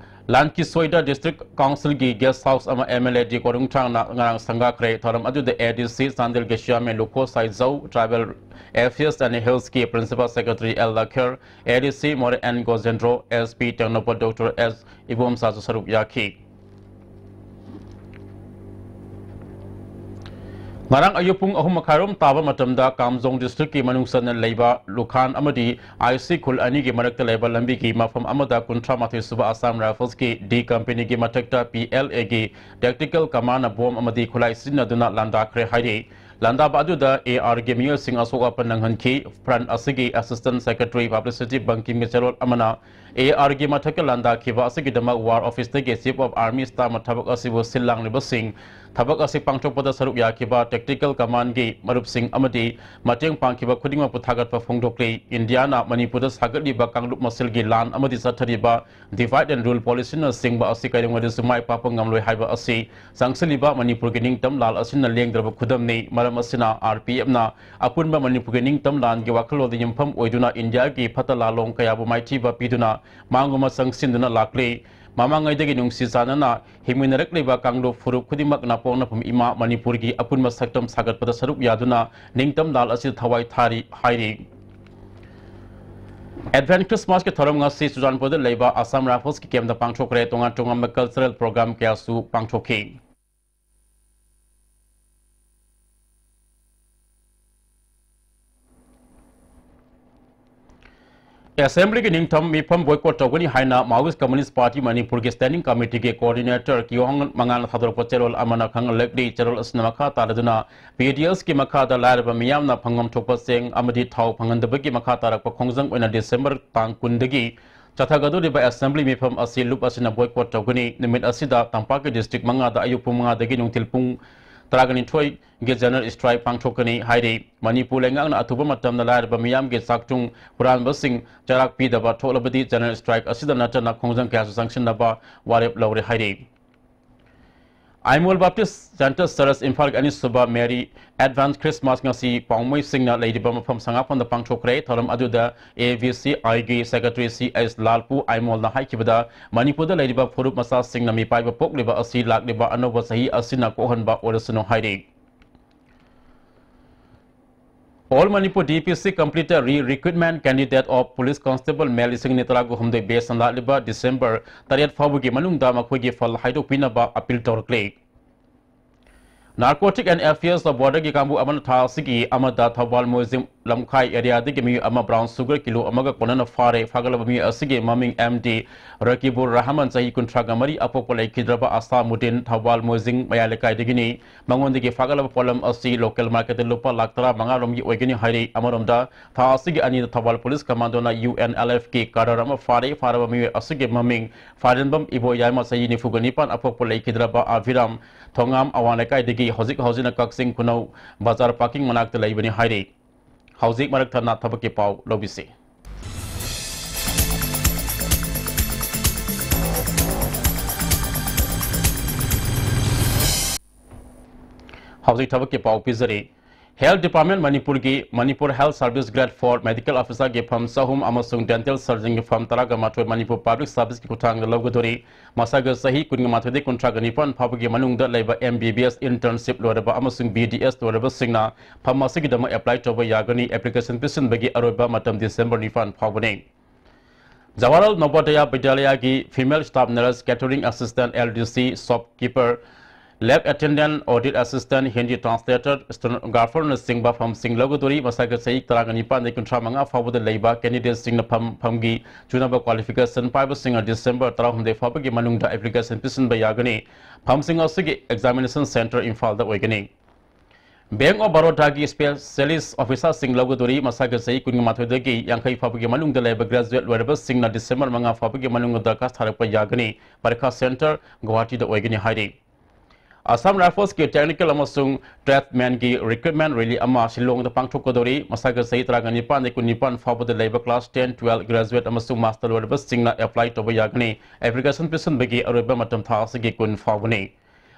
ꯂꯥꯟꯀꯤꯁꯣꯏꯗ district councilꯒꯤ guest house ꯑꯃ M L A ꯗꯤ ꯀꯣꯅꯨꯡꯊꯥꯡꯅ ꯉꯔꯥꯡ ꯁꯪꯒꯥꯈ꯭ꯔꯦ꯫ ꯊꯧꯔꯝ ꯑꯗꯨꯗ A D C ꯆꯥꯟꯗꯦꯜꯒꯤ Chairman ꯂꯨꯈꯣ ꯁꯥꯏꯖꯧ, Tribal Affairs and Hillsꯀꯤ Principal Secretary L ꯂꯈꯔ, A D C ꯃꯣꯔꯦ N ꯒꯣꯖꯦꯟꯗ꯭ꯔꯣ, S P Tengnoupal doctor S ꯏꯕꯣꯝꯆꯥꯁꯨ ꯁꯔꯨꯛ ꯌꯥꯈꯤ꯫ ꯉꯔꯥꯡ ꯑꯌꯨꯛ ꯄꯨꯡ ꯑꯍꯨꯝ ꯃꯈꯥꯏꯔꯣꯝ ꯇꯥꯕ ꯃꯇꯝꯗ ꯀꯥꯝꯖꯣꯡ districtꯀꯤ ꯃꯅꯨꯡ ꯆꯟꯅ ꯂꯩꯕ ꯂꯨꯈꯥꯟ ꯑꯃꯗꯤ ꯑꯥꯏꯁꯤ ꯈꯨꯜ ꯑꯅꯤꯒꯤ ꯃꯔꯛꯇ ꯂꯩꯕ ꯂꯝꯕꯤꯒꯤ ꯃꯐꯝ ꯑꯃꯗ ꯀꯨꯟꯊ꯭ꯔꯥ ꯃꯥꯊꯣꯏ ꯁꯨꯕ Assam Riflesꯀꯤ D companyꯒꯤ ꯃꯊꯛꯇ P L Aꯒꯤ tactical commandꯅ bomb ꯑꯃꯗꯤ ꯈꯨꯠꯂꯥꯏ ꯁꯤꯖꯤꯟꯅꯗꯨꯅ ꯂꯥꯟꯗꯥꯈ꯭ꯔꯦ ꯍꯥꯏꯔꯤ꯫ ꯂꯥꯟꯗꯥꯕ ꯑꯗꯨꯗ A Rꯒꯤ ꯃꯤꯑꯣꯏꯁꯤꯡ ꯑꯁꯣꯛ ꯑꯄꯟ ꯅꯪꯍꯟꯈꯤ꯫ Front ꯑꯁꯤꯒꯤ Assistant Secretary Publicity ꯕꯪꯀꯤꯝꯒꯤ ꯆꯦꯔꯣꯜ ꯑꯃꯅ A Rꯒꯤ ꯃꯊꯛꯇ ꯂꯥꯟꯗꯥꯈꯤꯕ ꯑꯁꯤꯒꯤꯗꯃꯛ War Officeꯇꯒꯤ Chief of Army Staffꯅ ꯊꯕꯛ ꯑꯁꯤꯕꯨ ꯁꯤꯜ ꯂꯥꯡꯂꯤꯕꯁꯤꯡ, ꯊꯕꯛ ꯑꯁꯤ ꯄꯥꯡꯊꯣꯛꯄꯗ ꯁꯔꯨꯛ ꯌꯥꯈꯤꯕ tactical commandꯒꯤ ꯃꯔꯨꯞꯁꯤꯡ ꯑꯃꯗꯤ ꯃꯇꯦꯡ ꯄꯥꯡꯈꯤꯕ ꯈꯨꯗꯤꯡꯃꯛꯄꯨ ꯊꯥꯒꯠꯄ ꯐꯣꯡꯗꯣꯛꯂꯤ꯫ ꯏꯟꯗꯤꯌꯥꯅ ꯃꯅꯤꯄꯨꯔꯗ ꯁꯥꯒꯠꯂꯤꯕ ꯀꯥꯡꯂꯨꯞ ꯃꯁꯦꯜꯒꯤ ꯂꯥꯟ ꯑꯃꯗꯤ ꯆꯠꯊꯔꯤꯕ divide and rule policyꯅꯆꯤꯡꯕ ꯑꯁꯤ ꯀꯩꯗꯧꯉꯩꯗꯁꯨ ꯃꯥꯏ ꯄꯥꯛꯄ ꯉꯝꯂꯣꯏ ꯍꯥꯏꯕ ꯑꯁꯤ ꯆꯪꯁꯤꯜꯂꯤꯕ ꯃꯅꯤꯄꯨꯔꯒꯤ ꯅꯤꯡꯇꯝ ꯂꯥꯟ ꯑꯁꯤꯅ ꯂꯦꯡꯗ꯭ꯔꯕ ꯈꯨꯗꯝꯅꯤ꯫ ꯃꯔꯝ ꯑꯁꯤꯅ R P Fꯅ ꯑꯄꯨꯟꯕ ꯃꯅꯤꯄꯨꯔꯒꯤ ꯅꯤꯡꯇꯝ ꯂꯥꯟꯒꯤ ꯋꯥꯈꯜꯂꯣꯟꯗ ꯌꯨꯝꯐꯝ ꯑꯣꯏꯗꯨꯅ ꯏꯟꯗꯤꯌꯥꯒꯤ ꯐꯠꯇ ꯂꯥꯜꯂꯣꯡ ꯀꯌꯥꯕꯨ ꯃꯥꯏꯊꯤꯕ ꯄꯤꯗꯨꯅ ꯃꯥꯡꯂꯣꯝꯗ ꯆꯪꯁꯤꯟꯗꯨꯅ ꯂꯥꯛꯂꯤ꯫ ꯃꯃꯥꯡꯉꯩꯗꯒꯤ ꯅꯨꯡꯁꯤ ꯆꯥꯟꯅꯅ ꯍꯤꯡꯃꯤꯟꯅꯔꯛꯂꯤꯕ ꯀꯥꯡꯂꯨꯞ ꯐꯨꯔꯨꯞ ꯈꯨꯗꯤꯡꯃꯛꯅ ꯄꯣꯛꯅꯐꯝ ꯏꯃꯥ ꯃꯅꯤꯄꯨꯔꯒꯤ ꯑꯄꯨꯟꯕ ꯁꯛꯇꯝ ꯁꯥꯒꯠꯄꯗ ꯁꯔꯨꯛ ꯌꯥꯗꯨꯅ ꯅꯤꯡꯇꯝ ꯂꯥꯟ ꯑꯁꯤꯗ ꯊꯋꯥꯏ ꯊꯥꯔꯤ ꯍꯥꯏꯔꯤ꯫ Advent Christmasꯀꯤ ꯊꯧꯔꯝ ꯉꯁꯤ ꯆꯨꯔꯆꯥꯟꯄꯨꯔꯗ ꯂꯩꯕ Assam Riflesꯀꯤ campꯇ ꯄꯥꯡꯊꯣꯛꯈ꯭ꯔꯦ꯫ ꯇꯣꯉꯥꯟ ꯇꯣꯉꯥꯟꯕ cultural program ꯀꯌꯥꯁꯨ ꯄꯥꯡꯊꯣꯛꯈꯤ꯫ Assemblyꯒꯤ ꯅꯤꯡꯊꯝ ꯃꯤꯐꯝ boycott ꯇꯧꯒꯅꯤ ꯍꯥꯏꯅ Marxist Communist Party ꯃꯅꯤꯄꯨꯔꯒꯤ Standing Committeeꯒꯤ Coordinator ꯀꯤꯌꯣꯡ ꯃꯉꯥꯜꯅ ꯊꯥꯗꯣꯔꯛꯄ ꯆꯦꯔꯣꯜ ꯑꯃꯅ ꯈꯪꯍꯜꯂꯛꯂꯤ꯫ ꯆꯦꯔꯣꯜ ꯑꯁꯤꯅ ꯃꯈꯥ ꯇꯥꯔꯗꯨꯅ P D Sꯀꯤ ꯃꯈꯥꯗ ꯂꯥꯏꯔꯕ ꯃꯤꯌꯥꯝꯅ ꯐꯪꯐꯝ ꯊꯣꯛꯄ ꯆꯦꯡ ꯑꯃꯗꯤ ꯊꯥꯎ ꯐꯪꯍꯟꯗꯕꯒꯤ ꯃꯈꯥ ꯇꯥꯔꯛꯄ ꯈꯣꯡꯖꯪ ꯑꯣꯏꯅ December ꯇꯥꯡ ꯀꯨꯟꯗꯒꯤ ꯆꯠꯊꯒꯗꯧꯔꯤꯕ Assembly ꯃꯤꯐꯝ ꯑꯁꯤ ꯂꯨꯞ ꯑꯁꯤꯅ boycott ꯇꯧꯒꯅꯤ꯫ ꯅꯨꯃꯤꯠ ꯑꯁꯤꯗ ꯇꯝꯄꯥꯛꯀꯤ district ꯃꯉꯥꯗ ꯑꯌꯨꯛ ꯄꯨꯡ ꯃꯉꯥꯗꯒꯤ ꯅꯨꯡꯊꯤꯜ ꯄꯨꯡ ꯇꯔꯥꯒ ꯅꯤꯊꯣꯏꯒꯤ general strike ꯄꯥꯡꯊꯣꯛꯀꯅꯤ ꯍꯥꯏꯔꯤ꯫ ꯃꯅꯤꯄꯨꯔ ꯂꯩꯉꯥꯛꯅ ꯑꯊꯨꯕ ꯃꯇꯝꯗ ꯂꯥꯏꯔꯕ ꯃꯤꯌꯥꯝꯒꯤ ꯆꯥꯛꯊꯨꯡ ꯍꯨꯔꯥꯟꯕꯁꯤꯡ ꯆꯩꯔꯥꯛ ꯄꯤꯗꯕ ꯊꯣꯛꯂꯕꯗꯤ general strike ꯑꯁꯤꯗ ꯅꯠꯇꯅ ꯈꯣꯡꯖꯪ ꯀꯌꯥꯁꯨ ꯆꯪꯁꯤꯟꯅꯕ ꯋꯥꯔꯦꯞ ꯂꯧꯔꯦ ꯍꯥꯏꯔꯤ꯫ ꯑꯥꯏꯃꯣꯜ Baptist Centre Church ꯏꯝꯐꯥꯜꯒꯤ ꯑꯅꯤꯁꯨꯕ Mary Advent Christmas ꯉꯁꯤ ꯄꯥꯎꯃꯩꯁꯤꯡꯅ ꯂꯩꯔꯤꯕ ꯃꯐꯝ ꯁꯉꯥꯛꯐꯝꯗ ꯄꯥꯡꯊꯣꯛꯈ꯭ꯔꯦ꯫ ꯊꯧꯔꯝ ꯑꯗꯨꯗ A V C Iꯒꯤ Secretary C S ꯂꯥꯜꯄꯨ ꯑꯥꯏꯃꯣꯜꯅ ꯍꯥꯏꯈꯤꯕꯗ, ꯃꯅꯤꯄꯨꯔꯗ ꯂꯩꯔꯤꯕ ꯐꯨꯔꯨꯞ ꯃꯆꯥꯁꯤꯡꯅ ꯃꯤꯄꯥꯏꯕ ꯄꯣꯛꯂꯤꯕ ꯑꯁꯤ ꯂꯥꯛꯂꯤꯕ ꯑꯅꯧꯕ ꯆꯍꯤ ꯑꯁꯤꯅ ꯀꯣꯛꯍꯟꯕ ꯑꯣꯏꯔꯁꯅꯨ ꯍꯥꯏꯔꯤ꯫ All Manipur D P C completed re-recruitment candidate of police constable ꯃꯦ ꯂꯤꯁꯤꯡ ꯑꯅꯤ ꯇꯔꯥꯒ ꯍꯨꯝꯗꯣꯏ batchꯅ ꯂꯥꯛꯂꯤꯕ December ꯇꯔꯦꯠ ꯐꯥꯎꯕꯒꯤ ꯃꯅꯨꯡꯗ ꯃꯈꯣꯏꯒꯤ ꯐꯜ ꯍꯥꯏꯗꯣꯛꯄꯤꯅꯕ appeal ꯇꯧꯔꯛꯂꯤ꯫ Narcotic and Affairs of Borderꯒꯤ ꯀꯥꯡꯕꯨ ꯑꯃꯅ ꯊꯥ ꯑꯁꯤꯒꯤ ꯑꯃꯗ ꯊꯧꯕꯥꯜ ꯃꯣꯏꯖꯤꯡ ꯂꯝꯈꯥꯏ areaꯗꯒꯤ ꯃꯤꯑꯣꯏ ꯑꯃ brown sugar kilo ꯑꯃꯒ ꯀꯣꯟꯅꯅ ꯐꯥꯔꯦ꯫ ꯐꯥꯒꯠꯂꯕ ꯃꯤꯑꯣꯏ ꯑꯁꯤꯒꯤ ꯃꯃꯤꯡ M D ꯔꯀꯤꯕꯨꯔ ꯔꯍꯃꯟ, ꯆꯍꯤ ꯀꯨꯟꯊ꯭ꯔꯥꯒ ꯃꯔꯤ, ꯑꯄꯣꯛꯄ ꯂꯩꯈꯤꯗ꯭ꯔꯕ ꯑꯁꯥꯃꯨꯗꯤꯟ, ꯊꯧꯕꯥꯜ ꯃꯣꯏꯖꯤꯡ ꯃꯌꯥꯏ ꯂꯩꯀꯥꯏꯗꯒꯤꯅꯤ꯫ ꯃꯉꯣꯟꯗꯒꯤ ꯐꯥꯒꯠꯂꯕ ꯄꯣꯠꯂꯝ ꯑꯁꯤ local marketꯇ ꯂꯨꯄꯥ ꯂꯥꯈ ꯇꯔꯥꯃꯉꯥ ꯔꯣꯝꯒꯤ ꯑꯣꯏꯒꯅꯤ ꯍꯥꯏꯔꯤ꯫ ꯑꯃꯔꯣꯝꯗ, ꯊꯥ ꯑꯁꯤꯒꯤ ꯑꯅꯤꯗ Thoubal police commandoꯅ U N L Fꯀꯤ cadre ꯑꯃ ꯐꯥꯔꯦ꯫ ꯐꯥꯔꯕ ꯃꯤꯑꯣꯏ ꯑꯁꯤꯒꯤ ꯃꯃꯤꯡ ꯐꯥꯔꯦꯟꯕꯝ ꯏꯕꯣꯌꯥꯏꯃ, ꯆꯍꯤ ꯅꯤꯐꯨꯒ ꯅꯤꯄꯥꯟ, ꯑꯄꯣꯛꯄ ꯂꯩꯈꯤꯗ꯭ꯔꯕ ꯑꯚꯤꯔꯥꯝ, ꯊꯣꯉꯥꯝ ꯑꯋꯥꯡ ꯂꯩꯀꯥꯏꯗꯒꯤ, ꯍꯧꯖꯤꯛ ꯍꯧꯖꯤꯛꯅ ꯀꯛꯆꯤꯡ ꯈꯨꯅꯧ ꯕꯖꯥꯔ parking ꯃꯅꯥꯛꯇ ꯂꯩꯕꯅꯤ ꯍꯥꯏꯔꯤ꯫ ꯍꯧꯖꯤꯛ ꯃꯔꯛ ꯊꯠꯅ ꯊꯕꯛꯀꯤ ꯄꯥꯎ ꯂꯧꯕꯤꯁꯤ꯫ ꯍꯧꯖꯤꯛ ꯊꯕꯛꯀꯤ ꯄꯥꯎ ꯄꯤꯖꯔꯤ꯫ Health Department ꯃꯅꯤꯄꯨꯔꯒꯤ Manipur Health Service Grade four medical officerꯒꯤ ꯐꯝ ꯆꯍꯨꯝ ꯑꯃꯁꯨꯡ dental surgeonꯒꯤ ꯐꯝ ꯇꯔꯥꯒ ꯃꯥꯊꯣꯏ ꯃꯅꯤꯄꯨꯔ Public Serviceꯀꯤ ꯈꯨꯠꯊꯥꯡꯗ ꯂꯧꯒꯗꯣꯔꯤ꯫ ꯃꯁꯥꯒꯤ ꯆꯍꯤ ꯀꯨꯟꯒ ꯃꯥꯊꯣꯏꯗꯒꯤ ꯀꯨꯟꯊ꯭ꯔꯥꯒ ꯅꯤꯄꯥꯟ ꯐꯥꯎꯕꯒꯤ ꯃꯅꯨꯡꯗ ꯂꯩꯕ M B B S internship ꯂꯣꯏꯔꯕ ꯑꯃꯁꯨꯡ B D S ꯂꯣꯏꯔꯕꯁꯤꯡꯅ ꯐꯝ ꯑꯁꯤꯒꯤꯗꯃꯛ apply ꯇꯧꯕ ꯌꯥꯒꯅꯤ꯫ Application ꯄꯤꯁꯤꯟꯕꯒꯤ ꯑꯔꯣꯏꯕ ꯃꯇꯝ December ꯅꯤꯄꯥꯟ ꯐꯥꯎꯕꯅꯤ꯫ Jawaharlal ꯅꯕꯣꯗꯌꯥ ꯕꯤꯗ꯭ꯌꯥꯂꯌꯥꯒꯤ female staff nurse, catering assistant, L D C, shopkeeper, Lab Attendant, Audit Assistant, Hindi Translator, Stenographer ꯅꯆꯤꯡꯕ ꯐꯝꯁꯤꯡ ꯂꯧꯒꯗꯧꯔꯤ꯫ ꯃꯁꯥꯒꯤ ꯆꯍꯤ ꯇꯔꯥꯒ ꯅꯤꯄꯥꯟꯗꯒꯤ ꯀꯨꯟꯊ꯭ꯔꯥ ꯃꯉꯥ ꯐꯥꯎꯕꯗ ꯂꯩꯕ candidateꯁꯤꯡꯅ ꯐꯝ, ꯐꯝꯒꯤ ꯆꯨꯅꯕ qualification ꯄꯥꯏꯕꯁꯤꯡꯅ December ꯇꯔꯥꯍꯨꯝꯗꯣꯏ ꯐꯥꯎꯕꯒꯤ ꯃꯅꯨꯡꯗ application ꯄꯤꯁꯤꯟꯕ ꯌꯥꯒꯅꯤ꯫ ꯐꯝꯁꯤꯡ ꯑꯁꯤꯒꯤ examination centre ꯏꯝꯐꯥꯜꯗ ꯑꯣꯏꯒꯅꯤ꯫ Bank of Barodaꯒꯤ specialist officerꯁꯤꯡ ꯂꯧꯒꯗꯧꯔꯤ꯫ ꯃꯁꯥꯒꯤ ꯆꯍꯤ ꯀꯨꯟꯃꯥꯊꯣꯏꯗꯒꯤ ꯌꯥꯡꯈꯩ ꯐꯥꯎꯕꯒꯤ ꯃꯅꯨꯡꯗ ꯂꯩꯕ graduate ꯂꯣꯏꯔꯕꯁꯤꯡꯅ December ꯃꯉꯥ ꯐꯥꯎꯕꯒꯤ ꯃꯅꯨꯡꯗ ꯗꯔꯈꯥꯁ ꯊꯥꯔꯛꯄ ꯌꯥꯒꯅꯤ꯫ ꯄꯔꯤꯈꯥ centre ꯒꯨꯋꯥꯍꯥꯇꯤꯗ ꯑꯣꯏꯒꯅꯤ ꯍꯥꯏꯔꯤ꯫ Assam Riflesꯀꯤ technical ꯑꯃꯁꯨꯡ tradesmanꯒꯤ recruitment rally ꯑꯃ ꯁꯤꯂꯣꯡꯗ ꯄꯥꯡꯊꯣꯛꯀꯗꯧꯔꯤ꯫ ꯃꯁꯥꯒꯤ ꯆꯍꯤ ꯇꯔꯥꯒ ꯅꯤꯄꯥꯟꯗꯒꯤ ꯀꯨꯟꯅꯤꯄꯥꯟ ꯐꯥꯎꯕꯗ ꯂꯩꯕ class ten, twelve, graduate ꯑꯃꯁꯨꯡ master ꯂꯣꯏꯔꯕꯁꯤꯡꯅ apply ꯇꯧꯕ ꯌꯥꯒꯅꯤ꯫ Application ꯄꯤꯁꯤꯟꯕꯒꯤ ꯑꯔꯣꯏꯕ ꯃꯇꯝ ꯊꯥ ꯑꯁꯤꯒꯤ ꯀꯨꯟ ꯐꯥꯎꯕꯅꯤ꯫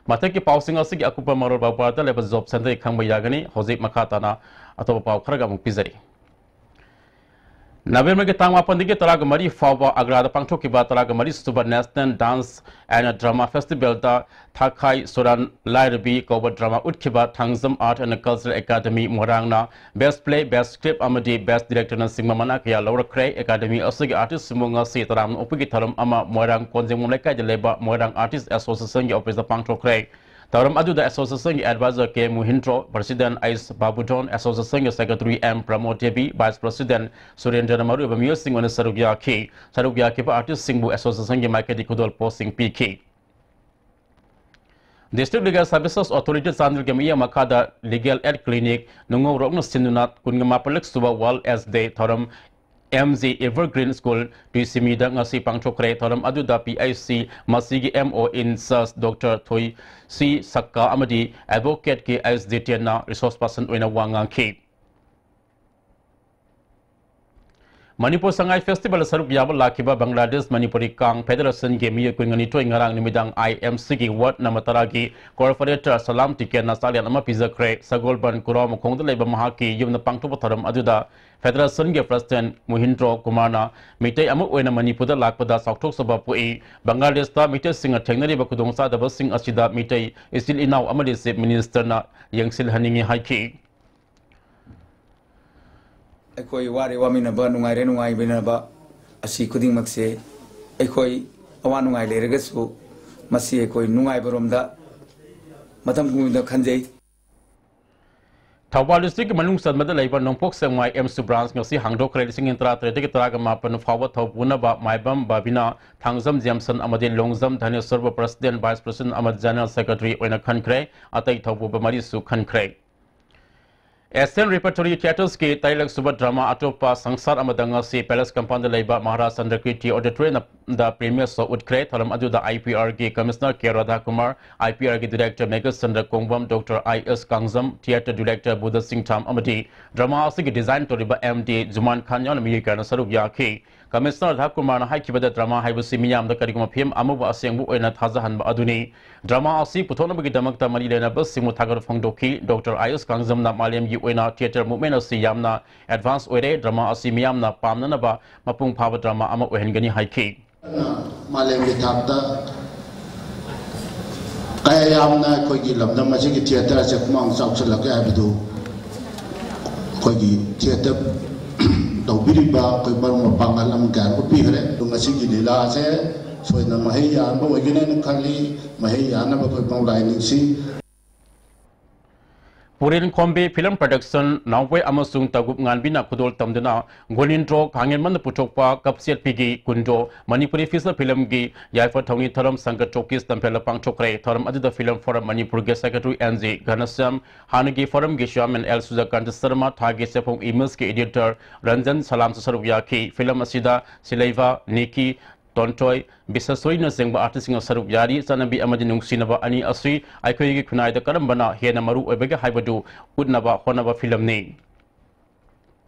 ꯃꯊꯛꯀꯤ ꯄꯥꯎꯁꯤꯡ ꯑꯁꯤꯒꯤ ꯑꯀꯨꯞꯄ ꯃꯔꯣꯜ ꯄꯥꯎꯄꯥꯗ ꯂꯩꯕ job centreꯗꯒꯤ ꯈꯪꯕ ꯌꯥꯒꯅꯤ꯫ ꯍꯧꯖꯤꯛ ꯃꯈꯥ ꯇꯥꯅ ꯑꯇꯣꯞꯄ ꯄꯥꯎ ꯈꯔꯒ ꯑꯃꯨꯛ ꯄꯤꯖꯔꯤ꯫ ꯅꯕꯦꯝꯕꯔꯒꯤ ꯇꯥꯡ ꯃꯥꯄꯟꯗꯒꯤ ꯇꯔꯥꯒ ꯃꯔꯤ ꯐꯥꯎꯕ ꯑꯒ꯭ꯔꯥꯗ ꯄꯥꯡꯊꯣꯛꯈꯤꯕ ꯇꯔꯥꯒ ꯃꯔꯤ ꯁꯨꯕ National Dance and Drama Festivalꯗ ꯊꯥꯈꯥꯏ ꯁꯨꯔꯥꯟ ꯂꯥꯏꯔꯕꯤ ꯀꯧꯕ drama ꯎꯠꯈꯤꯕ Thangjam Art and Cultural Academy ꯃꯣꯏꯔꯥꯡꯅ Best Play, Best Script ꯑꯃꯗꯤ Best Directorꯅꯆꯤꯡꯕ ꯃꯅꯥ ꯀꯌꯥ ꯂꯧꯔꯛꯈ꯭ꯔꯦ꯫ Academy ꯑꯁꯤꯒꯤ artistꯁꯤꯡꯕꯨ ꯉꯁꯤ ꯇꯔꯥꯝꯅ ꯑꯣꯛꯄꯒꯤ ꯊꯧꯔꯝ ꯑꯃ ꯃꯣꯏꯔꯥꯡ ꯀꯣꯟꯖꯦꯡꯕꯝ ꯂꯩꯀꯥꯏꯗ ꯂꯩꯕ ꯃꯣꯏꯔꯥꯡ Artist Associationꯒꯤ officeꯇ ꯄꯥꯡꯊꯣꯛꯈ꯭ꯔꯦ꯫ ꯊꯧꯔꯝ ꯑꯗꯨꯗ associationꯒꯤ advisor K Muhindro, president S Babudhon, associationꯒꯤ secretary M Pramoda Devi, vice president ꯁꯨꯔꯦꯟꯗ꯭ꯔꯅ ꯃꯔꯨꯑꯣꯏꯕ ꯃꯤꯑꯣꯏꯁꯤꯡ ꯑꯣꯏꯅ ꯁꯔꯨꯛ ꯌꯥꯈꯤ꯫ ꯁꯔꯨꯛ ꯌꯥꯈꯤꯕ artistꯁꯤꯡꯕꯨ associationꯒꯤ ꯃꯥꯏꯀꯩꯗꯒꯤ ꯈꯨꯗꯣꯜꯄꯣꯠꯁꯤꯡ ꯄꯤꯈꯤ꯫ District Legal Services Authority ꯆꯥꯟꯗꯦꯜꯒꯤ ꯃꯤꯠꯌꯦꯡ ꯃꯈꯥꯗ Legal Aid Clinic ꯅꯨꯡꯉꯧꯔꯣꯛꯅ ꯁꯤꯟꯗꯨꯅ ꯀꯨꯟꯃꯥꯄꯟꯂꯛ ꯁꯨꯕ World AIDS Day ꯊꯧꯔꯝ ꯑꯦꯝ ꯖꯤ Evergreen School ꯇꯨꯏꯁꯤꯃꯤꯗ ꯉꯁꯤ ꯄꯥꯡꯊꯣꯛꯈ꯭ꯔꯦ꯫ ꯊꯧꯔꯝ ꯑꯗꯨꯗ P I C ꯃꯁꯤꯒꯤ M O in charge Doctor ꯊꯣꯏꯁꯤ ꯁꯛꯀꯥ ꯑꯃꯗꯤ advocate ꯀꯦ ꯑꯩꯁ ꯖꯤꯇꯦꯟꯅ resource person ꯑꯣꯏꯅ ꯋꯥ ꯉꯥꯡꯈꯤ꯫ ꯃꯅꯤꯄꯨꯔ ꯁꯉꯥꯏ festivalꯗ ꯁꯔꯨꯛ ꯌꯥꯕ ꯂꯥꯛꯈꯤꯕ ꯕꯪꯒ꯭ꯂꯥꯗꯦꯁ ꯃꯅꯤꯄꯨꯔꯤ ꯀꯥꯡ federationꯒꯤ ꯃꯤꯑꯣꯏ ꯀꯨꯟꯅꯤꯊꯣꯏ ꯉꯔꯥꯡ ꯅꯨꯃꯤꯗꯥꯡ I M Cꯒꯤ ward number ꯇꯔꯥꯒꯤ corporator ꯁꯂꯥꯝ ꯇꯤꯀꯦꯟꯅ ꯆꯥꯛꯂꯦꯟ ꯑꯃ ꯄꯤꯖꯈ꯭ꯔꯦ꯫ ꯁꯒꯣꯜꯕꯟ ꯀꯨꯔꯥꯎꯃꯈꯣꯡꯗ ꯂꯩꯕ ꯃꯍꯥꯛꯀꯤ ꯌꯨꯝꯗ ꯄꯥꯡꯊꯣꯛꯄ ꯊꯧꯔꯝ ꯑꯗꯨꯗ federationꯒꯤ president ꯃꯨꯍꯤꯟꯗ꯭ꯔꯣ ꯀꯨꯃꯥꯔꯅ ꯃꯤꯇꯩ ꯑꯃ ꯑꯣꯏꯅ ꯃꯅꯤꯄꯨꯔꯗ ꯂꯥꯛꯄꯗ ꯆꯥꯎꯊꯣꯛꯆꯕ ꯄꯣꯛꯏ꯫ ꯕꯪꯒ꯭ꯂꯥꯗꯦꯁꯇ ꯃꯤꯇꯩꯁꯤꯡꯅ ꯊꯦꯡꯅꯔꯤꯕ ꯈꯨꯗꯣꯡꯆꯥꯗꯕꯁꯤꯡ ꯑꯁꯤꯗ ꯃꯤꯇꯩ ꯏꯆꯤꯜ ꯏꯅꯥꯎ ꯑꯃꯗꯤ Chief Ministerꯅ ꯌꯦꯡꯁꯤꯜꯍꯟꯅꯤꯡꯏ ꯍꯥꯏꯈꯤ꯫ ꯑꯩꯈꯣꯏ ꯋꯥꯔꯦ ꯋꯥꯃꯤꯟꯅꯕ, ꯅꯨꯡꯉꯥꯏꯔꯦ ꯅꯨꯡꯉꯥꯏꯃꯤꯟꯅꯕ ꯑꯁꯤ ꯈꯨꯗꯤꯡꯃꯛꯁꯦ ꯑꯩꯈꯣꯏ ꯑꯋꯥ ꯅꯨꯡꯉꯥꯏ ꯂꯩꯔꯒꯁꯨ ꯃꯁꯤ ꯑꯩꯈꯣꯏ ꯅꯨꯡꯉꯥꯏꯕꯔꯣꯝꯗ ꯃꯊꯪ ꯄꯨꯡꯗ ꯈꯟꯖꯩ꯫ ꯊꯧꯕꯥꯜ district ꯀꯤ ꯃꯅꯨꯡ ꯆꯟꯕꯗ ꯂꯩꯕ ꯅꯣꯡꯄꯣꯛ ꯁꯦꯛꯃꯥꯏ ꯑꯦꯝꯁꯨ branch ꯉꯁꯤ ꯍꯥꯡꯗꯣꯛꯈ꯭ꯔꯦ꯫ ꯂꯤꯁꯤꯡ ꯑꯅꯤ ꯇꯔꯥꯇꯔꯦꯠꯇꯒꯤ ꯇꯔꯥꯒ ꯃꯥꯄꯟ ꯐꯥꯎꯕ ꯊꯧ ꯄꯨꯅꯕ ꯃꯥꯏꯕꯝ ꯕꯥꯕꯤꯅꯥ, ꯊꯥꯡꯖꯝ ꯖꯦꯝꯁꯟ ꯑꯃꯗꯤ ꯂꯣꯡꯖꯝ ꯙꯅꯦꯁ꯭ꯋꯔꯕꯨ president, vice president ꯑꯃꯗꯤ general secretary ꯑꯣꯏꯅ ꯈꯟꯈ꯭ꯔꯦ꯫ ꯑꯇꯩ ꯊꯧꯄꯨꯕ ꯃꯔꯤꯁꯨ ꯈꯟꯈ꯭ꯔꯦ꯫ Asian Repertory Theatres ꯀꯤ ꯇꯔꯦꯠꯂꯛ ꯁꯨꯕ drama ꯑꯇꯣꯞꯄ ꯁꯪꯁꯥꯔ ꯑꯃꯗ ꯉꯁꯤ Palace Compound ꯗ ꯂꯩꯕ ꯃꯍꯥꯔꯥꯖ ꯆꯟꯗ꯭ꯔꯀꯤꯔꯇꯤ Auditorium ꯗ premiere show ꯎꯠꯈ꯭ꯔꯦ꯫ ꯊꯧꯔꯝ ꯑꯗꯨꯗ I P R ꯒꯤ Commissioner K ꯔꯥꯙꯥꯀꯨꯃꯥꯔ, I P R ꯒꯤ Director Meghachandra ꯀꯣꯡꯕꯝ, Doctor I S Kangjam, Theatre Director Buddha ꯁꯤꯡ ꯊꯥꯝ ꯑꯃꯗꯤ drama ꯑꯁꯤꯒꯤ design ꯇꯧꯔꯤꯕ M D ꯖꯨꯃꯥꯟ ꯈꯥꯟ ꯌꯥꯎꯅ ꯃꯤꯑꯣꯏ ꯀꯌꯥꯅ ꯁꯔꯨꯛ ꯌꯥꯈꯤ꯫ Commissioner ꯔꯥꯙꯥꯀꯨꯃꯥꯔꯅ ꯍꯥꯏꯈꯤꯕꯗ, drama ꯍꯥꯏꯕꯁꯤ ꯃꯤꯌꯥꯝꯗ ꯀꯔꯤꯒꯨꯝꯕ ꯐꯤꯂꯝ ꯑꯃꯕꯨ ꯑꯁꯦꯡꯕ ꯑꯣꯏꯅ ꯊꯥꯖꯍꯟꯕ ꯑꯗꯨꯅꯤ꯫ Drama ꯑꯁꯤ ꯄꯨꯊꯣꯛꯅꯕꯒꯤꯗꯃꯛꯇ ꯃꯔꯤ ꯂꯩꯅꯕꯁꯤꯡꯕꯨ ꯊꯥꯒꯠꯄ ꯐꯣꯡꯗꯣꯛꯈꯤ꯫ Doctor I S ꯀꯥꯡꯖꯝꯅ ꯃꯥꯂꯦꯝꯒꯤ ꯑꯣꯏꯅ theatre movement ꯑꯁꯤ ꯌꯥꯝꯅ advance ꯑꯣꯏꯔꯦ꯫ Drama ꯑꯁꯤ ꯃꯤꯌꯥꯝꯅ ꯄꯥꯝꯅꯅꯕ ꯃꯄꯨꯡ ꯐꯥꯕ drama ꯑꯃ ꯑꯣꯏꯍꯟꯒꯅꯤ ꯍꯥꯏꯈꯤ꯫ ꯃꯥꯂꯦꯝꯒꯤ ꯊꯥꯛꯇ ꯀꯌꯥ ꯌꯥꯝꯅ ꯑꯩꯈꯣꯏꯒꯤ ꯂꯝꯗꯝ ꯑꯁꯤꯒꯤ theatre ꯑꯁꯦ ꯈꯨꯃꯥꯡ ꯆꯥꯎꯁꯤꯜꯂꯛꯀꯦ ꯍꯥꯏꯕꯗꯨ ꯑꯩꯈꯣꯏꯒꯤ theatre ꯇꯧꯕꯤꯔꯤꯕ ꯑꯩꯈꯣꯏ ꯃꯔꯨꯞ ꯃꯄꯥꯡ ꯑꯍꯜ ꯂꯃꯟ ꯀꯌꯥꯅ ꯎꯠꯄꯤꯈ꯭ꯔꯦ꯫ ꯑꯗꯣ ꯉꯁꯤꯒꯤ ꯂꯤꯂꯥ ꯑꯁꯦ ꯁꯣꯏꯗꯅ ꯃꯍꯩ ꯌꯥꯟꯕ ꯑꯣꯏꯒꯅꯤ ꯍꯥꯏꯅ ꯈꯜꯂꯤ꯫ ꯃꯍꯩ ꯌꯥꯟꯅꯕ ꯑꯩꯈꯣꯏ ꯃꯪꯂꯥꯏ ꯅꯤꯡꯁꯤ꯫ ꯄꯨꯔꯦꯟ ꯈꯣꯝꯕꯤ Film Production, ꯅꯥꯎꯕꯣꯏ ꯑꯃꯁꯨꯡ ꯇꯒꯨꯞ ꯉꯥꯟꯕꯤꯅ ꯈꯨꯗꯣꯜ ꯇꯝꯗꯨꯅ ꯒꯣꯅꯤꯟꯗ꯭ꯔꯣ ꯈꯥꯉꯦꯟꯃꯟꯅ ꯄꯨꯊꯣꯛꯄ ꯀꯞꯆꯦꯠꯄꯤꯒꯤ ꯀꯨꯟꯗꯣ ꯃꯅꯤꯄꯨꯔꯤ feature film ꯒꯤ ꯌꯥꯏꯐ ꯊꯧꯅꯤ ꯊꯧꯔꯝ ꯁꯪꯒ ꯆꯧꯀꯤꯁ ꯂꯝꯐꯦꯜꯗ ꯄꯥꯡꯊꯣꯛꯈ꯭ꯔꯦ꯫ ꯊꯧꯔꯝ ꯑꯗꯨꯗ film forum ꯃꯅꯤꯄꯨꯔꯒꯤ secretary N G ꯘꯅꯁ꯭ꯌꯥꯝ, ꯍꯥꯟꯅꯒꯤ forum ꯒꯤ chairman L ꯁꯨꯖꯥꯀꯥꯟꯇ ꯁꯔꯃ, ꯊꯥꯒꯤ ꯆꯦꯐꯣꯡ Image ꯀꯤ editor ꯔꯟꯖꯟ ꯁꯂꯥꯝꯁꯨ ꯁꯔꯨꯛ ꯌꯥꯈꯤ꯫ Film ꯑꯁꯤꯗ ꯁꯤꯂꯩꯕ, ꯅꯤꯀꯤ, ꯇꯣꯟꯊꯣꯏ, ꯕꯤꯁꯦꯁꯣꯔꯤꯅꯆꯤꯡꯕ artist ꯁꯤꯡꯅ ꯁꯔꯨꯛ ꯌꯥꯔꯤ꯫ ꯆꯠꯅꯕꯤ ꯑꯃꯗꯤ ꯅꯨꯡꯁꯤꯅꯕ ꯑꯅꯤ ꯑꯁꯤ ꯑꯩꯈꯣꯏꯒꯤ ꯈꯨꯟꯅꯥꯏꯗ ꯀꯔꯝꯕꯅ ꯍꯦꯟꯅ ꯃꯔꯨ ꯑꯣꯏꯕꯒꯦ ꯍꯥꯏꯕꯗꯨ ꯎꯠꯅꯕ ꯍꯣꯠꯅꯕ film ꯅꯤ꯫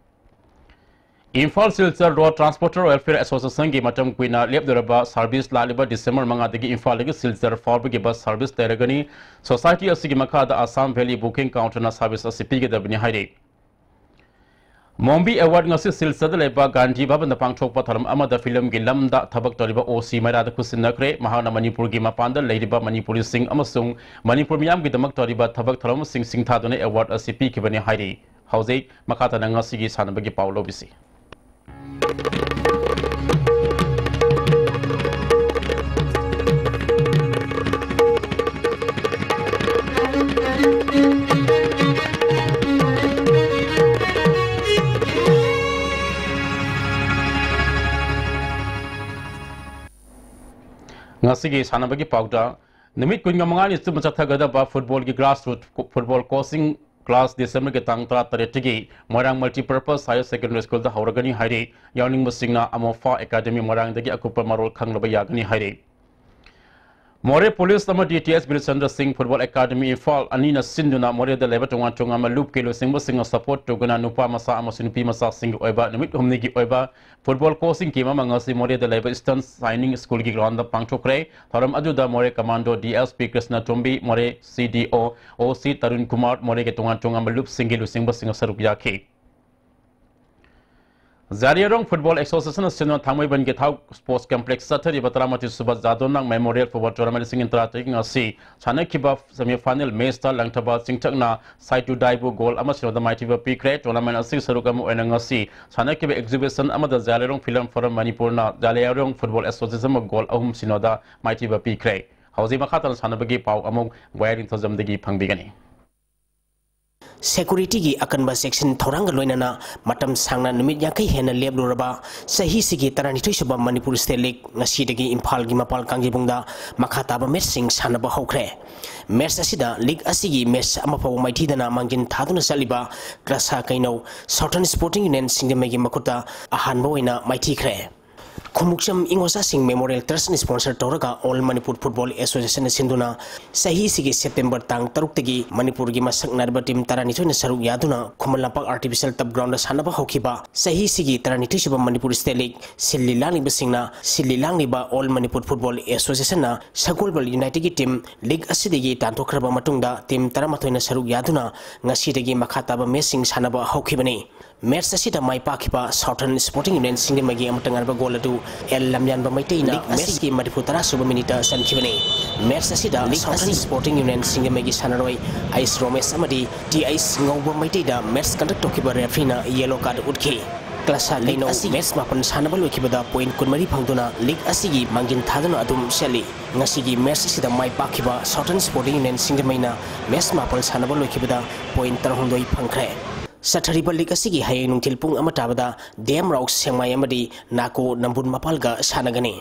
Imphal Silchar Road Transporter Welfare Association ꯒꯤ ꯃꯇꯝ ꯀꯨꯏꯅ ꯂꯦꯞꯂꯨꯔꯕ service ꯂꯥꯛꯂꯤꯕ December ꯃꯉꯥꯗꯒꯤ ꯏꯝꯐꯥꯜꯗꯒꯤ ꯁꯤꯜꯆꯔ ꯐꯥꯎꯕꯒꯤ bus service ꯂꯩꯔꯒꯅꯤ꯫ Society ꯑꯁꯤꯒꯤ ꯃꯈꯥꯗ Assam Valley Booking Counter ꯅ service ꯑꯁꯤ ꯄꯤꯒꯗꯕꯅꯤ ꯍꯥꯏꯔꯤ꯫ ꯃꯣꯝꯕꯤ Award ꯉꯁꯤ ꯁꯤꯜꯆꯔꯗ ꯂꯩꯕ ꯒꯥꯟꯙꯤ ꯚꯕꯟꯗ ꯄꯥꯡꯊꯣꯛꯄ ꯊꯧꯔꯝ ꯑꯃꯗ film ꯒꯤ ꯂꯝꯗ ꯊꯕꯛ ꯇꯧꯔꯤꯕ ꯑꯣ ꯁꯤ ꯃꯩꯔꯥꯗ ꯈꯨꯠꯁꯤꯟꯅꯈ꯭ꯔꯦ꯫ ꯃꯍꯥꯛꯅ ꯃꯅꯤꯄꯨꯔꯒꯤ ꯃꯄꯥꯟꯗ ꯂꯩꯔꯤꯕ ꯃꯅꯤꯄꯨꯔꯤꯁꯤꯡ ꯑꯃꯁꯨꯡ ꯃꯅꯤꯄꯨꯔ ꯃꯤꯌꯥꯝꯒꯤꯗꯃꯛ ꯇꯧꯔꯤꯕ ꯊꯕꯛ ꯊꯧꯔꯝꯁꯤꯡ ꯁꯤꯡꯊꯥꯗꯨꯅ award ꯑꯁꯤ ꯄꯤꯈꯤꯕꯅꯤ ꯍꯥꯏꯔꯤ꯫ ꯍꯧꯖꯤꯛ ꯃꯈꯥ ꯇꯥꯅ ꯉꯁꯤꯒꯤ ꯁꯥꯟꯅꯕꯒꯤ ꯄꯥꯎ ꯂꯧꯕꯤꯁꯤ꯫ ꯉꯁꯤꯒꯤ ꯁꯥꯟꯅꯕꯒꯤ ꯄꯥꯎꯗ, ꯅꯨꯃꯤꯠ ꯀꯨꯟꯃꯉꯥꯅꯤ ꯆꯨꯞꯅ ꯆꯠꯊꯒꯗꯕ ꯐꯨꯠꯕꯣꯜꯒꯤ ꯒ꯭ꯔꯥꯁꯔꯨꯠ ꯐꯨꯠꯕꯣꯜ ꯀꯣꯆꯤꯡ ꯀ꯭ꯂꯥꯁ ꯗꯤꯁꯦꯝꯕꯔꯒꯤ ꯇꯥꯡ ꯇꯔꯥꯇꯔꯦꯠꯇꯒꯤ ꯃꯣꯏꯔꯥꯡ ꯃꯜꯇꯤꯄꯔꯄꯁ ꯍꯥꯌꯔ ꯁꯦꯀꯦꯟꯗꯔꯤ ꯁ꯭ꯀꯨꯜꯗ ꯍꯧꯔꯒꯅꯤ ꯍꯥꯏꯔꯤ꯫ ꯌꯥꯎꯅꯤꯡꯕꯁꯤꯡꯅ ꯑꯃꯣꯐꯥ ꯑꯦꯀꯥꯗꯃꯤ ꯃꯣꯏꯔꯥꯡꯗꯒꯤ ꯑꯀꯨꯞꯄ ꯃꯔꯣꯜ ꯈꯪꯂꯕ ꯌꯥꯒꯅꯤ ꯍꯥꯏꯔꯤ꯫ ꯃꯣꯔꯦ ꯄꯨꯂꯤꯁ ꯑꯃꯗꯤ ꯇꯤ ꯑꯦꯁ ꯕꯤꯔꯆꯟꯗ꯭ꯔ ꯁꯤꯡ ꯐꯨꯠꯕꯣꯜ ꯑꯦꯀꯥꯗꯃꯤ ꯏꯝꯐꯥꯜ ꯑꯅꯤꯅ ꯁꯤꯟꯗꯨꯅ ꯃꯣꯔꯦꯗ ꯂꯩꯕ ꯇꯣꯉꯥꯟ ꯇꯣꯉꯥꯟꯕ ꯂꯨꯞꯀꯤ ꯂꯨꯆꯤꯡꯕꯁꯤꯡꯅ ꯁꯄꯣꯔꯠ ꯇꯧꯗꯨꯅ ꯅꯨꯄꯥ ꯃꯆꯥ ꯑꯃꯁꯨꯡ ꯅꯨꯄꯤ ꯃꯆꯥꯁꯤꯡꯒꯤ ꯑꯣꯏꯕ ꯅꯨꯃꯤꯠ ꯍꯨꯝꯅꯤꯒꯤ ꯑꯣꯏꯕ ꯐꯨꯠꯕꯣꯜ ꯀꯣꯆꯤꯡ ꯀꯦꯝ ꯑꯃ ꯉꯁꯤ ꯃꯣꯔꯦꯗ ꯂꯩꯕ ꯏꯁꯇꯔꯟ ꯁꯥꯏꯅꯤꯡ ꯁ꯭ꯀꯨꯜꯒꯤ ꯒ꯭ꯔꯥꯎꯟꯗ ꯄꯥꯡꯊꯣꯛꯈ꯭ꯔꯦ꯫ ꯊꯧꯔꯝ ꯑꯗꯨꯗ ꯃꯣꯔꯦ commando D S P Krishna ꯇꯣꯝꯕꯤ, ꯃꯣꯔꯦ ꯁꯤ ꯗꯤ ꯑꯣ ꯑꯣ ꯁꯤ ꯇꯔꯨꯟ ꯀꯨꯃꯥꯔ, ꯃꯣꯔꯦꯒꯤ ꯇꯣꯉꯥꯟ ꯇꯣꯉꯥꯟꯕ ꯂꯨꯞꯁꯤꯡꯒꯤ ꯂꯨꯆꯤꯡꯕꯁꯤꯡꯅ ꯁꯔꯨꯛ ꯌꯥꯈꯤ꯫ ꯖꯥꯔꯤꯌꯥꯔꯣꯡ ꯐꯨꯠꯕꯣꯜ ꯑꯦꯁꯣꯁꯤꯌꯦꯁꯟꯅ ꯁꯤꯟꯗꯨꯅ ꯊꯥꯡꯃꯩꯕꯟꯒꯤ ꯊꯥꯎ ꯁ꯭ꯄꯣꯔꯠꯁ ꯀꯝꯄ꯭ꯂꯦꯛꯁ ꯆꯠꯊꯔꯤꯕ ꯇꯔꯥꯃꯥꯊꯣꯏ ꯁꯨꯕ ꯖꯥꯗꯣꯅꯥꯡ ꯃꯦꯃꯣꯔꯤꯌꯦꯜ ꯐꯨꯠꯕꯣꯜ ꯇꯣꯔꯅꯥꯃꯦꯟ ꯂꯤꯁꯤꯡ ꯇꯔꯥꯇꯔꯦꯠꯀꯤ ꯉꯁꯤ ꯁꯥꯟꯅꯈꯤꯕ ꯁꯦꯃꯤꯐꯥꯏꯅꯦꯜ ꯃꯦꯆꯇ ꯂꯪꯊꯕꯥꯜ ꯆꯤꯡꯊꯛꯅ ꯁꯥꯏꯇꯨꯗꯥꯏꯕꯨ ꯒꯣꯜ ꯑꯃ ꯁꯤꯅꯣꯗ ꯃꯥꯏꯊꯤꯕ ꯄꯤꯈ꯭ꯔꯦ꯫ ꯇꯣꯔꯅꯥꯃꯦꯟ ꯑꯁꯤꯒꯤ ꯁꯔꯨꯛ ꯑꯃ ꯑꯣꯏꯅ ꯉꯁꯤ ꯁꯥꯟꯅꯈꯤꯕ ꯑꯦꯛꯖꯤꯕꯤꯁꯟ ꯑꯃꯗ ꯖꯥꯂꯦꯔꯣꯡ ꯐꯤꯂꯝ ꯐꯣꯔꯝ ꯃꯅꯤꯄꯨꯔꯅ ꯖꯥꯂꯦꯔꯣꯡ ꯐꯨꯠꯕꯣꯜ ꯑꯦꯁꯣꯁꯤꯌꯦꯁꯟꯕꯨ ꯒꯣꯜ ꯑꯍꯨꯝ ꯁꯤꯅꯣꯗ ꯃꯥꯏꯊꯤꯕ ꯄꯤꯈ꯭ꯔꯦ꯫ ꯍꯧꯖꯤꯛ ꯃꯈꯥ ꯇꯥꯅ ꯁꯥꯟꯅꯕꯒꯤ ꯄꯥꯎ ꯑꯃꯨꯛ ꯒꯣꯌꯥꯔꯤ ꯊꯣꯖꯝꯗꯒꯤ ꯐꯪꯕꯤꯒꯅꯤ꯫ ꯁꯦꯀꯨꯔꯤꯇꯤꯒꯤ ꯑꯀꯟꯕ ꯆꯦꯛꯁꯤꯟ ꯊꯧꯔꯥꯡꯒ ꯂꯣꯏꯅꯅ ꯃꯇꯝ ꯁꯥꯡꯅ ꯅꯨꯃꯤꯠ ꯌꯥꯡꯈꯩ ꯍꯦꯟꯅ ꯂꯦꯞꯂꯨꯔꯕ ꯆꯍꯤꯁꯤꯒꯤ ꯇꯔꯥꯅꯤꯊꯣꯏ ꯁꯨꯕ ꯃꯅꯤꯄꯨꯔ ꯁ꯭ꯇꯦꯠ ꯂꯤꯒ ꯉꯁꯤꯗꯒꯤ ꯏꯝꯐꯥꯜꯒꯤ ꯃꯄꯥꯜ ꯀꯥꯡꯖꯩꯕꯨꯡꯗ ꯃꯈꯥ ꯇꯥꯕ ꯃꯦꯠꯁꯁꯤꯡ ꯁꯥꯟꯅꯕ ꯍꯧꯈ꯭ꯔꯦ꯫ ꯃꯦꯠꯁ ꯑꯁꯤꯗ ꯂꯤꯒ ꯑꯁꯤꯒꯤ ꯃꯦꯠꯁ ꯑꯃꯐꯥꯎꯕ ꯃꯥꯏꯊꯤꯗꯅ ꯃꯥꯡꯖꯤꯟ ꯊꯥꯗꯨꯅ ꯆꯠꯂꯤꯕ ꯀ꯭ꯂꯥꯁꯥ ꯀꯩꯅꯧ ꯁꯥꯎꯊꯔꯟ ꯁ꯭ꯄꯣꯔꯇꯤꯡ ꯌꯨꯅꯤꯌꯟ ꯁꯤꯡꯖꯃꯩꯒꯤ ꯃꯈꯨꯠꯇ ꯑꯍꯥꯟꯕ ꯑꯣꯏꯅ ꯃꯥꯏꯊꯤꯈ꯭ꯔꯦ꯫ ꯈꯣꯡꯎꯞꯆꯝ ꯏꯉꯣꯆꯥꯁꯤꯡ ꯃꯦꯃꯣꯔꯤꯌꯦꯜ ꯇ꯭ꯔꯁꯅ ꯁ꯭ꯄꯣꯟꯁꯔ ꯇꯧꯔꯒ ꯑꯣꯜ ꯃꯅꯤꯄꯨꯔ ꯐꯨꯠꯕꯣꯜ ꯑꯦꯁꯣꯁꯤꯌꯦꯁꯟꯅ ꯁꯤꯟꯗꯨꯅ ꯆꯍꯤꯁꯤꯒꯤ ꯁꯦꯞꯇꯦꯝꯕꯔ ꯇꯥꯡ ꯇꯔꯨꯛꯇꯒꯤ ꯃꯅꯤꯄꯨꯔꯒꯤ ꯃꯁꯛ ꯅꯥꯏꯔꯕ ꯇꯤꯝ ꯇꯔꯥꯅꯤꯊꯣꯏꯅ ꯁꯔꯨꯛ ꯌꯥꯗꯨꯅ ꯈꯨꯃꯟ ꯂꯝꯄꯥꯛ ꯑꯥꯔꯇꯤꯐꯤꯁꯤꯌꯦꯜ ꯇꯞ ꯒ꯭ꯔꯥꯎꯟꯗ ꯁꯥꯟꯅꯕ ꯍꯧꯈꯤꯕ ꯆꯍꯤꯁꯤꯒꯤ ꯇꯔꯥꯅꯤꯊꯣꯏ ꯁꯨꯕ ꯃꯅꯤꯄꯨꯔ ꯁ꯭ꯇꯦꯠ ꯂꯤꯒ ꯁꯤꯜꯂꯤ ꯂꯥꯡꯂꯤꯕꯁꯤꯡꯅ ꯁꯤꯜꯂꯤ ꯂꯥꯡꯂꯤꯕ ꯑꯣꯜ ꯃꯅꯤꯄꯨꯔ ꯐꯨꯠꯕꯣꯜ ꯑꯦꯁꯣꯁꯤꯌꯦꯁꯟꯅ ꯁꯒꯣꯜꯕꯜ ꯌꯨꯅꯥꯏꯇꯦꯗꯀꯤ ꯇꯤꯝ ꯂꯤꯒ ꯑꯁꯤꯗꯒꯤ ꯇꯥꯟꯊꯣꯛꯈ꯭ꯔꯕ ꯃꯇꯨꯡꯗ ꯇꯤꯝ ꯇꯔꯥꯃꯥꯊꯣꯏꯅ ꯁꯔꯨꯛ ꯌꯥꯗꯨꯅ ꯉꯁꯤꯗꯒꯤ ꯃꯈꯥ ꯇꯥꯕ ꯃꯦꯠꯁꯁꯤꯡ ꯁꯥꯟꯅꯕ ꯍꯧꯈꯤꯕꯅꯤ꯫ ꯃꯦꯠꯁ ꯑꯁꯤꯗ ꯃꯥꯏ ꯄꯥꯛꯈꯤꯕ ꯁꯥꯎꯊꯔꯟ ꯁ꯭ꯄꯣꯔꯇꯤꯡ ꯌꯨꯅꯤꯌꯟ ꯁꯤꯡꯖꯃꯩꯒꯤ ꯑꯃꯠꯇ ꯉꯥꯏꯔꯕ ꯒꯣꯜ ꯑꯗꯨ ꯑꯦꯜ ꯂꯝꯌꯥꯟꯕ ꯃꯩꯇꯩꯅ ꯂꯤꯒ ꯑꯁꯤꯒꯤ ꯃꯔꯤꯐꯨ ꯇꯔꯥ ꯁꯨꯕ ꯃꯤꯅꯤꯠꯇ ꯆꯟꯈꯤꯕꯅꯤ꯫ ꯃꯦꯠꯁ ꯑꯁꯤꯗ ꯁꯥꯎꯊꯔꯟ ꯁ꯭ꯄꯣꯔꯇꯤꯡ ꯌꯨꯅꯤꯌꯟ ꯁꯤꯡꯖꯃꯩꯒꯤ ꯁꯥꯟꯅꯔꯣꯏ ꯑꯩꯁ ꯔꯣꯃꯦꯁ ꯑꯃꯗꯤ ꯇꯤ ꯑꯩꯁ ꯉꯧꯕ ꯃꯩꯇꯩꯗ ꯃꯦꯠꯁ ꯀꯟꯗꯛ ꯇꯧꯈꯤꯕ ꯔꯦꯐ꯭ꯔꯤꯅ ꯌꯦꯂꯣ ꯀꯥꯔꯗ ꯎꯠꯈꯤ꯫ ꯀ꯭ꯂꯥꯁꯥ ꯀꯩꯅꯧ ꯃꯦꯠꯁ ꯃꯥꯄꯟ ꯁꯥꯟꯅꯕ ꯂꯣꯏꯈꯤꯕꯗ ꯄꯣꯏꯟꯠ ꯀꯨꯟꯃꯔꯤ ꯐꯪꯗꯨꯅ ꯂꯤꯒ ꯑꯁꯤꯒꯤ ꯃꯥꯡꯖꯤꯟ ꯊꯥꯗꯨꯅ ꯑꯗꯨꯝ ꯆꯠꯂꯤ꯫ ꯉꯁꯤꯒꯤ ꯃꯦꯠꯁ ꯑꯁꯤꯗ ꯃꯥꯏ ꯄꯥꯛꯈꯤꯕ ꯁꯥꯎꯊꯔꯟ ꯁ꯭ꯄꯣꯔꯇꯤꯡ ꯌꯨꯅꯤꯌꯟ ꯁꯤꯡꯖꯃꯩꯅ ꯃꯦꯠꯁ ꯃꯥꯄꯜ ꯁꯥꯟꯅꯕ ꯂꯣꯏꯈꯤꯕꯗ ꯄꯣꯏꯟꯠ ꯇꯔꯥꯍꯨꯝꯗꯣꯏ ꯐꯪꯈ꯭ꯔꯦ꯫ ꯆꯠꯊꯔꯤꯕ ꯂꯤꯒ ꯑꯁꯤꯒꯤ ꯍꯌꯦꯡ ꯅꯨꯡꯊꯤꯜ ꯄꯨꯡ ꯑꯃ ꯇꯥꯕꯗ ꯗꯤ ꯑꯦꯝ ꯔꯥꯎ ꯁꯦꯡꯃꯥꯏ ꯑꯃꯗꯤ ꯅꯥꯀꯣ ꯅꯝꯕꯨꯜ ꯃꯄꯥꯜꯒ ꯁꯥꯟꯅꯒꯅꯤ꯫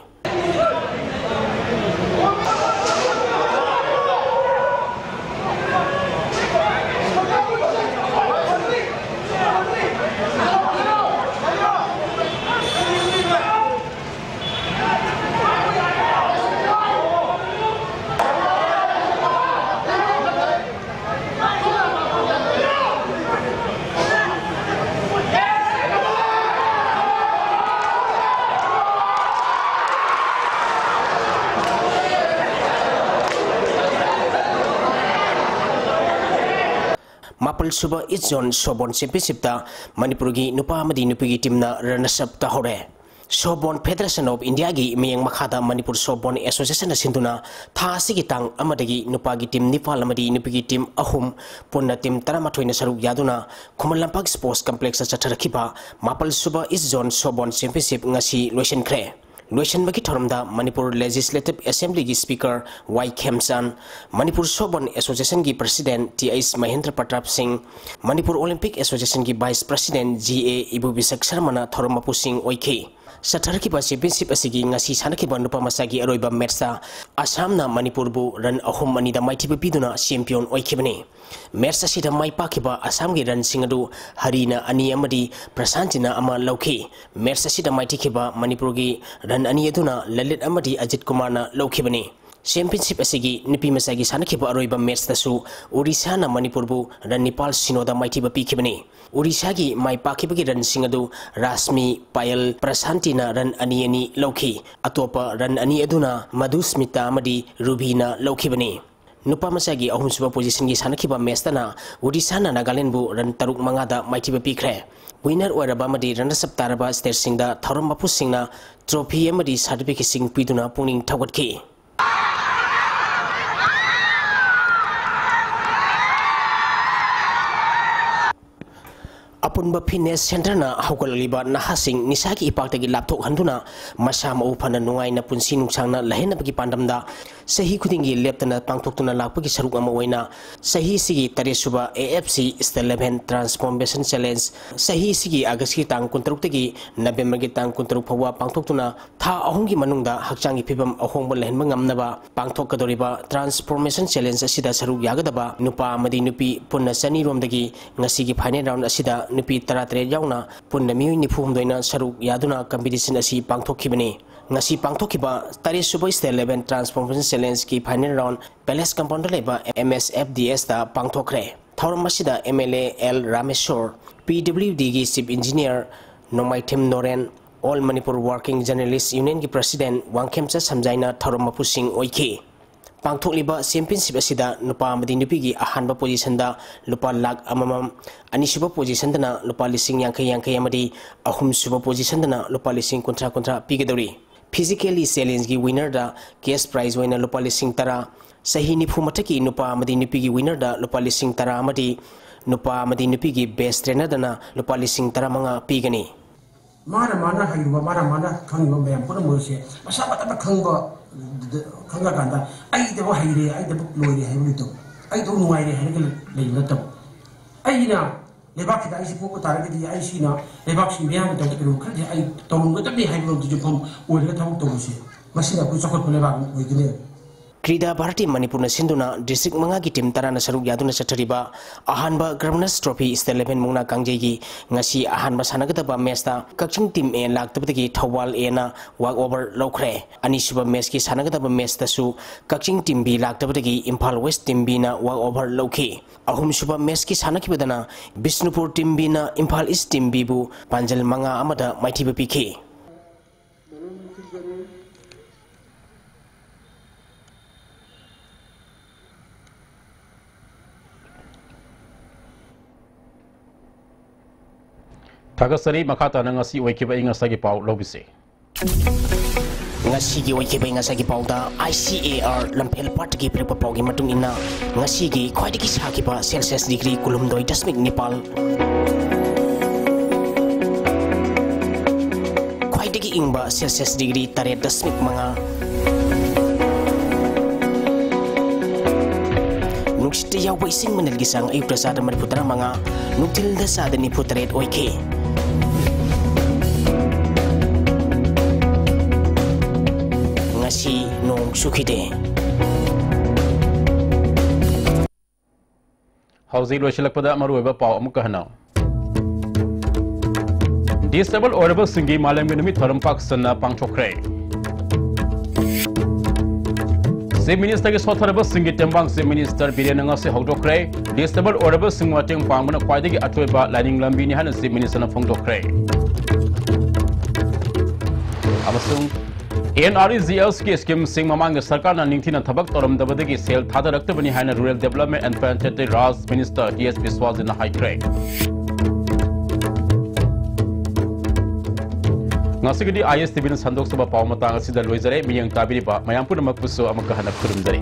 ꯁꯨꯕ East Zone Softball Championshipꯇ ꯃꯅꯤꯄꯨꯔꯒꯤ ꯅꯨꯄꯥ ꯑꯃꯗꯤ ꯅꯨꯄꯤꯒꯤ teamꯅ runners up ꯇꯥꯍꯧꯔꯦ꯫ Softball Federation of Indiaꯒꯤ ꯃꯤꯠꯌꯦꯡ ꯃꯈꯥꯗ ꯃꯅꯤꯄꯨꯔ Softball Associationꯅ ꯁꯤꯟꯗꯨꯅ ꯊꯥ ꯑꯁꯤꯒꯤ ꯇꯥꯡ ꯑꯃꯗꯒꯤ ꯅꯨꯄꯥꯒꯤ team ꯅꯤꯄꯥꯜ ꯑꯃꯗꯤ ꯅꯨꯄꯤꯒꯤ team ꯑꯍꯨꯝ, ꯄꯨꯟꯅ team ꯇꯔꯥꯃꯥꯊꯣꯏꯅ ꯁꯔꯨꯛ ꯌꯥꯗꯨꯅ ꯈꯨꯃꯟ ꯂꯝꯄꯥꯛ Sports Complexꯇ ꯆꯠꯊꯔꯛꯈꯤꯕ ꯃꯥꯄꯜ ꯁꯨꯕ East Zone Softball Championship ꯉꯁꯤ ꯂꯣꯏꯁꯤꯟꯈ꯭ꯔꯦ꯫ ꯂꯣꯏꯁꯤꯟꯕꯒꯤ ꯊꯧꯔꯝꯗ ꯃꯅꯤꯄꯨꯔ Legislative Assemblyꯒꯤ Speaker Y Khemchand, Manipur Softball Associationꯒꯤ President T H Mahendra Pratap Singh, Manipur Olympic Associationꯒꯤ Vice President G A Ibubisak ꯁꯔꯃꯅ ꯊꯧꯔꯝ ꯃꯄꯨꯁꯤꯡ ꯑꯣꯏꯈꯤ꯫ ꯆꯠꯊꯔꯛꯈꯤꯕ championship ꯑꯁꯤꯒꯤ ꯉꯁꯤ ꯁꯥꯟꯅꯈꯤꯕ ꯅꯨꯄꯥ ꯃꯆꯥꯒꯤ ꯑꯔꯣꯏꯕ matchꯇ ꯑꯁꯥꯝꯅ ꯃꯅꯤꯄꯨꯔꯕꯨ run ꯑꯍꯨꯝ ꯑꯅꯤꯗ ꯃꯥꯏꯊꯤꯕ ꯄꯤꯗꯨꯅ champion ꯑꯣꯏꯈꯤꯕꯅꯤ꯫ Match ꯑꯁꯤꯗ ꯃꯥꯏ ꯄꯥꯛꯈꯤꯕ ꯑꯁꯥꯝꯒꯤ runꯁꯤꯡ ꯑꯗꯨ ꯍꯔꯤꯅ ꯑꯅꯤ ꯑꯃꯗꯤ ꯄ꯭ꯔꯁꯥꯟꯇꯤꯅ ꯑꯃ ꯂꯧꯈꯤ꯫ Match ꯑꯁꯤꯗ ꯃꯥꯏꯊꯤꯈꯤꯕ ꯃꯅꯤꯄꯨꯔꯒꯤ run ꯑꯅꯤ ꯑꯗꯨꯅ ꯂꯂꯤꯠ ꯑꯃꯗꯤ ꯑꯖꯤꯠ ꯀꯨꯃꯥꯔꯅ ꯂꯧꯈꯤꯕꯅꯤ꯫ Championship ꯑꯁꯤꯒꯤ ꯅꯨꯄꯤ ꯃꯆꯥꯒꯤ ꯁꯥꯟꯅꯈꯤꯕ ꯑꯔꯣꯏꯕ matchꯇꯁꯨ ꯑꯣꯔꯤꯁꯥꯅ ꯃꯅꯤꯄꯨꯔꯕꯨ run ꯅꯤꯄꯥꯜ ꯁꯤꯅꯣꯗ ꯃꯥꯏꯊꯤꯕ ꯄꯤꯈꯤꯕꯅꯤ꯫ ꯑꯣꯔꯤꯁꯥꯒꯤ ꯃꯥꯏ ꯄꯥꯛꯈꯤꯕꯒꯤ runꯁꯤꯡ ꯑꯗꯨ ꯔꯥꯁꯃꯤ, ꯄꯥꯌꯜ, ꯄ꯭ꯔꯁꯥꯟꯇꯤꯅ run ꯑꯅꯤ ꯑꯅꯤ ꯂꯧꯈꯤ꯫ ꯑꯇꯣꯞꯄ run ꯑꯅꯤ ꯑꯗꯨꯅ ꯃꯙꯨꯁꯃꯤꯇꯥ ꯑꯃꯗꯤ ꯔꯨꯕꯤꯅ ꯂꯧꯈꯤꯕꯅꯤ꯫ ꯅꯨꯄꯥ ꯃꯆꯥꯒꯤ ꯑꯍꯨꯝꯁꯨꯕ positionꯒꯤ ꯁꯥꯟꯅꯈꯤꯕ matchꯇꯅ ꯑꯣꯔꯤꯁꯥꯅ ꯅꯥꯒꯥꯂꯦꯟꯕꯨ run ꯇꯔꯨꯛ ꯃꯉꯥꯗ ꯃꯥꯏꯊꯤꯕ ꯄꯤꯈ꯭ꯔꯦ꯫ Winner ꯑꯣꯏꯔꯕ ꯑꯃꯗꯤ runners up ꯇꯥꯔꯕ stateꯁꯤꯡꯗ ꯊꯧꯔꯝ ꯃꯄꯨꯁꯤꯡꯅ trophy ꯑꯃꯗꯤ certificateꯁꯤꯡ ꯄꯤꯗꯨꯅ ꯄꯨꯛꯅꯤꯡ ꯊꯧꯒꯠꯈꯤ꯫ ꯑꯄꯨꯟꯕ Fitness Centreꯅ ꯍꯧꯒꯠꯂꯛꯂꯤꯕ ꯅꯍꯥꯁꯤꯡ ꯅꯤꯁꯥꯒꯤ ꯏꯄꯥꯛꯇꯒꯤ ꯂꯥꯞꯊꯣꯛꯍꯟꯗꯨꯅ ꯃꯁꯥ ꯃꯎ ꯐꯅ ꯅꯨꯡꯉꯥꯏꯅ ꯄꯨꯟꯁꯤ ꯅꯨꯡꯁꯥꯡꯅ ꯂꯩꯍꯟꯅꯕꯒꯤ ꯄꯥꯟꯗꯝꯗ ꯆꯍꯤ ꯈꯨꯗꯤꯡꯒꯤ ꯂꯦꯞꯇꯅ ꯄꯥꯡꯊꯣꯛꯇꯨꯅ ꯂꯥꯛꯄꯒꯤ ꯁꯔꯨꯛ ꯑꯃ ꯑꯣꯏꯅ ꯆꯍꯤ ꯑꯁꯤꯒꯤ ꯇꯔꯦꯠ ꯁꯨꯕ A F C State Level Transformation Challenge ꯆꯍꯤ ꯑꯁꯤꯒꯤ Augustꯀꯤ ꯇꯥꯡ ꯀꯨꯟꯇꯔꯨꯛꯇꯒꯤ Novemberꯒꯤ ꯇꯥꯡ ꯀꯨꯟꯇꯔꯨꯛ ꯐꯥꯎꯕ ꯄꯥꯡꯊꯣꯛꯇꯨꯅ ꯊꯥ ꯑꯍꯨꯝꯒꯤ ꯃꯅꯨꯡꯗ ꯍꯛꯆꯥꯡꯒꯤ ꯐꯤꯕꯝ ꯑꯍꯣꯡꯕ ꯂꯩꯍꯟꯕ ꯉꯝꯅꯕ ꯄꯥꯡꯊꯣꯛꯀꯗꯧꯔꯤꯕ Transformation Challenge ꯑꯁꯤꯗ ꯁꯔꯨꯛ ꯌꯥꯒꯗꯕ ꯅꯨꯄꯥ ꯑꯃꯗꯤ ꯅꯨꯄꯤ ꯄꯨꯟꯅ ꯆꯅꯤꯔꯣꯝꯗꯒꯤ ꯉꯁꯤꯒꯤ final round ꯑꯁꯤꯗ ꯅꯨꯄꯤ ꯇꯔꯥꯇꯔꯦꯠ ꯌꯥꯎꯅ ꯄꯨꯟꯅ ꯃꯤꯑꯣꯏ ꯅꯤꯐꯨ ꯍꯨꯝꯗꯣꯏꯅ ꯁꯔꯨꯛ ꯌꯥꯗꯨꯅ competition ꯑꯁꯤ ꯄꯥꯡꯊꯣꯛꯈꯤꯕꯅꯤ꯫ ꯉꯁꯤ ꯄꯥꯡꯊꯣꯛꯈꯤꯕ ꯇꯔꯦꯠ ꯁꯨꯕ State Level Transformation Challengeꯀꯤ final round Palace Compoundꯗ ꯂꯩꯕ M S F D Sꯇ ꯄꯥꯡꯊꯣꯛꯈ꯭ꯔꯦ꯫ ꯊꯧꯔꯝ ꯑꯁꯤꯗ M L A L Rameshwar, P W Dꯒꯤ Chief Engineer Nongmaithem Noren, All Manipur Working Journalist Unionꯒꯤ President Wangkhemcha ꯁꯝꯖꯥꯏꯅ ꯊꯧꯔꯝ ꯃꯄꯨꯁꯤꯡ ꯑꯣꯏꯈꯤ꯫ ꯄꯥꯡꯊꯣꯛꯂꯤꯕ ꯆꯦꯝꯄꯤꯌꯟꯁꯤꯞ ꯑꯁꯤꯗ ꯅꯨꯄꯥ ꯑꯃꯗꯤ ꯅꯨꯄꯤꯒꯤ ꯑꯍꯥꯟꯕ ꯄꯣꯖꯤꯁꯟꯗ ꯂꯨꯄꯥ ꯂꯥꯈ ꯑꯃꯃꯝ, ꯑꯅꯤꯁꯨꯕ ꯄꯣꯖꯤꯁꯟꯗꯅ ꯂꯨꯄꯥ ꯂꯤꯁꯤꯡ ꯌꯥꯡꯈꯩ ꯌꯥꯡꯈꯩ ꯑꯃꯗꯤ ꯑꯍꯨꯝꯁꯨꯕ ꯄꯣꯖꯤꯁꯟꯗꯅ ꯂꯨꯄꯥ ꯂꯤꯁꯤꯡ ꯀꯨꯟꯊ꯭ꯔꯥ ꯀꯨꯟꯊ꯭ꯔꯥ ꯄꯤꯒꯗꯧꯔꯤ꯫ ꯐꯤꯖꯤꯀꯦꯜꯂꯤ ꯆꯦꯂꯦꯟꯖꯒꯤ ꯋꯤꯟꯅꯔꯗ ꯀꯦꯁ ꯄ꯭ꯔꯥꯏꯖ ꯑꯣꯏꯅ ꯂꯨꯄꯥ ꯂꯤꯁꯤꯡ ꯇꯔꯥ, ꯆꯍꯤ ꯅꯤꯐꯨ ꯃꯊꯛꯀꯤ ꯅꯨꯄꯥ ꯑꯃꯗꯤ ꯅꯨꯄꯤꯒꯤ ꯋꯤꯟꯅꯔꯗ ꯂꯨꯄꯥ ꯂꯤꯁꯤꯡ ꯇꯔꯥ ꯑꯃꯗꯤ ꯅꯨꯄꯥ ꯑꯃꯗꯤ ꯅꯨꯄꯤꯒꯤ ꯕꯦꯁ ꯇ꯭ꯔꯦꯅꯔꯗꯅ ꯂꯨꯄꯥ ꯂꯤꯁꯤꯡ ꯇꯔꯥꯃꯉꯥ ꯄꯤꯒꯅꯤ꯫ ꯃꯥꯅ ꯃꯥꯅ ꯍꯩꯔꯨꯕ, ꯃꯥꯅ ꯃꯥꯅ ꯈꯪꯉꯤꯕ ꯃꯌꯥꯝ ꯄꯨꯝꯅꯃꯛ ꯑꯁꯦ ꯃꯁꯥ ꯃꯊꯟꯇ ꯈꯪꯕ, ꯈꯪꯉꯀꯥꯟꯗ ꯑꯩꯗꯕꯨ ꯍꯩꯔꯦ, ꯑꯩꯗꯕꯨ ꯂꯣꯏꯔꯦ ꯍꯥꯏꯕ ꯂꯩꯇꯕ, ꯑꯩꯗꯕꯨ ꯅꯨꯡꯉꯥꯏꯔꯦ ꯍꯥꯏꯔꯒ ꯂꯩꯕ ꯅꯠꯇꯕ꯫ ꯑꯩꯅ ꯂꯩꯕꯥꯛꯁꯤꯗ ꯑꯩꯁꯤ ꯄꯣꯛꯄ ꯇꯥꯔꯒꯗꯤ ꯑꯩꯁꯤꯅ ꯂꯩꯕꯥꯛꯁꯤ ꯃꯤꯌꯥꯝꯒꯤꯗꯃꯛꯇ ꯀꯩꯅꯣ ꯈꯔꯗꯤ ꯑꯩ ꯇꯧꯔꯝꯒꯗꯕꯅꯤ ꯍꯥꯏꯕ ꯌꯨꯝꯐꯝ ꯑꯣꯏꯔꯒ ꯊꯕꯛ ꯇꯧꯕꯁꯦ, ꯃꯁꯤꯅ ꯑꯩꯈꯣꯏ ꯆꯥꯎꯈꯠꯄ ꯂꯩꯕꯥꯛ ꯑꯃ ꯑꯣꯏꯒꯅꯤ꯫ ꯀ꯭ꯔꯤꯗꯥ ꯚꯥꯔꯇꯤ ꯃꯅꯤꯄꯨꯔꯅ ꯁꯤꯟꯗꯨꯅ ꯗꯤꯁꯇ꯭ꯔꯤꯛ ꯃꯉꯥꯒꯤ ꯇꯤꯝ ꯇꯔꯥꯅ ꯁꯔꯨꯛ ꯌꯥꯗꯨꯅ ꯆꯠꯊꯔꯤꯕ ꯑꯍꯥꯟꯕ ꯒꯚꯔꯅꯔꯁ ꯇ꯭ꯔꯣꯐꯤ ꯁ꯭ꯇꯦꯠ ꯂꯦꯚꯦꯜ ꯃꯨꯛꯅꯥ ꯀꯥꯡꯖꯩꯒꯤ ꯉꯁꯤ ꯑꯍꯥꯟꯕ ꯁꯥꯟꯅꯒꯗꯕ ꯃꯦꯆꯇ ꯀꯛꯆꯤꯡ ꯇꯤꯝ ꯑꯦ ꯂꯥꯛꯇꯕꯗꯒꯤ ꯊꯧꯕꯥꯜ ꯑꯦꯅ ꯋꯥꯛ ꯑꯣꯚꯔ ꯂꯧꯈ꯭ꯔꯦ꯫ ꯑꯅꯤꯁꯨꯕ ꯃꯦꯆꯀꯤ ꯁꯥꯟꯅꯒꯗꯕ ꯃꯦꯆꯇꯁꯨ ꯀꯛꯆꯤꯡ ꯇꯤꯝ ꯕꯤ ꯂꯥꯛꯇꯕꯗꯒꯤ ꯏꯝꯐꯥꯜ ꯋꯦꯁ ꯇꯤꯝ ꯕꯤꯅ ꯋꯥꯛ ꯑꯣꯚꯔ ꯂꯧꯈꯤ꯫ ꯑꯍꯨꯝꯁꯨꯕ ꯃꯦꯆꯀꯤ ꯁꯥꯟꯅꯈꯤꯕꯗꯅ ꯕꯤꯁꯅꯨꯄꯨꯔ ꯇꯤꯝ ꯕꯤꯅ ꯏꯝꯐꯥꯜ ꯏꯁ ꯇꯤꯝ ꯕꯤꯕꯨ ꯄꯥꯟꯖꯜ ꯃꯉꯥ ꯑꯃꯗ ꯃꯥꯏꯊꯤꯕ ꯄꯤꯈꯤ꯫ ꯊꯥꯒꯠꯆꯔꯤ꯫ ꯃꯈꯥ ꯇꯥꯅ ꯉꯁꯤ ꯑꯣꯏꯈꯤꯕ ꯑꯏꯪ ꯑꯁꯥꯒꯤ ꯄꯥꯎ ꯂꯧꯕꯤꯁꯤ꯫ ꯉꯁꯤꯒꯤ ꯑꯣꯏꯈꯤꯕ ꯑꯏꯪ ꯑꯁꯥꯒꯤ ꯄꯥꯎꯗ, ꯑꯥꯏ ꯁꯤ ꯑꯦ ꯑꯥꯔ ꯂꯝꯐꯦꯜ ꯄꯥꯠꯇꯒꯤ ꯄꯤꯔꯛꯄ ꯄꯥꯎꯒꯤ ꯃꯇꯨꯡ ꯏꯟꯅ, ꯉꯁꯤꯒꯤ ꯈ꯭ꯋꯥꯏꯗꯒꯤ ꯁꯥꯈꯤꯕ ꯁꯦꯜꯁꯤꯌꯁ ꯗꯤꯒ꯭ꯔꯤ ꯀꯨꯟꯍꯨꯝꯗꯣꯏ ꯗꯁꯃꯤꯛ ꯅꯤꯄꯥꯜ, ꯈ꯭ꯋꯥꯏꯗꯒꯤ ꯏꯪꯕ ꯁꯦꯜꯁꯤꯌꯁ ꯗꯤꯒ꯭ꯔꯤ ꯇꯔꯦꯠ ꯗꯁꯃꯤꯛ ꯃꯉꯥ, ꯅꯨꯡꯁꯤꯠꯇ ꯌꯥꯎꯕ ꯏꯁꯤꯡ ꯃꯅꯤꯜꯒꯤ ꯆꯥꯡ ꯑꯌꯨꯛꯇ ꯆꯥꯗ ꯃꯔꯤꯐꯨ ꯇꯔꯥ ꯃꯉꯥ, ꯅꯨꯡꯊꯤꯜꯗ ꯆꯥꯗ ꯅꯤꯐꯨ ꯇꯔꯦꯠ ꯑꯣꯏꯈꯤ꯫ ꯉꯁꯤ ꯅꯣꯡ ꯆꯨꯈꯤꯗꯦ꯫ ꯍꯧꯖꯤꯛ ꯂꯣꯏꯁꯤꯜꯂꯛꯄꯗ ꯃꯔꯨꯑꯣꯏꯕ ꯄꯥꯎ ꯑꯃꯨꯛꯀ ꯍꯟꯅ꯫ ꯗꯤꯁꯑꯦꯕꯜ ꯑꯣꯏꯔꯕꯁꯤꯡꯒꯤ ꯃꯥꯂꯦꯝꯒꯤ ꯅꯨꯃꯤꯠ ꯊꯧꯔꯝ ꯄꯥꯛ ꯁꯟꯅ ꯄꯥꯡꯊꯣꯛꯈ꯭ꯔꯦ꯫ ꯆꯤꯐ ꯃꯤꯅꯤꯁꯇꯔꯒꯤ ꯁꯣꯠꯊꯔꯕꯁꯤꯡꯒꯤ ꯇꯦꯡꯕꯥꯡ ꯆꯤꯐ ꯃꯤꯅꯤꯁꯇꯔ ꯕꯤꯔꯦꯟꯅ ꯉꯁꯤ ꯍꯧꯗꯣꯛꯈ꯭ꯔꯦ꯫ ꯗꯤꯁꯑꯦꯕꯜ ꯑꯣꯏꯔꯕꯁꯤꯡ ꯃꯇꯦꯡ ꯄꯥꯡꯕꯅ ꯈ꯭ꯋꯥꯏꯗꯒꯤ ꯑꯆꯣꯏꯕ ꯂꯥꯏꯅꯤꯡ ꯂꯝꯕꯤꯅꯤ ꯍꯥꯏꯅ ꯆꯤꯐ ꯃꯤꯅꯤꯁꯇꯔꯅ ꯐꯣꯡꯗꯣꯛꯈ꯭ꯔꯦ꯫ ꯑꯃꯁꯨꯡ ꯑꯦꯟ ꯑꯥꯔ ꯏ ꯖꯤ ꯑꯦꯁꯀꯤ ꯁ꯭ꯀꯤꯝꯁꯤꯡ ꯃꯃꯥꯡꯗ ꯁꯔꯀꯥꯔꯅ ꯅꯤꯡꯊꯤꯅ ꯊꯕꯛ ꯇꯧꯔꯝꯗꯕꯗꯒꯤ ꯁꯦꯜ ꯊꯥꯗꯔꯛꯇꯕꯅꯤ ꯍꯥꯏꯅ rural development and Panchayati Raj minister T S ꯕꯤꯁ꯭ꯋꯥꯁꯖꯤꯅ ꯍꯥꯏꯈ꯭ꯔꯦ꯫ ꯉꯁꯤꯒꯤꯗꯤ ꯑꯥꯏ ꯑꯦꯁ ꯇꯤ ꯚꯤꯅ ꯁꯟꯗꯣꯛꯆꯕ ꯄꯥꯎ ꯃꯇꯥꯡ ꯑꯁꯤꯗ ꯂꯣꯏꯖꯔꯦ꯫ ꯃꯤꯠꯌꯦꯡ ꯇꯥꯕꯤꯔꯤꯕ ꯃꯌꯥꯝ ꯄꯨꯝꯅꯃꯛꯄꯨꯁꯨ ꯑꯃꯨꯛꯀ ꯍꯟꯅ ꯈꯨꯔꯨꯝꯖꯔꯤ꯫